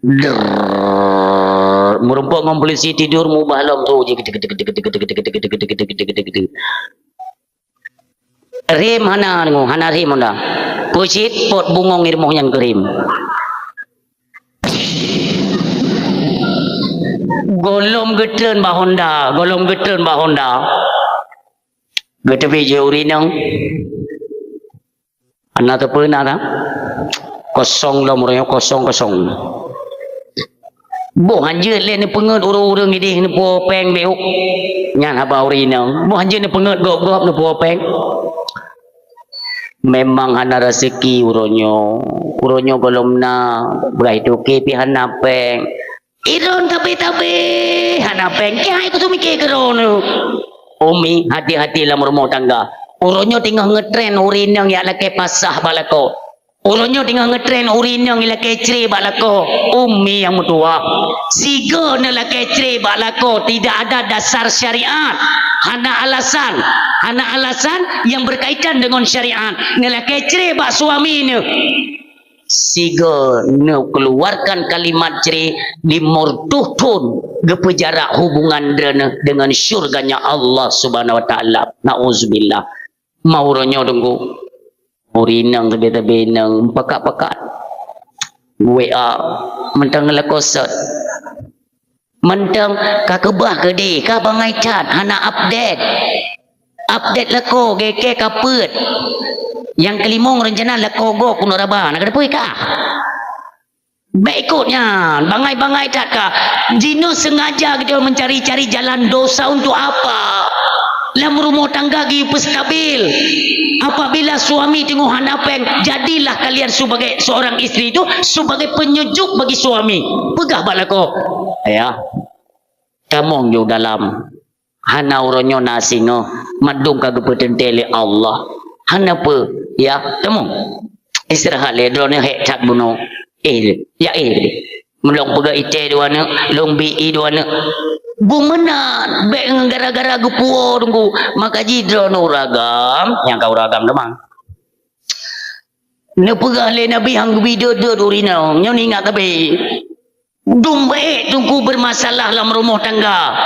Drrrr. Meurumpok ngon polisi tidur meuubah lom tu. Rem hana deungoe, hana rem Honda. Peue cit pot bungong i rumoh nyan keu rem. Gohlom geutreun bak Honda, gohlom geutreun bak Honda. Geuteubiet jih ureueng inong. Hana teupeue na, ka? Kosong lom uroe nyoe, kosong, kosong. Boh hanjeuet lé neupeungeut ureueng-ureueng idéh neupuwoe péng beuh. Nyan haba ureueng inong. Boh hanjeuet neupeungeut gob-gob neupuwoe péng. Memang hana raseuki uroe nyoe. Uroe nyoe gohlom na, beugai toke pih hana péng. Idon tabe-tabe, hana péng. Keuhai kuseumiké keu droeneuh. Umi, hati-hati lam rumoh tangga. Uroe nyoe teungoh ngeutren ureueng inong jak lakèe pasah bak lakoe. Uroe nyoe teungoh ngeutren ureueng inong lakèe cre bak lakoe. Umi nyang meutuwah. Sigoe neulakèe cre bak lakoe tidak ada dasar syariat. Hana alasan. Hana alasan yang berkaitan dengan syariat. Neulakèe cre bak suami neuh. Sigoe neukeuluwarkan kalimat cre limong reutôh thon geupeujarak hubungan droeneuh deungon syurganya Allah Subhanahu wa Taala. Nauzubillah. Ma uroe nyoe teungku. Ureueng inong sabe-sabe inong pakat-pakat. W A mantong lakoe sot. Mantong ka keubah keudeh, ka bangai that, hana update. Update lakoe, gèt-gèt ka peuet. Nyang keulimong reuncana lakoe gob keunoe raba, na ka teupeue ka? Bèk ikot nyan, bangai-bangai that ka. Jinoe sengaja geutanyoe mencari-cari jalan dosa untuk apa? Lam rumoh tangga geupeustabil. Apabila suami teungoh hana péng, jadilah kalian sebagai seorang isteri itu sebagai penyejuk bagi suami. Peugah bak lakoe, "Ya, tamong ju dalam. Hana uroe nyoe na singoh, mandum ka geupeuteuntèe lé Allah. Hana peue, ya, tamong. Istirahat lé, droeneuh hék that bunoe." Eh, ya eh. Meulôn peugah itèe dua neuk, lôn bi i dua neuk. Beu meunan, bèk ngon gara-gara geupuwoe teungku. Maka jih droeneuh ureueng agam, nyang ka ureueng agam teuma. Neupeugah lé Nabi han geubi deuet-deuet ureueng inong, nyoe ingat sabe. Dum beuék teungku bermasalah lam rumoh tangga.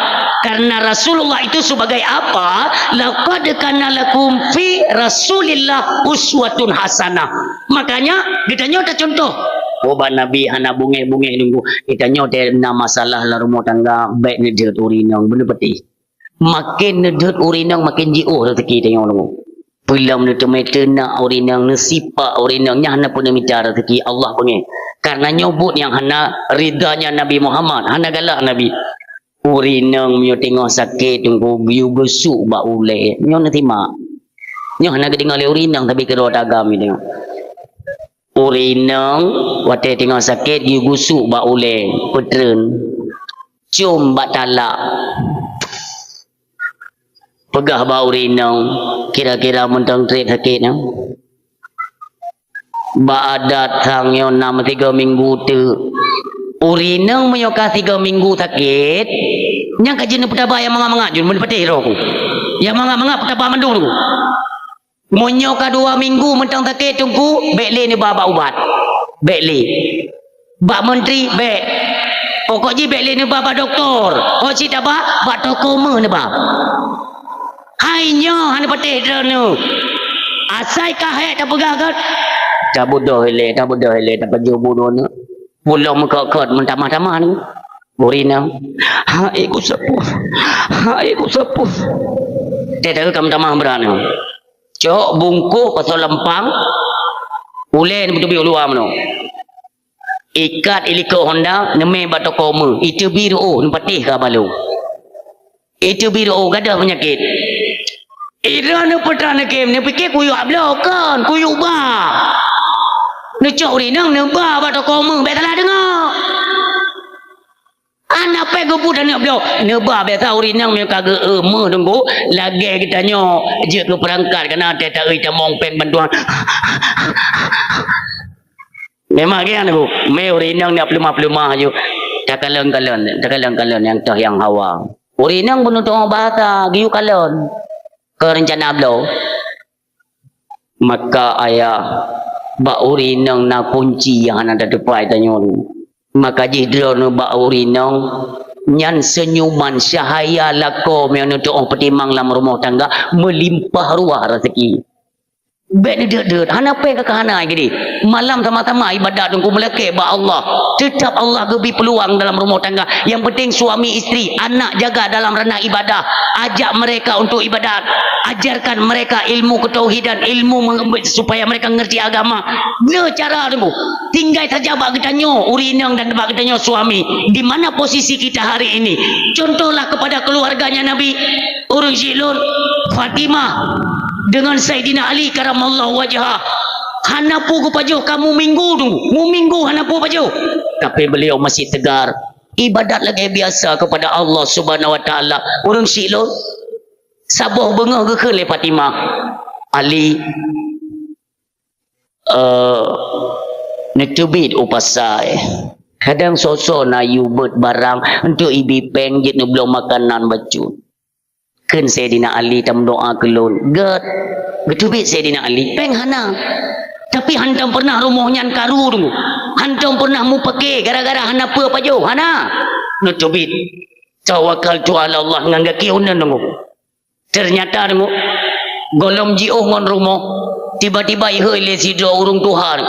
Karena Rasulullah itu sebagai apa? Laqad kana lakum fi Rasulillah uswatun hasanah. Makanya, geutanyoe tacontoh. Oh, bak Nabi hana bungéh-bungéh teungku. Geutanyoe teuh na masalah lam rumoh tangga, bèk neudeuet ureueng inong, beuneupatéh. Maken neudeuet ureueng inong, maken jiôh raseuki tanyoe. Peulom neuteumé teunak ureueng inong, neusipak ureueng inong, nyan hana peuneumita raseuki Allah beungéh. Karena nyoe buet nyang hana ridhanya Nabi Muhammad, hana galak Nabi. Ureueng inong meunyoe teungoh sakét teungku, geuyue geusuk bak ulèe, nyoe neusimak. Nyoe hana geudeungoe lé ureueng inong, tapi keudroe tagam nyoe. Ureueng inong watèe teungoh sakét geuyue geusuk bak ulèe, peutreun, ciom bak talak. Peugah bak ureueng inong, kira-kira mantong trép sakét nyoe. Bak adat sang nyoe na meusigoe minggu teuk. Ureueng inong meunyoe ka sigoe minggu sakét, nyan ka jeuet neupeutaba nyang mangat-mangat, jeuet neupatéh droe ku. Nyang mangat-mangat peutaba mandum. Meunyoe ka dua minggu mantong sakét teungku, bèk lé neuba bak ubat. Bèk lé. Bak meuntri, bèk. Pokok jih bèk lé neuba bak dokto. Ho cit taba, bak toko meuh neuba. Hai nyoe hana patéh droeneuh. Asai ka hék tapeugah gèt. Tabeudôh ilèe, tabeudôh ilèe, tapajoh bu droeneuh. Pulo meukot-kot meutamah-tamah nyoe. Ureueng inong. Hai ku seupôt. Hai ku seupôt. Teuh-teuh ka meutamah brat nyoe. Cok bungkôh pasoe lampang, ulèe neupeuteubiet u luwa meunoe. Ikat ilikot honda, neumè bak toko meuh, iteubiet reuôh neupatéh ka balong. Iteubiet reuôh gadôh peunyakét. Idroe neupeutra neukém, neupiké kuyuek bloe kon, kuyuek ba. Neucok ureueng inong neuba bak toko meuh, bèk salah deungö. Hana péng geupeubuet aneuk bloe. Neuba biasa ureueng inong meunyoe ka geu-eu meuh teungku, lagèe geutanyoe jeuet keu peurangkat kana teuh taeu tamong péng bantuan. Memang kian aku. Mé ureueng inong ni peuleumah-peuleumah aju. Takalon-kalon, takalon-kalon nyang toh nyang hawa. Ureueng inong bunoe tu'oh bahasa, geuyue kalon. Keu reuncana bloe. Maka ayah, bak ureueng inong na kunci nyang hana tateupeue tanyoe. Maka jih droeneuh bak ureueng inong, nyan seunyuman cahaya lakoe meunyoe tu'oh peutimang lam rumoh tangga, meulimpah ruah raseuki. Bék neudeuet-deuet, hana péng ka hana geude. Malam sama-sama ibadat teungku meulakée bak Allah. Tetap Allah geubri peuluang dalam rumoh tangga. Yang penting suami isteri, anak jaga dalam ranah ibadah. Ajak mereka untuk ibadat. Ajarkan mereka ilmu ketauhidan, ilmu meng-, supaya mereka ngerti agama. Dua cara teungku. Tinggai saja bak geutanyoe, ureueng inong dan bak geutanyoe suami. Di mana posisi kita hari ini? Contohlah kepada keluarganya Nabi. Ureueng syiek lôn, Fatimah dengan Saidina Ali karamallahu wajhah. Hana peue geupajoh kamoe minggu tu, muminggu hana peue pajoh. Tapi beliau masih tegar, ibadat lagée biasa kepada Allah Subhanahu wa Taala. Ureueng syiek lôn, saboh beungoh geukheun lé Fatimah, "Ali, eh, neuteubiet u pasai. Kadang soe-soe na yue beuet barang, untuk ibi péng jeuet neubloe makanan bacut." Kheun Saidina Ali tameudoá keu lôn. Gét. Geuteubiet Saidina Ali, péng hana. Tapi hantom pernah rumoh nyan karu teungku. Hantom pernah mupake gara-gara hana peue pajoh, hana. Neuteubiet. Tawakkaltu 'ala Allah ngon gaki uneun teungku. Ternyata teungku, gohlom jiôh ngon rumoh, tiba-tiba ihôi lé sidroe ureueng tuha,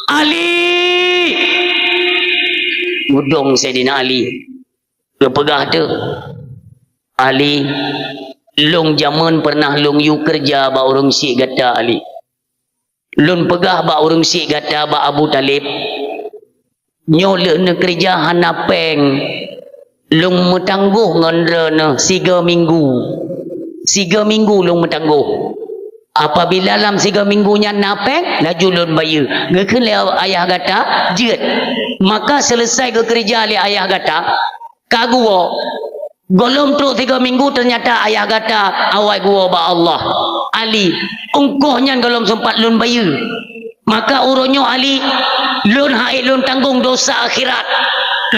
"Ali!" Geudong Saidina Ali. Geupeugah teuk, "Ali, lôn jameun pernah lôn yue keureuja bak ureueng syiek gata, Ali. Lôn peugah bak ureueng syiek gata, bak Abu Thalib, nyoe lheueh neukeureuja hana péng, lôn meutanggoh ngon droeneuh sigoe minggu. Sigoe minggu lôn meutanggoh. Apabila lam sigoe minggu nyan na péng, laju lôn bayeue." Geukheun lé ayah gata, "Jeuet." Maka seuleusai geukeureuja lé ayah gata, ka geuwoe. Gohlom trok sigoe minggu, ternyata ayah gata awai geuwoe bak Allah. "Ali, ongkoh nyan gohlom seumpat lôn bayeue. Maka uroe nyoe, Ali, lôn han ék lôn tanggong dosa akhirat.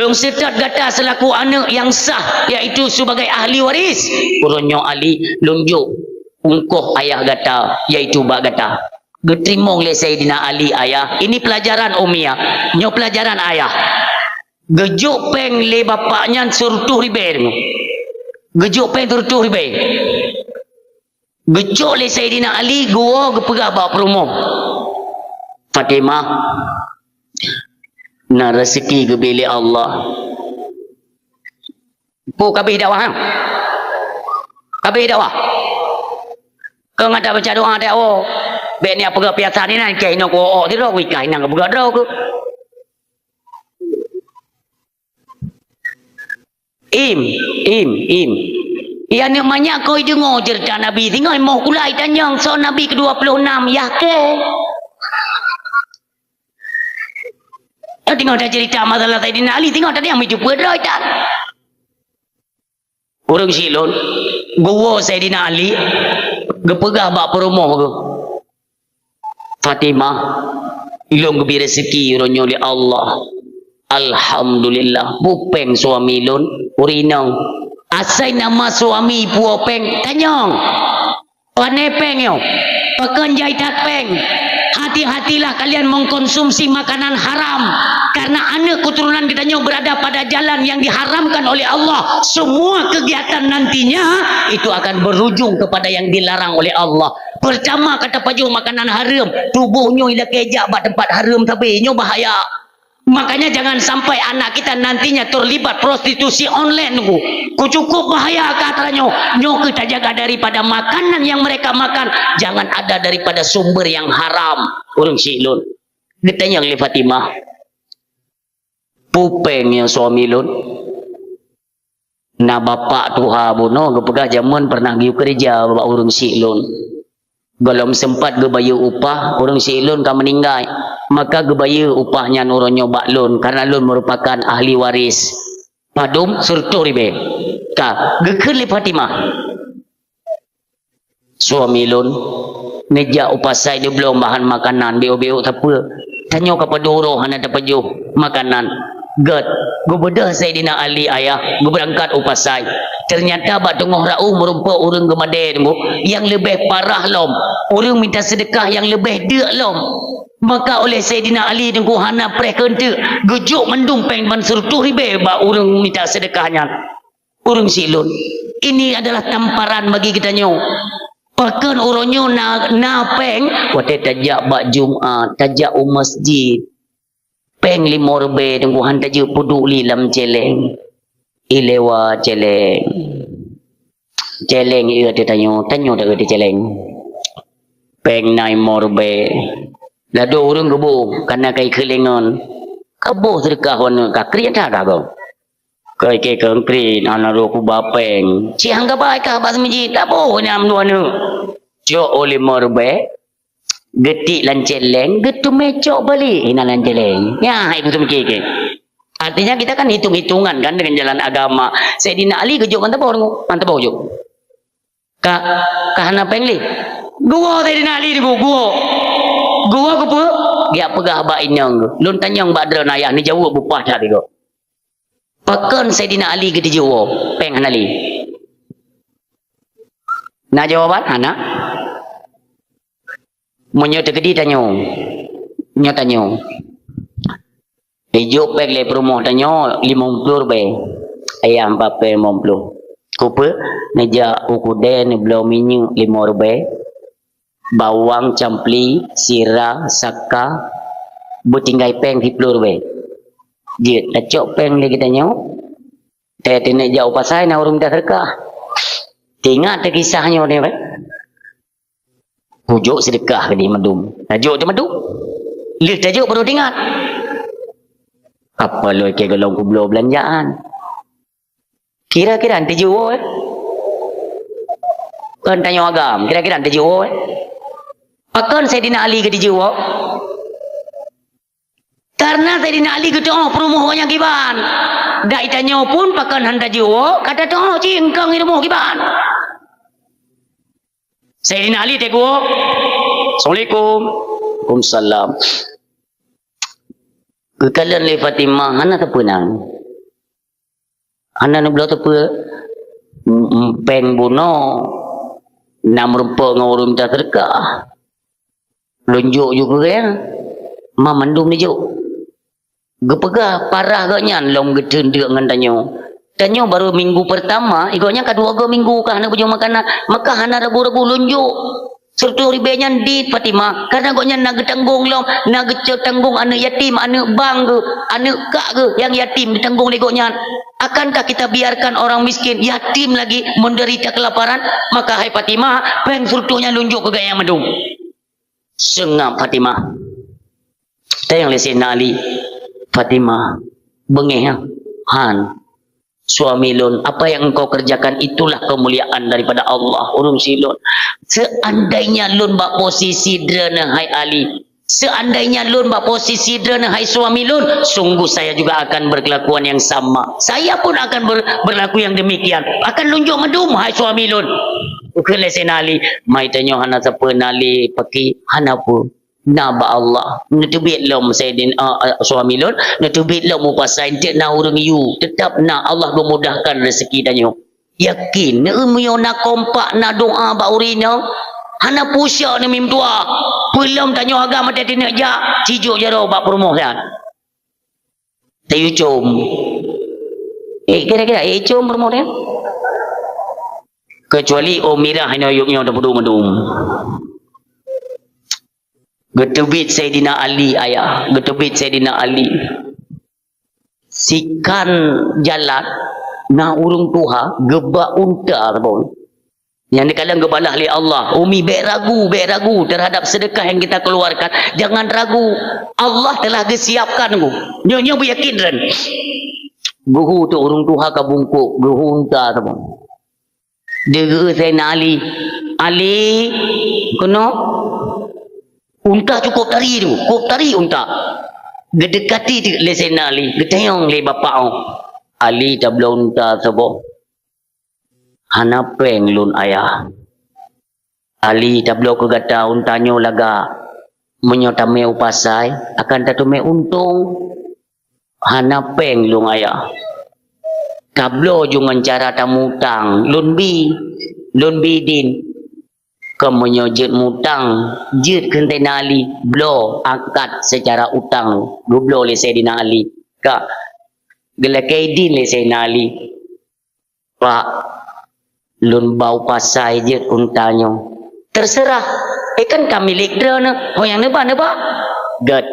Lôn seutôt gata seulaku aneuëk nyang sah, yaitu sebagai ahli waris. Uroe nyoe, Ali, lôn jok ongkoh ayah gata, yaitu bak gata." Geuteurimong lé Saidina Ali, "Ayah, ini pelajaran Ummiyah. Nyoe pelajaran ayah." Geujok péng lé bapak nyan sireutôh ribée teungku. Geujok péng sireutôh ribée. Geucok lé Saidina Ali, geuwoe geupeugah bak peurumoh, "Fatimah, na raseuki geubri lé Allah." Peue ka abéh dakwah, ha? Ka abéh dakwah. Keu ngon tabaca doa teuh, oh. Bék niat peugah piasa inan, keu inoe ku ôk sidroe, wih kah inan geupeugah droe keuh. Im, im, im. Ya, aneuk manyak koi deungoe ceurita Nabi, singoh moh kulai tanyong soe Nabi keudua ploh nam, yah keu. Ya, singoh taceurita masalah Saidina Ali, singoh tadi nyang meucupeue droe tan. Ureuëng syiek lôn, geuwoe Saidina Ali, geupeugah bak peurumoh geuh, "Fatimah, lôn geubri raseuki uroe nyoe lé Allah. Alhamdulillah, peue péng suami lôn, ureuëng inong. Asai nama suami puwoe péng, tanyong. Pane péng nyoe? Pakon jai that péng? Hati-hatilah kalian mengkonsumsi makanan haram, karena aneuk keuturonan geutanyoe beurada pada jalan nyang diharamkan oleh Allah. Semua kegiatan nantinya itu akan berujung kepada yang dilarang oleh Allah. Peurtama, ka tapajoh makanan hareuem, tuboh nyoe ilakée jak bak teumpat hareuem sabe, nyoe bahaya. Makanya jangan sampai anak kita nantinya terlibat prostitusi online, nunggu. Ku cukup bahaya ka atra nyoe. Nyoe keuh tajaga daripada makanan yang mereka makan, jangan ada daripada sumber yang haram." Ureuëng syiek lôn, geutanyong lé Fatimah, "Peue péng nyan suami lôn?" Na bapak tuha bunoe geupeugah jameun pernah geuyue keureuja bak ureuëng syiek lôn. Gohlom seumpat geubayeue upah, ureuëng syiek lôn ka meuninggai. Maka geubayeue upah nyan uroe nyoe bak lôn, karena lôn meurupakan ahli waris. Padum? Sireutôh ribée. Ka geukheun lé Fatimah, "Suami lôn neujak u pasai neubloe bahan makanan, biôk-biôk sapeue. Tanyoe ka padum uroe hana tapajoh makanan. Gét, geubeudôh Saidina Ali ayah geubeurangkat u pasai. Teunyata bak teungoh raôh meurumpok ureuëng geumadée teungku, nyang leubeh parah lom, ureuëng mita seudeukah nyang leubeh deuk lom. Maka oleh Saidina Ali teungku hana preh keunteuk, geujok mandum péng ban sireutoh ribée bak ureuëng mita seudeukah nyan. Ureuëng silôn, ini adalah tamparan bagi geutanyoe. Pakon uroe nyoe na, na péng, watée tajak bak Jumat, tajak u masjid. Péng limong ribée teungku han tajeuet peuduek li lam céléng. Ilewa céléng. Céléng ié teuh tanyoe, tanyoe taeu teuh céléng. Péng na limong ribée. Ladôm ureuëng geuboh, kana kai keulengon. Kaboh seudeukah wan ka kriet that ka goe. Kai ke keuengkrit hana roh kuba péng. Cit hang gabai kah bak seumeujid, taboh nyang dua neuk. Cok u limong ribée, geutik lam céléng, geuteumé cok balik inan lam céléng. Nyan hai beuteumiké ke. Artinya kita kan hitung-hitungan kan dengan jalan agama. Saidina Ali geujok ngon taboh, ngon taboh jok. Ka, ka hana péng lé. Geuwoe Saidina Ali dibu, geuwoe. Geuwoe keupeue? Geujak peugah bak inong geuh. Lôn tanyong bak droeneuh ayah, neujaweueb bupah that digoe. Pakon Saidina Ali geutijok woe, péng hana lé? Na jawaban? Hana. Meunyoe teukeudi tanyoe, nyoe tanyoe. Ijok péng lé peurumoh tanyoe limong ploh ribée. Ayam papée limong ploh. Kupeue? Neujak u keudée neubloe minyeuk limong ribée, bawang, campli, sira, saka, beutinggai péng siploh ribée. Jeuet tacok péng lé geutanyoe. Teuneuk jak u pasai na ureuëng mita seudeukah. Teuingat teu kisah nyoe ni, bah. Kujok seudeukah keu di mandum. Tajok teu mandum. Lheueh tajok baru teuingat. Apa lôn keu golom kubloe beulanjaan? Kira-kira han teujuwoe? Kon tanyoe agam, kira-kira han teujuwoe? Pakon Saidina Ali geuteujuwoe? Karena Saidina Ali geuteu'oh peurumoh gobnyan kiban. Dak itanyoe pun pakon han tajuwoe, ka tateu'oh cingkong i rumoh kiban. Saidina Ali teguwoe, "Assalamualaikum." "Waalaikumsalam." Geukalon lé Fatimah, hana teupeunang. Hana neubloe teupeue, m-, m-, péng bunoe, na meurumpok ngon ureuëng mita seudeukah. Lôn jok ju keu gobnyan, ma mandum neujok. Geupeugah parah gobnyan lom geuteun deuk ngon tanyoe. Tanyoe baru minggu pertama, i gobnyan ka dua go minggu ka hana beujeuet makanan, maka hana ragu-ragu lôn jok. Sireutoh ribée nyan di Fatimah, karena gobnyan na geutanggong lom, na geutanggong aneuëk yatim, aneuëk bang geuh, aneuëk kak geuh nyang yatim ditanggong lé gobnyan. Akankah kita biarkan orang miskin, yatim lagi menderita kelaparan? Maka hai Fatimah, péng sireutoh nyan lôn jok keu gobnyan mandum. Seungab Fatimah. Tanyong lé Saidina Ali, "Fatimah, beungéh, han. Suami lôn, apa yang engkau kerjakan itulah kemuliaan daripada Allah, ureuëng si lôn. Seandainya lôn bak posisi droeneuh hai Ali, seandainya lôn bak posisi droeneuh hai suami lôn, sungguh saya juga akan berkelakuan yang sama. Saya pun akan ber-, berlaku yang demikian. Akan lôn jok mandum hai suami lôn." Ukeue lé Saidina Ali, "Mai tanyoe hana sapeue na lé paki, hana peue. Na bak Allah, neuteubiet lom Saidin-, a, a, suami lôn, neuteubiet lom u pasai, enteuk na ureuëng yue, teutap na Allah geumudahkan rezeki tanyoe." Yakin, neumeunyoe na kompak, na doa bak ureuëng inong, hana pusok neumim tuah. Peulom tanyoe agam maté tineuk jak, cijok jaroe bak peurumoh nyan. Tayue com. Eh, kira-kira, eh, com peurumoh nyan. Kecuali oh mirah inoe yub nyoe tapeuduek mandum. Geuteubiet Saidina Ali, ayah. Geuteubiet Saidina Ali. Sikan jalan, na ureuëng tuha, geubak unta saboh. Nyang dikalon geubalah lé Allah. Umi, bék ragu, bék ragu terhadap sedekah yang kita keluarkan. Jangan ragu. Allah telah geusiapkan ku. Nyoe, nyoe beuyakin ran. Geuhu tu ureuëng tuha ka bungkôk, geuhu unta saboh. Deuh Saidina Ali. "Ali, keunoe." Unta cukup tari tu, cukup tari unta. Geudekati tu lé Saidina Ali, geutanyong lé bapak oh. "Ali, tabloe unta saboh." "Hana péng lôn, ayah." "Ali, tabloe keu gata unta nyoe lagak." Meunyoe tamé u pasai, akan tateumé untông. Hana péng lôn ayah. Tabloe ju ngon cara tamutang. Lôn bi, lôn bi din. Kon meunyoe jeuet mutang, jeuet kheun Saidina Ali, bloe, angkat seucara utang, geubloe lé Saidina Ali. Ka, geulakée idin lé Saidina Ali. Pak, lôn ba u pasai jeuet unta nyoe. Teuseurah, eh, kan ka milék droeneuh, ho nyang neuba, neuba. Gét.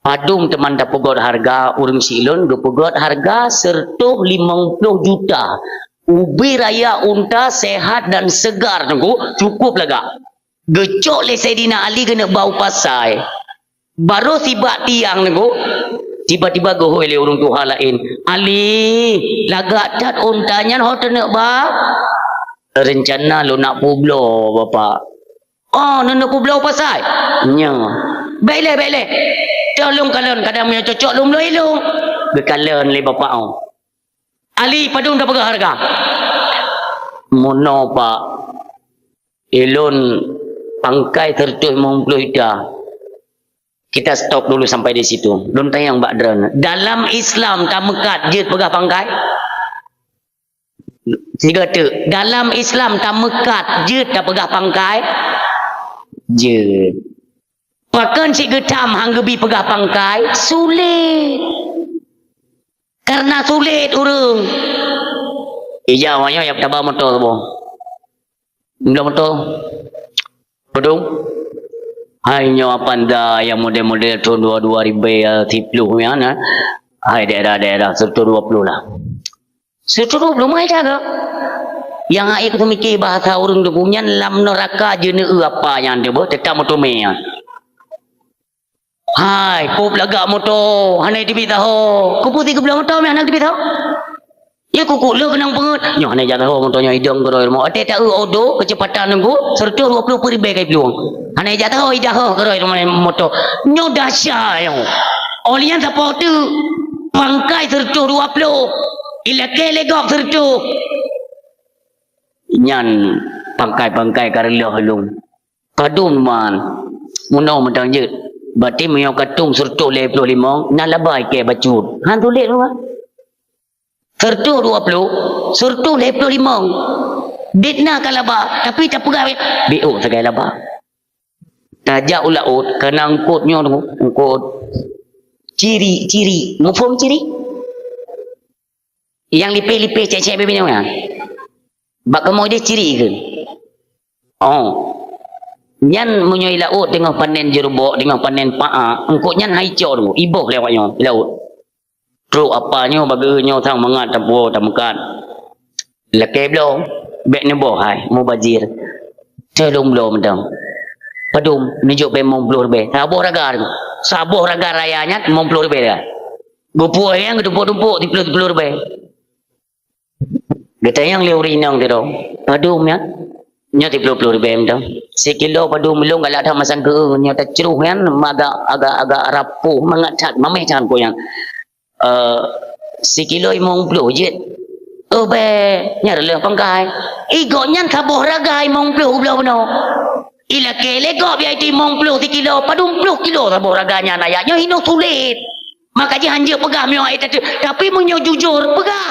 Padum teuma tapeugét hareuga, ureuëng syiek lôn geupeugét hareuga seureutôh limong ploh juta. Ubé raya unta sehat dan segar, Teungku, cukup lagak. Geucok lé Saidina Ali keuneuk ba u pasai. Barô sibak tiang, Teungku, tiba-tiba geuhôi lé ureuëng tuha laén, "Ali, lagak that unta nyan ho teuneuk ba?" "Reuncana lôn nak peubloe, Bapak." "Oh, neuneuk peubloe u pasai?" "Nyoe." "Bék lé, bék lé. Teuh lôn kalon, kadang meunyoe cocok lôn bloe ilôn." Geukalon lé bapak, oh. "Ali, padum tapeugah hareuga?" "Meunoe, Pak. Ilôn pangkai seureutôh limong ploh juta." Kita stop dulu sampai di situ. Lôn tanyong bak droeneuh. Dalam Islam tameukat jeuet peugah pangkai? Sigoe teuk, dalam Islam tameukat jeuet tapeugah pangkai? Jeuet. Pakon cit geutam han geubi peugah pangkai? Sulet. Karena sulet ureuëng. Ija awaknyoe nyang taba moto saboh. Mula moto. Padum. Hai nyoe Avanza nyang model-model tahun dua, dua ribu, eh, siploh nyan, eh. Hai daerah-daerah seratus dua puluh lah. Seuteurôh belom hai jaga. Nyang aé keuteumikir bahasa ureuëng Teungku nyan lam neuraka jeuneuh apa nyan teuh beuh, teutap meuteumé nyan. Hai, pop lagak moto, hana teubiet saho. Keupeue si geubloe moto meuh hana teubiet saho? Ya kuku le keunong peungeut. Nyoe hana jak saho moto nyoe idong keudroe rumoh. Watée taeu odo keucepatan Teungku, seratus dua puluh peuet ribée kai plueng. Hana jak saho idah keudroe rumoh moto. Nyoe dahsyat nyoe. Oleh nyan sapo teuk pangkai seratus dua puluh. Ilakée lé gob seratus. Nyan pangkai-pangkai ka reuloh lôn. Padum man, meunoe mantong jeuet. Berarti meunyoe ka tueng seratus lhée ploh limong, na laba ikée bacut. Han tuléh lôn, ha? Seratus dua puluh, seratus lhée ploh limong. Dit na ka laba, tapi tapeugah, biôk sagai laba. Tajak u laôt, kana eungkôt nyoe, eungkôt. Ciri, ciri. Muphom ciri? Nyang lipéh-lipéh cék-cék bibineu nyan. Bak kamoe deh ciri keu. Oh. Nyan meunyoe i laôt teungoh panen jeurubok, teungoh panen paa, eungkôt nyan hai cok teungku, iboh lé awak nyoe i laôt. Trok apa nyoe bak geuh nyoe sang mangat tapuwoe tameukat. Lakée bloe, bék neuboh hai, mubazir. Teuh lôn bloe mantong. Padum, neujok bée limong ploh ribée. Saboh raga teungku. Saboh raga raya nyan limong ploh ribée. Geupuwoe nyang geutumpôk-tumpôk siploh-siploh ribée. Geutanyong lé ureuëng inong sidroe, "Padum nyan?" "Nyoe siploh ploh ribée mantong." "Sikilo padum ulôn galak that masang keu nyoe tacroh nyan agak, agak, agak rapoh mangat that, mameh that keu nyan." "Eh, sikilo limong ploh jeuet." "Oh, bék, nyan reuloh pangkai." "Ih, gobnyan saboh raga limong ploh ubloe bunoe." Ilakée lé gob yaitu limong ploh sikilo, padum ploh kilo saboh raga nyan ayah. Nyoe hinoe sulet. Maka jih hanjeuet peugah meunyoe ayat teuh. Tapi meunyoe jujur, peugah.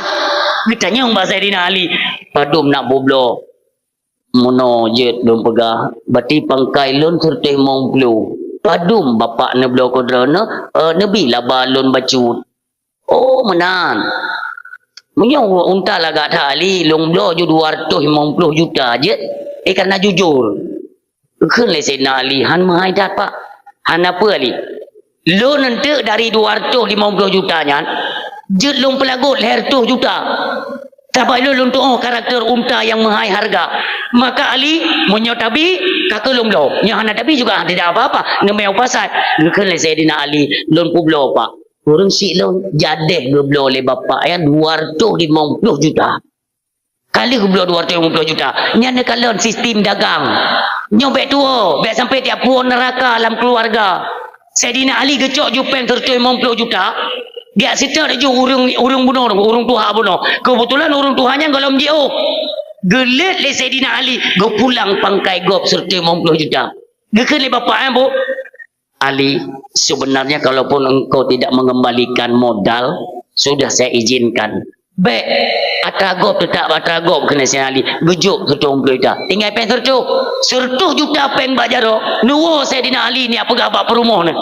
Geutanyong bak Saidina Ali, "Padum nak bubloe?" "Meunoe jeuet lôn peugah, berarti pangkai lôn seureutôh limong ploh. Padum bapak neubloe keu droeneuh, eh, neubi laba lôn bacut." "Oh, meunan. Meunyoe unta lagak that Ali, lôn bloe ju dua ratus limong ploh juta jeuet, eh, karena jujur." Geukheun lé Saidina Ali, "Han meuhai that, Pak. Hana peue Ali. Lôn eunteuk dari dua ratus limong ploh juta nyan, jeuet lôn peulagot lhée reutôh juta. Sabab lôn, lôn tuoh karakter unta nyang meuhai hareuga. Maka Ali, meunyoe tabi, ka keu lôn bloe. Nyoe hana tabi juga tidak apa-apa. Neumé u pasai." Geukheun lé Saidina Ali, "Lôn peubloe, Pak." Ureuëng syiek lôn jadeh geubloe lé bapak nyan dua ratus limong ploh juta. Ka lheueh geubloe dua ratus limong ploh juta. Nyan neukalon sistem dagang. Nyoe bék tuwoe, bék sampai tiep puwoe neuraka lam keuluwarga. Saidina Ali geucok ju péng seureutôh limong ploh juta. Geujak seutôt ju ureuëng, ureuëng bunoe, ureuëng tuha bunoe. Keubeutulan ureuëng tuha nyan gohlom jiôh. Geulét lé Saidina Ali, geupulang pangkai gob seureutôh limong ploh juta. Geukheun lé bapak nyan, "Bu, Ali, sebenarnya kalaupun engkau tidak mengembalikan modal, sudah saya izinkan. Bèk, atra gob teutap atra gob keunan Saidina Ali. Geujok sireutoh ploh juta. Tinggai péng sireutoh. Sireutoh juta péng bak jaroe. Neuwoe Saidina Ali nyan peugah bak peurumoh nyan.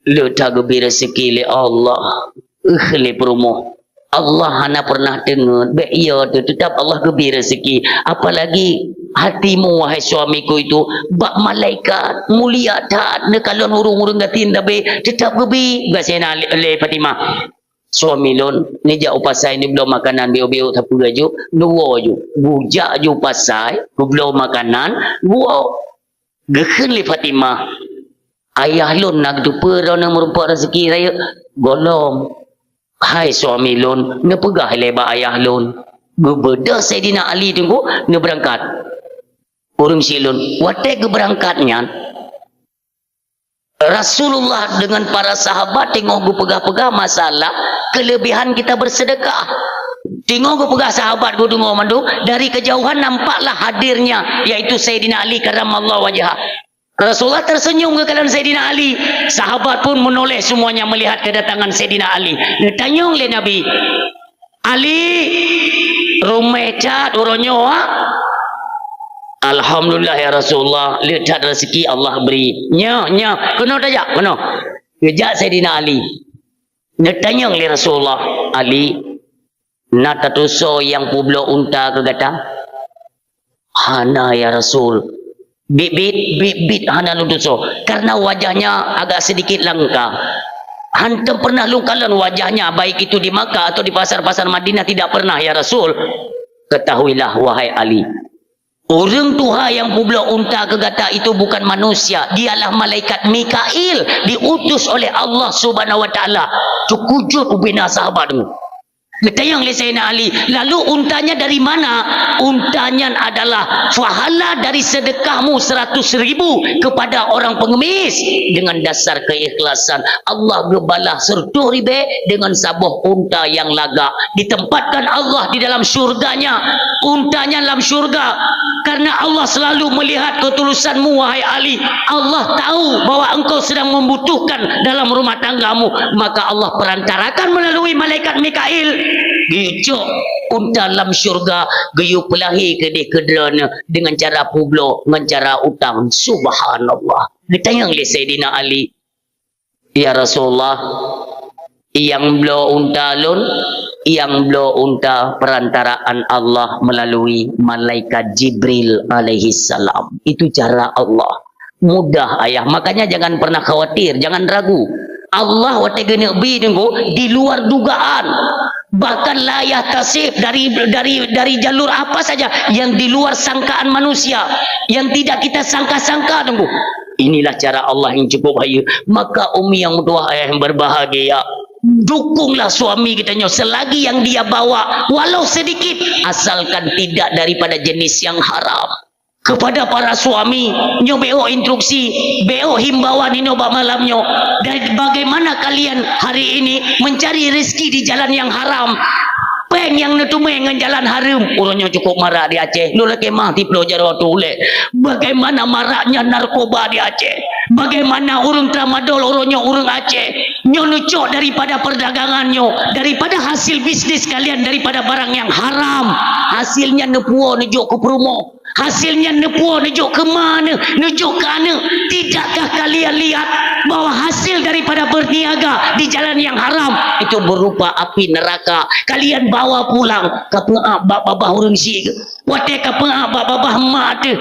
Le that geubri raseuki lé Allah. Eh, lé peurumoh. Allah hana pernah teungeut, bèk iya teuh, teutap Allah geubri raseuki. Apalagi hatimu, wahai suamiku itu, bak malaikat, mulia that, neukalon ureueng-ureueng gasien tabé, teutap geubri, gasien lé, lé Fatimah. Suami lôn, neujak u pasai neubloe makanan biôk-biôk sapeue aju, neuwoe aju. Geujak aju u pasai, geubloe makanan, geuwoe. Geukheun lé Fatimah, "Ayah lôn na geuteupeue droeneuh meurumpok raseuki rayeuk?" "Gohlom." "Hai suami lôn, neupeugah ilèe bak ayah lôn." Geubeudôh Saidina Ali teungku neubeurangkat. Ureueng syiek lôn, watèe geubeurangkat nyan, Rasulullah dengan para sahabat teungoh geupeugah-peugah masalah kelebihan kita bersedekah. Teungoh geupeugah sahabat geudeungoe mandum, dari kejauhan nampaklah hadirnya, yaitu Saidina Ali karramallahu wajhah. Rasulullah tersenyum geukalon Saidina Ali. Sahabat pun menoleh semuanya melihat kedatangan Saidina Ali. Neutanyong lé Nabi, "Ali, ramé that uroe nyoe, ha?" "Alhamdulillah ya Rasulullah, le that raseuki Allah bri." "Nyoe, nyoe, keunoe tajak, keunoe." Geujak Saidina Ali. Neutanyong lé Rasulullah, "Ali, na tatusoe nyang peubloe unta keu gata?" "Hana, ya Rasul. Biet-biet, biet-biet hana lôn tusoe, karena wajahnya agak sedikit langka. Hántom pernah lôn kalon wajahnya, baik itu di Makkah atau di pasar-pasar Madinah, tidak pernah, ya Rasul." "Ketahuilah, wahai Ali, ureueng tuha nyang peubloe unta keu gata itu bukan manusia, dialah malaikat Mikail, diutus oleh Allah Subhanahu wa Taala." Teukujut ubena sahabat tu. Geutanyong lé Saidina Ali, "Lalu untanya dari mana?" "Unta nyan adalah pahala dari sedekahmu seratus ribu kepada orang pengemis." Dengan dasar keikhlasan, Allah geubalah sireutoh ribèe dengan saboh unta nyang lagak. Ditempatkan Allah di dalam syurga-Nya. Unta nyan lam syurga. Karena Allah selalu melihat ketulusanmu, wahai Ali. Allah tahu bahwa engkau sedang membutuhkan dalam rumah tanggamu. Maka Allah perantarakan melalui malaikat Mikail. Geujok unta lam syurga, geuyue peulahé keudéh keu droeneuh dengan cara peubloe, ngon cara utang. Subhanallah. Geutanyong lé Saidina Ali, "Ya Rasulullah, nyang bloe unta lôn, nyang bloe unta perantaraan Allah melalui malaikat Jibril alaihissalam." Itu cara Allah. Mudah, Ayah. Makanya jangan pernah khawatir, jangan ragu. Allah watèe geuneuk bi teungku di luar dugaan. Bahkan la yahtasib, dari, dari, dari jalur apa saja yang di luar sangkaan manusia, yang tidak kita sangka-sangka teungku. Inilah cara Allah yang cukup baik. Maka umi yang meutuwah, ayah yang berbahagia, dukunglah suami kita nyoe selagi yang dia bawa, walau sedikit, asalkan tidak daripada jenis yang haram. Kepada para suami, nyoe beuh instruksi, beuh himbauan inoe bak malam nyoe, dan bagaimana kalian hari ini mencari rezeki di jalan yang haram? Péng nyang neuteumé ngon jalan hareuem. Uroe nyoe cukup marak di Aceh. Lôn lakèe mah tiplôh jaroe tuléh. Bagaimana maraknya narkoba di Aceh. Bagaimana ureueng tramadol uroe nyoe ureueng Aceh. Nyoe neucok daripada perdagangan nyoe, daripada hasil bisnis kalian, daripada barang yang haram. Hasilnya neupuwoe neujok keu peurumoh. Hasilnya neupuwoe neujok keu ma neuh, neujok keu aneuk. Tidakkah kalian lihat bahwa hasil daripada berniaga di jalan yang haram itu berupa api neraka? Kalian bawa pulang, kapeu'ab bak babah ureueng syiek. Watèe kapeu'ab bak babah mak teuh.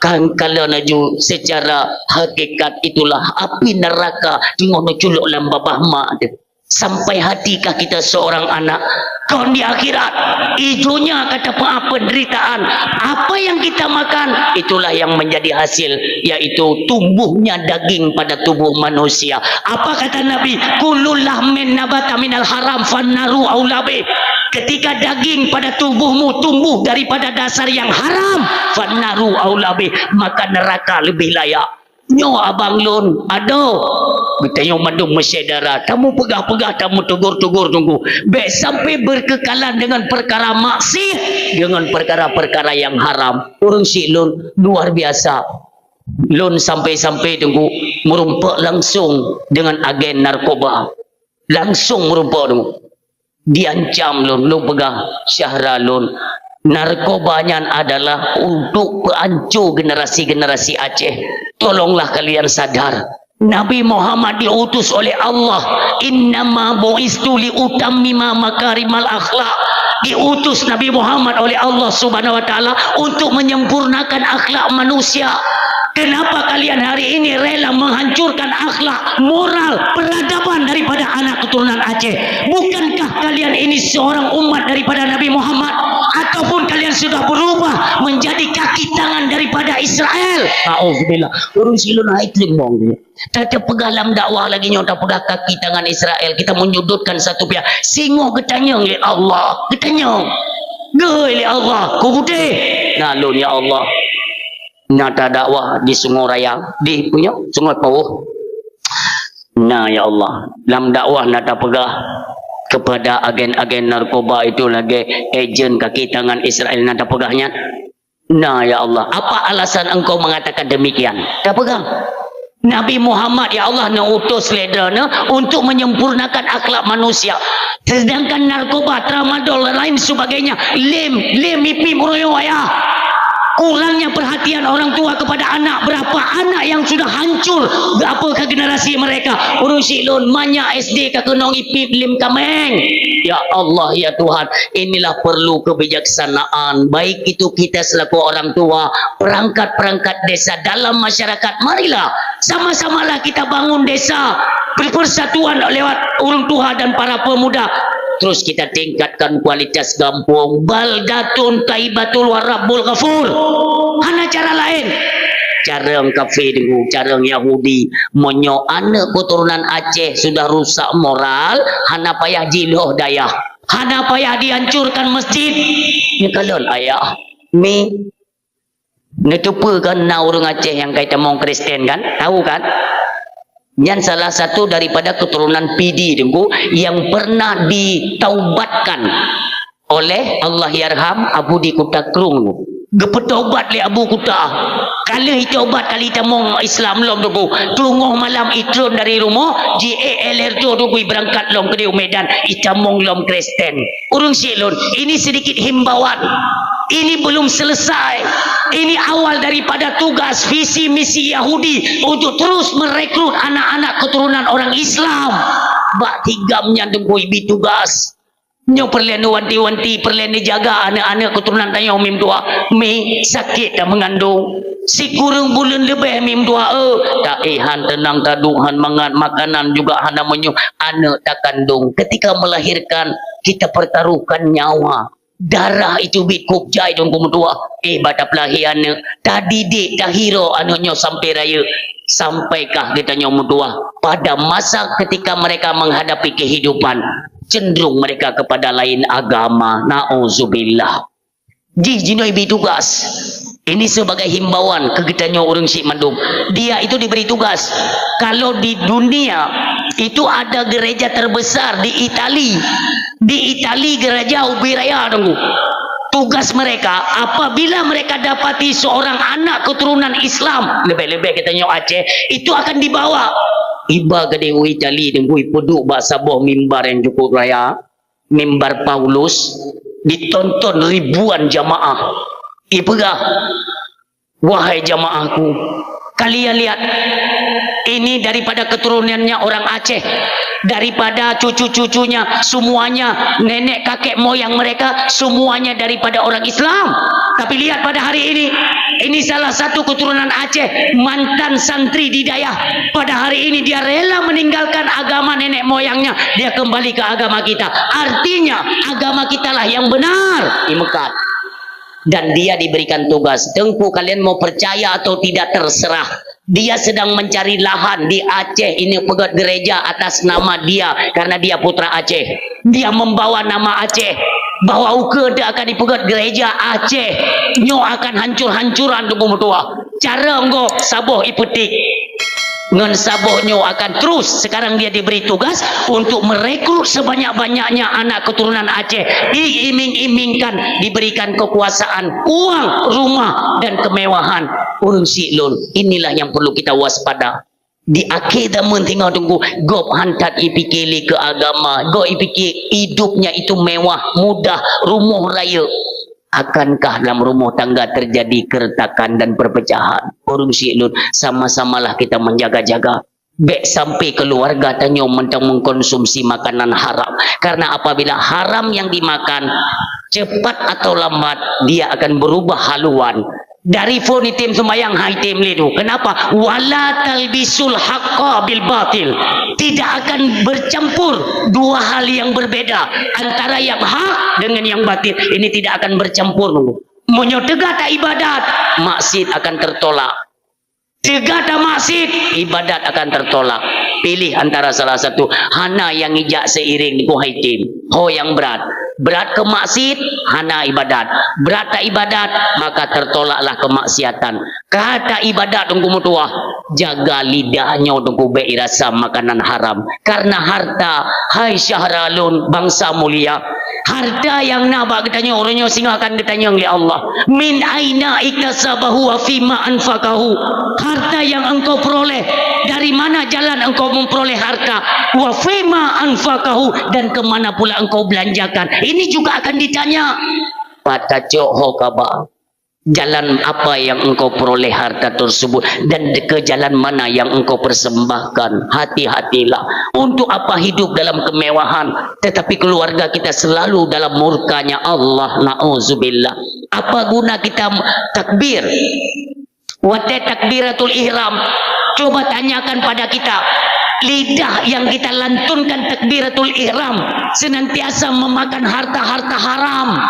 Kan kalon aju secara hakikat itulah api neraka teungoh neuculok lam babah mak teuh. Sampai hatikah kita seorang anak? Kon di akhirat, i donya ka tapeu'ab penderitaan. Apa yang kita makan, itulah yang menjadi hasil, yaitu tumbuhnya daging pada tubuh manusia. Apa kata Nabi? "Kullu lahmin nabata minal haram fannaru aula bih." Ketika daging pada tubuhmu tumbuh daripada dasar yang haram, fannaru aula bih, maka neraka lebih layak. Nyoe abang lôn, adoh. Geutanyoe mandum meusyedara, tamu peugah-peugah, tamu tegur-tegur teungku. Bèk sampai berkekalan dengan perkara maksiat, dengan perkara-perkara yang haram. Ureueng syiek lôn, luar biasa. Lôn sampai-sampai Teungku meurumpok langsung dengan agen narkoba. Langsung meurumpok Teungku. Diancam lôn, lôn peugah syedara lôn, narkoba nyan adalah untuk peuancô generasi-generasi Aceh. Tolonglah kalian sadar. Nabi Muhammad diutus oleh Allah. "Innama bu'istu li utammima makarimal akhlak." Diutus Nabi Muhammad oleh Allah Subhanahu wa Taala untuk menyempurnakan akhlak manusia. Kenapa kalian hari ini rela menghancurkan akhlak, moral, peradaban daripada anak keturunan Aceh? Bukankah kalian ini seorang umat daripada Nabi Muhammad? Ataupun kalian sudah berubah menjadi kaki tangan daripada Israel? Auzubillah. Ureuëng silon hai teurimong. Tapeugah lam dakwah lagi nyoe, tapeugah kaki tangan Israel. Kita menyudutkan satu pihak. Singoh geutanyong lé Allah. Geutanyong. Geuhôi lé Allah. Ku putéh. Na lôn, ya Allah. Na tadakwah di Sungai Raya, di punya Sungai Pauh. Na, ya Allah, lam dakwah na tapeugah kepada agen-agen narkoba itu lagée ejen kaki tangan Israel, na tapeugah nyan. Na, ya Allah, apa alasan Engkau mengatakan demikian? Tapeugah. Nabi Muhammad, ya Allah, neuutus lé Droeneuh untuk menyempurnakan akhlak manusia. Sedangkan narkoba, tramadol, dan lain sebagainya, lem, lem ipi meuruyuek ayah. Kurangnya perhatian orang tua kepada anak, berapa anak yang sudah hancur, apa ke generasi mereka. Ureuëng silon manyak S D ka keunong ipi lem kaméng. Ya Allah, ya Tuhan, inilah perlu kebijaksanaan, baik itu kita selaku orang tua, perangkat-perangkat desa dalam masyarakat. Marilah sama-samalah kita bangun desa berpersatuan lewat ureuëng tuha dan para pemuda. Terus kita tingkatkan kualitas gampông. Baldatun thayyibatun wa rabbun ghafur. Hana cara laén. Carông kafé Teungku, carông Yahudi. Meunyoe aneuk keuturonan Aceh sudah rusak moral, hana payah jiloh dayah. Hana payah dihancurkan masjid. Nyekalon ayah. Mi Neuteupeue kan na ureuëng Aceh nyang ka itamong Kristen kan? Tahu kan? Nyan salah satu daripada keturunan Pidie Teungku yang pernah ditaubatkan oleh Allahyarham Abu di Kuta Krueng. Geupeutaubat lé Abu Kuta. Ka lheueh itaubat, ka lheueh itamong Islam lom Teungku. Teungoh malam itron dari rumoh, jiék L R T Teungku, ibeurangkat lom keudéh u Medan, itamong lom Kristen. Ureuëng silon, ini sedikit himbauan. Ini belum selesai. Ini awal daripada tugas visi misi Yahudi untuk terus merekrut anak-anak keturunan orang Islam. Bak tigam nyan Teungku ibi tugas. Nyoe peureulée neuwanti-wanti, peureulée neujaga aneuk-aneuk keuturonan tanyoe mim tuha, mi sakét dan meungandong. Sikureueng buleuen leubeh mim tuha, eh, taéh han teunang, taduek han mangat, makanan juga hana meunyoe, aneuk takandong. Ketika melahirkan, kita pertaruhkan nyawa. Darah itu bit kôb jai dong keu meutuwah. Eh, bak tapeulahé aneuk, tadidik, tahiro aneuk nyoe sampai rayeuk, sampai kah geutanyoe meutuwah. Pada masa ketika mereka menghadapi kehidupan, cenderung mereka kepada lain agama. Nauzubillah. Jih jinoe ibi tugas. Ini sebagai himbauan keu geutanyoe ureuëng syiek mandum. Dia itu diberi tugas. Kalau di dunia, itu ada gereja terbesar di Itali. Di Itali gereja ubé raya, Teungku. Tugas mereka, apabila mereka dapati seorang anak keturunan Islam, lebih-lebih geutanyoe Aceh, itu akan dibawa. Iba keudéh u Itali, Teungku, ipeuduek bak saboh mimbar nyang cukup raya. Mimbar Paulus ditonton ribuan jamaah. Ipeugah, "Wahai jamaahku, kalian lihat, ini daripada keturunannya orang Aceh, daripada cucu-cucunya, semuanya, nenek kakek moyang mereka, semuanya daripada orang Islam. Tapi lihat pada hari ini, ini salah satu keturunan Aceh, mantan santri di dayah. Pada hari ini dia rela meninggalkan agama nenek moyangnya, dia kembali ke agama kita. Artinya, agama kitalah yang benar." Imeukat. Dan dia diberikan tugas, "Teungku, kalian mau percaya atau tidak, terserah." Dia sedang mencari lahan di Aceh ini, peugét gereja atas nama dia, karena dia putra Aceh. Dia membawa nama Aceh, bahwa ukeue teuh akan dipeugét gereja Aceh. Nyoe akan hancur-hancuran, Teungku meutuwah. Cara nyoe saboh ipeutik. Ngon saboh nyoe akan terus, sekarang dia diberi tugas untuk merekrut sebanyak-banyaknya anak keturunan Aceh, diiming-imingkan, diberikan kekuasaan, uang, rumah, dan kemewahan. Ureuëng syiek lôn, inilah yang perlu kita waspada. Di akhé zaman singoh teungku, gob han that ipike lé keu agama, gob ipike hidupnya itu mewah, mudah, rumoh rayeuk. Akankah dalam rumah tangga terjadi keretakan dan perpecahan? Ureuëng syiek lôn, sama-samalah kita menjaga-jaga. Bèk sampai keluarga tanyoe mantong mengkonsumsi makanan haram. Karena apabila haram yang dimakan, cepat atau lambat dia akan berubah haluan. Dari phon item sembahyang, hai item lé tu. Kenapa? Wala talbisul haqqa bil batil. Tidak akan bercampur dua hal yang berbeda antara yang hak dengan yang batil. Ini tidak akan bercampur. Meunyoe teuga ta ibadat, maksiat akan tertolak. Teuga ta maksiat, ibadat akan tertolak. Pilih antara salah satu. Hana nyang ijak seiring, hai item. Ho nyang brat. Brat keu maksiat, hana ibadat. Brat ta ibadat, maka tertolaklah kemaksiatan. Ka ta ibadat teungku meutuwah, jaga lidah nyoe teungku bèk irasa makanan haram. Karena harta, hai syedara lôn, bansa mulia, harta nyang na bak geutanyoe uroe nyoe singoh akan geutanyong lé Allah. Min aina iktasabahu wa fima anfaqahu. Harta yang engkau peroleh, dari mana jalan engkau memperoleh harta? Wa fima anfaqahu, dan ke mana pula engkau belanjakan? Ini juga akan ditanya. Pat tacok ho kaba? Jalan apa yang engkau peroleh harta tersebut dan ke jalan mana yang engkau persembahkan? Hati-hatilah. Untuk apa hidup dalam kemewahan, tetapi keluarga kita selalu dalam murkanya Allah? Nauzubillah. Apa guna kita takbir? Watèe takbiratul ihram, coba tanyakan pada kita, lidah yang kita lantunkan takbiratul ihram senantiasa memakan harta-harta haram.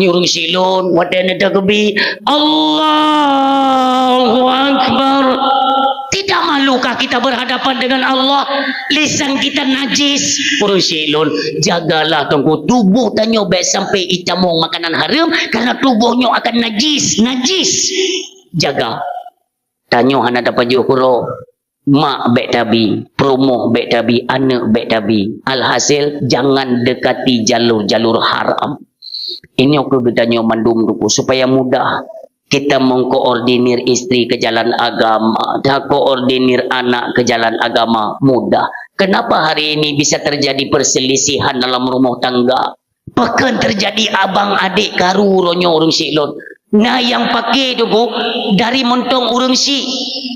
Nyoe ureuëng syiek lôn, watèe neuteukeubie, Allahu Akbar. Tidak malukah kita berhadapan dengan Allah? Lisan kita najis. Ureuëng syiek lôn, jagalah teungku tuboh tanyoe bèk sampai itamong makanan haram, karena tuboh nyoe akan najis, najis. Jaga. Tanyoe hana tapajoh uroe. Mak bèk tabi, peurumoh bèk tabi, aneuk bèk tabi. Alhasil, jangan dekati jalur-jalur haram. Inoe keuh geutanyoe mandum teungku, supaya mudah kita mengkoordinir istri ke jalan agama, dan koordinir anak ke jalan agama, mudah. Kenapa hari ini bisa terjadi perselisihan dalam rumah tangga? Pakon terjadi abang adek karu uroe nyoe ureuëng syiek lôn? Na nyang paké teungku dari mantong ureuëng syiek.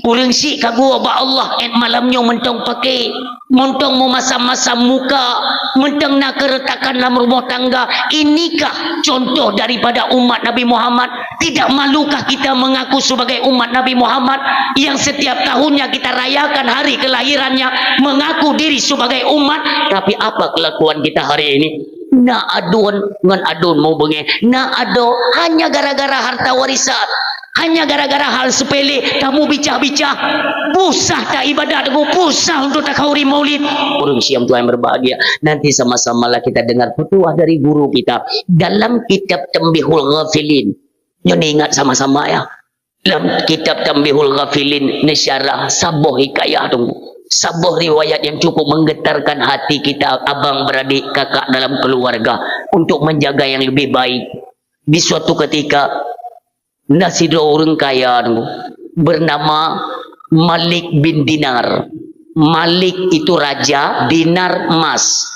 Ureuëng syiek ka geuwoe bak Allah, 'et malam nyoe mantong paké. Mantong meumasam-masam muka, mantong na keuretakan lam rumoh tangga. Inikah contoh daripada umat Nabi Muhammad? Tidak malukah kita mengaku sebagai umat Nabi Muhammad yang setiap tahunnya kita rayakan hari kelahirannya, mengaku diri sebagai umat, tapi apa kelakuan kita hari ini? Na aduen ngon aduen mubeungéh, na adoe hanya gara-gara harta warisan, hanya gara-gara hal sepele tamubicah-bicah. Pusah ta ibadat, pusah untuk takhauri maulid. Ureuëng syiek nyang berbahagia, nanti sama-samalah kita dengar petuah dari guru kita dalam kitab Tanbihul Ghafilin. Nyoe ingat sama-sama ya. Dalam kitab Tanbihul Ghafilin neusyarah saboh hikayah teungku. Saboh riwayat yang cukup menggetarkan hati kita, abang beradik, kakak dalam keluarga, untuk menjaga yang lebih baik. Di suatu ketika, na sidroe ureuëng kaya teungku, bernama Malik bin Dinar. Malik itu raja, dinar emas.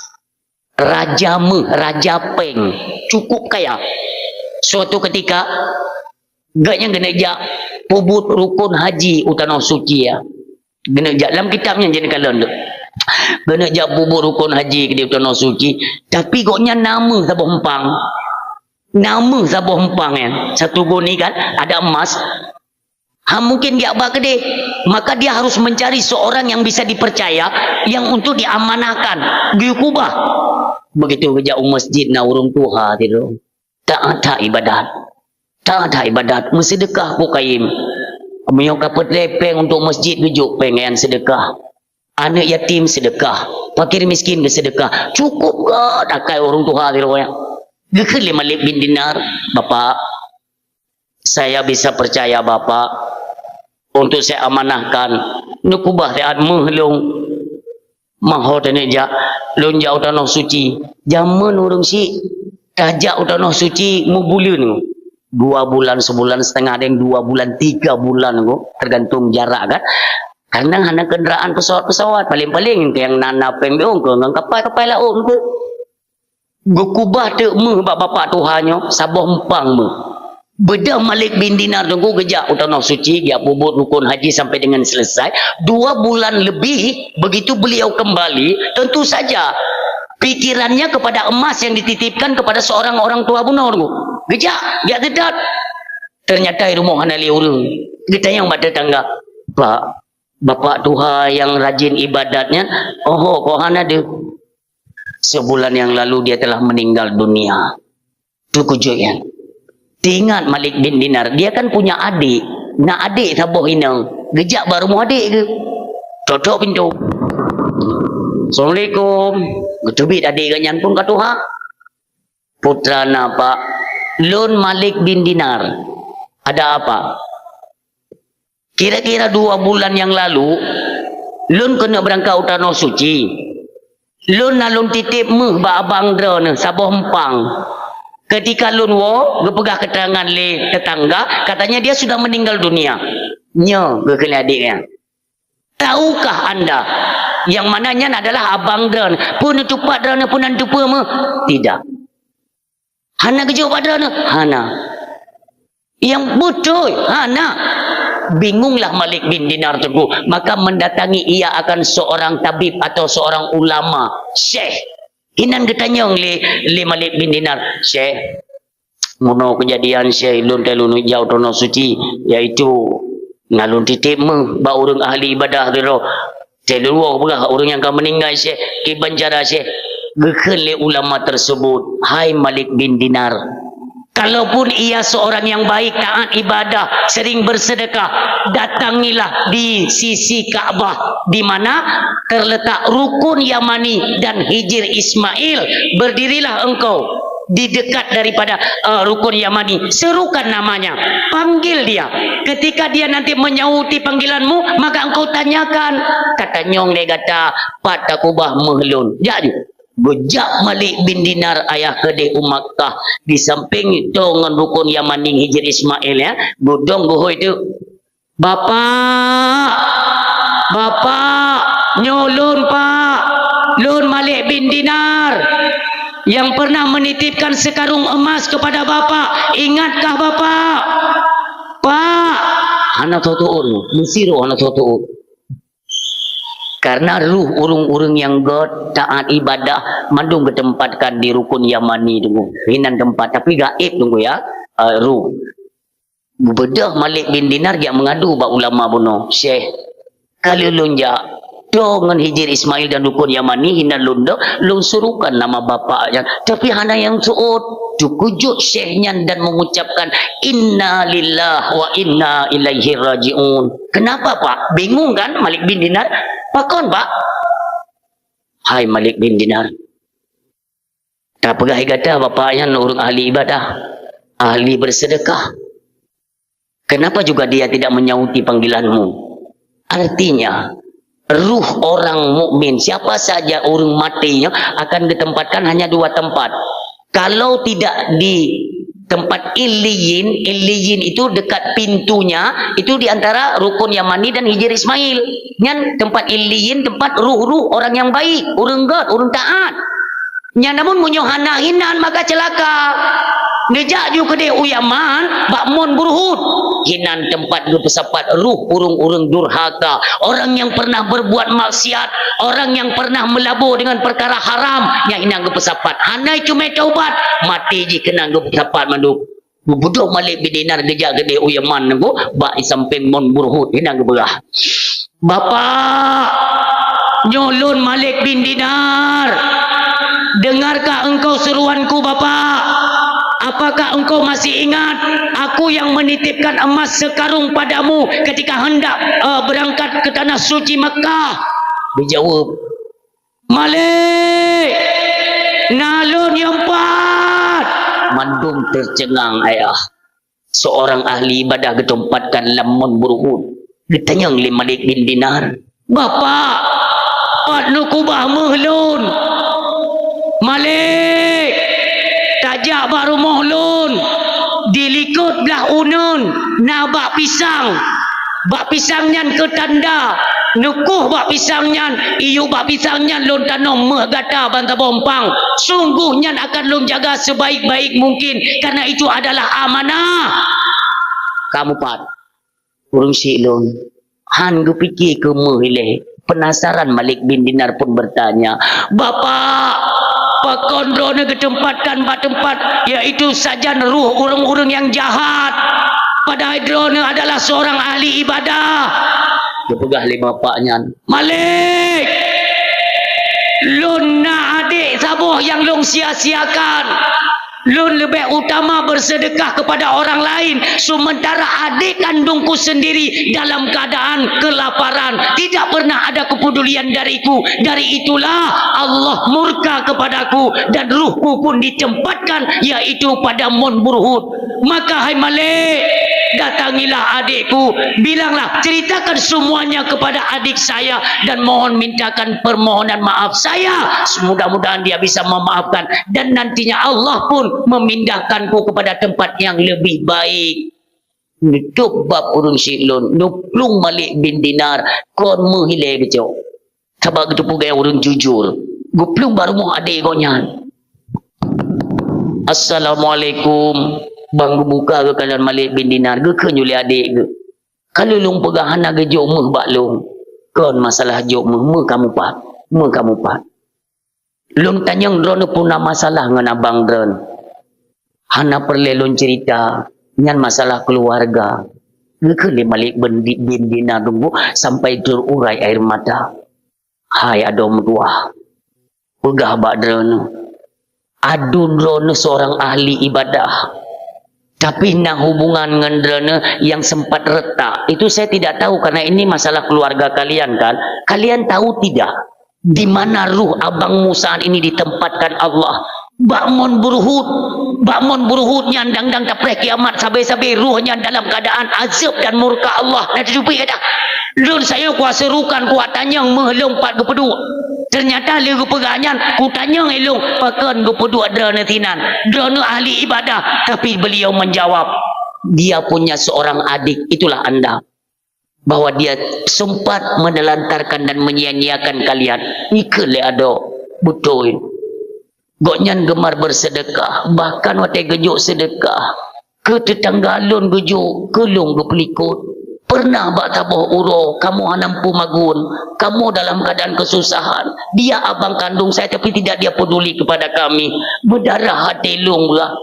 Raja meuh, raja péng, cukup kaya. Suatu ketika, gobnyan geuneuk jak peubuet rukun haji u Tanoh Suci, ya. Geuneuk jak, lam kitab nyan jeuet kalon tu. Geuneuk jak peubuet rukun haji keudéh u Tanoh Suci, tapi gobnyan na meuh saboh eumpang. Na meuh saboh eumpang nyan. Satu gun ni kan, ada emas. Ha, mungkin geujak ba keudéh. Maka dia harus mencari seorang yang bisa dipercaya, yang untuk diamanahkan, geuyue keubah. Begitu geujak u masjid, na ureuëng tuha sidroe. Taat that ibadat. Taat that ibadat. Meuseudeukah ku kayém. Meunyoe ka peutré péng untuk masjid, geujok péng nyan seudeukah. Aneuk yatim seudeukah. Fakir miskin geuseudeukah. Cukup gét akai ureuëng tuha sidroe nyan. Geukheun lé Malik bin Dinar, "Bapak, saya bisa percaya Bapak, untuk saya amanahkan, neukubah siat méuh lôn. Maho teuneuk jak, lôn jak u Tanoh Suci. Jameun ureuëng syiek, ka jak u Tanoh Suci meubuleuen. Dua bulan, sebulan setengah, dan dua bulan, tiga bulan, tergantung jarak kan. Kadang hana kendaraan pesawat-pesawat, paling-paling nyang na, na péng biong ke ngon kapai-kapai laôt tu. Geukubah teuk méuh bak bapak tuha nyoe, saboh empang méuh. Beudôh Malik bin Dinar teungku geujak u Tanoh Suci, geujak peubuet rukun haji sampai dengan selesai. Dua bulan lebih, begitu beliau kembali, tentu saja pikirannya kepada emas yang dititipkan kepada seorang orang tua bunoe teungku. Geujak, geujak seudot. Ternyata di rumoh hana lé ureuëng. Geutanyong bak tetangga, "Pak, bapak tuha nyang rajin ibadat nyan, oho, kok hana deuh?" "Sebulan yang lalu dia telah meninggal dunia." Teukeujot nyan. Teuingat Malik bin Dinar, dia kan punya adik. Na adik saboh inong. Geujak bak rumoh adik geuh. Totok pintoe. "Assalamualaikum." Geuteubiet adik geuh nyan pun ka tuha. "Putra na, Pak?" "Lôn Malik bin Dinar." "Ada apa?" "Kira-kira dua bulan yang lalu, lôn keuneuk beurangkat u Tanoh Suci. Lôn na lôn titip méuh bak abang droeneuh saboh empang. Ketika lôn woe, geupeugah keterangan lé tetangga, katanya dia sudah meninggal dunia." "Nyoe," geukheun lé adik nyan. "Tahukah anda, yang mana nyan adalah abang droeneuh? Peue neutupat droeneuh, peue na neuteupeue méuh?" "Tidak." "Hana geujok bak droeneuh?" "Hana." "Nyang beutôi?" "Hana." Bingunglah Malik bin Dinar teungku, maka mendatangi ia akan seorang tabib atau seorang ulama, syekh. Inan geutanyong lé, lé Malik bin Dinar, "Syekh, meunoe keujadian, Syekh, lôn teuh lôn jak u Tanoh Suci, yaitu na lôn titip méuh bak ureuëng ahli ibadah keudroe. Teuh lôn woe peugah ureuëng nyang ka meuninggai, Syekh, kiban cara, Syekh?" Geukheun lé ulama tersebut, "Hai Malik bin Dinar, kalaupun ia seorang yang baik, taat ibadah, sering bersedekah, datangilah di sisi Ka'bah, di mana terletak rukun Yamani dan Hijir Ismail. Berdirilah engkau di dekat daripada, eh, rukun Yamani. Serukan namanya, panggil dia. Ketika dia nanti menyauti panggilanmu, maka engkau tanyakan." Katanyong lé gata, "Pat takubah méuh lôn?" Jak ju. Geujak Malik bin Dinar ayah keudeh u Makkah, di sampéng toe ngon rukun Yamani, Hijir Ismail, ya. Geudong geuhôi teuk. "Bapak, Bapak, nyoe lôn, Pak. Lôn Malik bin Dinar yang pernah menitipkan sekarung emas kepada Bapak. Ingatkah Bapak?" "Pak!" Hana teutuon, meusidroe hana teutuon. Karena ruh ureuëng-ureuëng nyang gét, taat ibadah, mandum geuteumpatkan di rukun Yamani teungku. Inan teumpat, tapi gaéb teungku ya, eh, ruh. Beudôh Malik bin Dinar jak meungadu bak ulama bunoe, "Syekh, ka lheueh lôn jak, toe ngon Hijir Ismail dan rukun Yamani, inan lôn dok, lôn serukan nama bapak nyan, tapi hana nyang seuôt." Teukeujot syekh nyan dan mengucapkan, "Inna lillahi wa inna ilaihi raji'un." "Kenapa, Pak?" Bingung kan Malik bin Dinar? "Pakon, Pak?" "Hai Malik bin Dinar, tapeugah gata bapak nyan ureuëng ahli ibadah, ahli bersedekah. Kenapa juga dia tidak menyauti panggilanmu?" Artinya, ruh orang mukmin, siapa saja ureuëng maté nyoe, akan ditempatkan hanya dua tempat. Kalau tidak di tempat Illiyin, Illiyin itu dekat pintunya, itu di antara rukun Yamani dan Hijir Ismail. Nyan tempat Illiyin, tempat ruh-ruh orang yang baik, ureuëng gét, ureuëng taat. Nyan namun meunyoe hana inan maka ceulaka. Neujak ju keudeh u Yaman, bak Mon Burhut. Inan tempat geupeusapat ruh ureuëng-ureuëng durhaka, orang yang pernah berbuat maksiat, orang yang pernah melabur dengan perkara haram, nyan inan geupeusapat. Hana cuma taubat, maté jih keunan geupeusapat mandum. Beudôh Malik bin Dinar geujak keudeh u Yaman teungku, bak sampéng Mon Burhut, inan geupeugah, "Bapak, nyoe lôn Malik bin Dinar. Dengarkah engkau seruanku, Bapak? Apakah engkau masih ingat aku yang menitipkan emas sekarung padamu ketika hendak, eh, berangkat ke tanah suci Makkah?" Geujaweueb, "Malik, na lôn nyang pat." Mandum teuceungang ayah. Seorang ahli ibadah geuteumpatkan lam Mon Burhut. Geutanyong lé Malik bin Dinar, "Bapak, pat neukeubah méuh lôn?" "Malik, tajak bak rumoh lôn, di likot blah uneuen na bak pisang. Bak pisang nyan keu tanda, neukoh bak pisang nyan, iyup bak pisang nyan lôn tanom méuh gata ban saboh umpang. Sunggoh nyan akan lôn jaga sebaik-baik mungkin, karena itu adalah amanah." "Kamu pat?" "Ureuëng syik lôn." Han geupike keu méuh ilée. Penasaran Malik bin Dinar pun bertanya, "Bapak, pakon droeneuh geuteumpatkan bak teumpat, yaitu sajan ruh ureuëng-ureuëng nyang jahat, padahai droeneuh adalah seorang ahli ibadah?" Geupeugah lé bapak nyan, "Malik, lôn na adék saboh nyang lôn sia-siakan. Lôn leubeh utama bersedekah kepada orang lain, sementara adik kandungku sendiri dalam keadaan kelaparan. Tidak pernah ada kepedulian dariku. Dari itulah Allah murka kepadaku dan ruhku pun ditempatkan, yaitu pada mon buruhut. Maka, hai Malik, datangilah adikku, bilanglah, ceritakan semuanya kepada adik saya dan mohon mintakan permohonan maaf saya. Mudah-mudahan dia bisa memaafkan dan nantinya Allah pun memindahkanku kepada tempat yang lebih baik." Neutôb bab ureuëng syik lôn, neuplueng Malik bin Dinar, kon méuh ilée geucok. Sabab geuteupeue gaya ureuëng jujur, geuplueng bak rumoh adék gobnyan. "Assalamualaikum." Ban geubuka geukalon Malik bin Dinar, geukheun lé adék geuh, "Ka lheueh lôn peugah hana geujok méuh bak lôn." "Kon masalah jok méuh, méuh kamu pat, méuh kamu pat. Lôn tanyong droeneuh peue na masalah ngon abang droeneuh?" "Hana peureulée lôn ceurita, nyan masalah keuluwarga." Geukheun lé Malik bin, bin Dinar teungku sampai teururai air mata. "Hai adoe meutuwah, peugah bak droeneuh, aduen droeneuh seorang ahli ibadah. Tapi na hubungan ngon droeneuh yang sempat retak. Itu saya tidak tahu karena ini masalah keluarga kalian kan. Kalian tahu tidak di mana ruh abangmu saat ini ditempatkan Allah?" "Bak mon buruhut, bak mon buruhut nyan dang-dang tapreh kiamat sabe-sabe ruh nyan dalam keadaan azab dan murka Allah." Nah, teucupi kata, "Lôn sayang kuaserukan kuat tanyong méuh lôn pat geupeuduek. Ternyata lé geupeugah nyan, kutanyong ilong pakon geupeuduek droeneuh sinan. Droeneuh ahli ibadah," tapi beliau menjawab, "Dia punya seorang adik, itulah anda, bahwa dia sempat menelantarkan dan menyia-nyiakan kalian." Ikheun lé adoe, beutôi. Gobnyan gemar bersedekah, bahkan watée geujok sedekah keu teutangga lôn geujok, keu lôn geupeulikot. Pernah bak saboh uroe kamoe hana mampu magun, kamoe dalam keadaan kesusahan. Dia abang kandung saya, tapi tidak dia peduli kepada kami. Berdarah hati lôn beulah.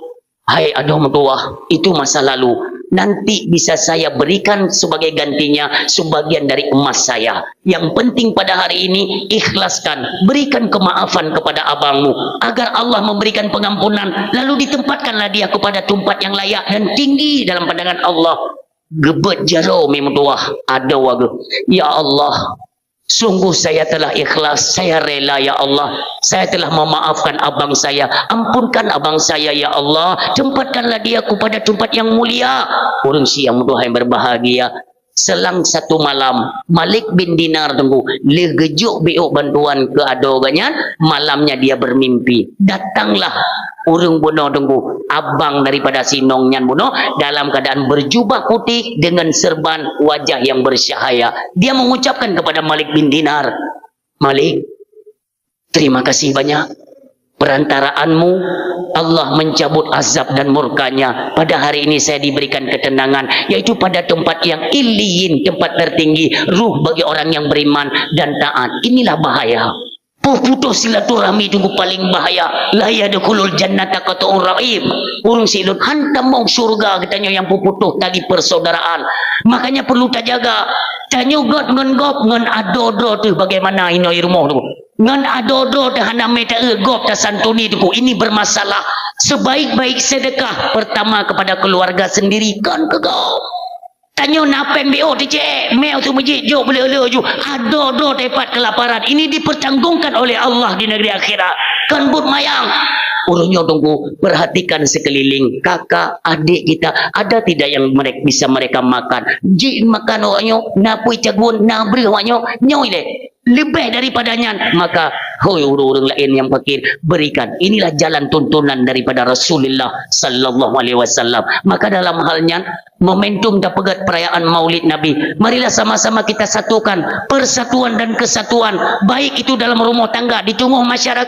Hai adoe meutuwah, itu masa lalu. Nanti bisa saya berikan sebagai gantinya sebagian dari emas saya. Yang penting pada hari ini, ikhlaskan, berikan kemaafan kepada abangmu, agar Allah memberikan pengampunan, lalu ditempatkanlah dia kepada tempat yang layak dan tinggi dalam pandangan Allah. Geubeuet jaroe mi meutuwah, adoe geuh. Ya Allah, sungguh saya telah ikhlas, saya rela, ya Allah. Saya telah memaafkan abang saya. Ampunkan abang saya, ya Allah. Tempatkanlah dia kepada tempat yang mulia. Ureuëng syik nyang meutuwah nyang berbahagia. Selang satu malam, Malik bin Dinar teungku lheueh geujok biôk bantuan keu adoe gobnyan, malamnya dia bermimpi. Datanglah ureuëng bunoe teungku, abang daripada si Nong nyan bunoe, dalam keadaan berjubah putih dengan serban wajah yang bercahaya. Dia mengucapkan kepada Malik bin Dinar, "Malik, terima kasih banyak. Perantaraanmu, Allah mencabut azab dan murkanya. Pada hari ini saya diberikan ketenangan, yaitu pada tempat yang illiyin, tempat tertinggi, ruh bagi orang yang beriman dan taat. Inilah bahaya. Puh putus silaturahmi teungku paling bahaya. La yadkhulul jannata qat'ur rahim." Ureuëng syik lôn, han tamong syurga geutanyoe nyang puputoh tali persaudaraan. Makanya perlu tajaga. Tanyoe göt ngon gob ngon adoe droe teuh bagaimana inoe rumoh tu. Ngon adoe droe teuh hana mita eu gob tasantuni teungku. Ini bermasalah. Sebaik-baik sedekah pertama kepada keluarga sendiri, kon keu gob. Tanyoe na péng biôk teucék, mé u meujid jok beuleu-leu ju, adoe droe teupat kelaparan. Ini dipertanggungkan oleh Allah di negeri akhirat. Kon buet mayang. Ureuëng nyoe teungku, perhatikan sekeliling, kakak, adik kita, ada tidak yang mereka, bisa mereka makan? Jih makan awak nyoe, na pui cagun, na breueh awak nyoe, nyoe ilée. Lebih daripada nyan, maka, hoi ureuëng-ureuëng laén nyang fakir, berikan. Inilah jalan tuntunan daripada Rasulullah sallallahu alaihi wasallam. Maka dalam hal nyan, momentum tapeugét perayaan Maulid Nabi, marilah sama-sama kita satukan persatuan dan kesatuan, baik itu dalam rumah tangga, di tengah masyarakat,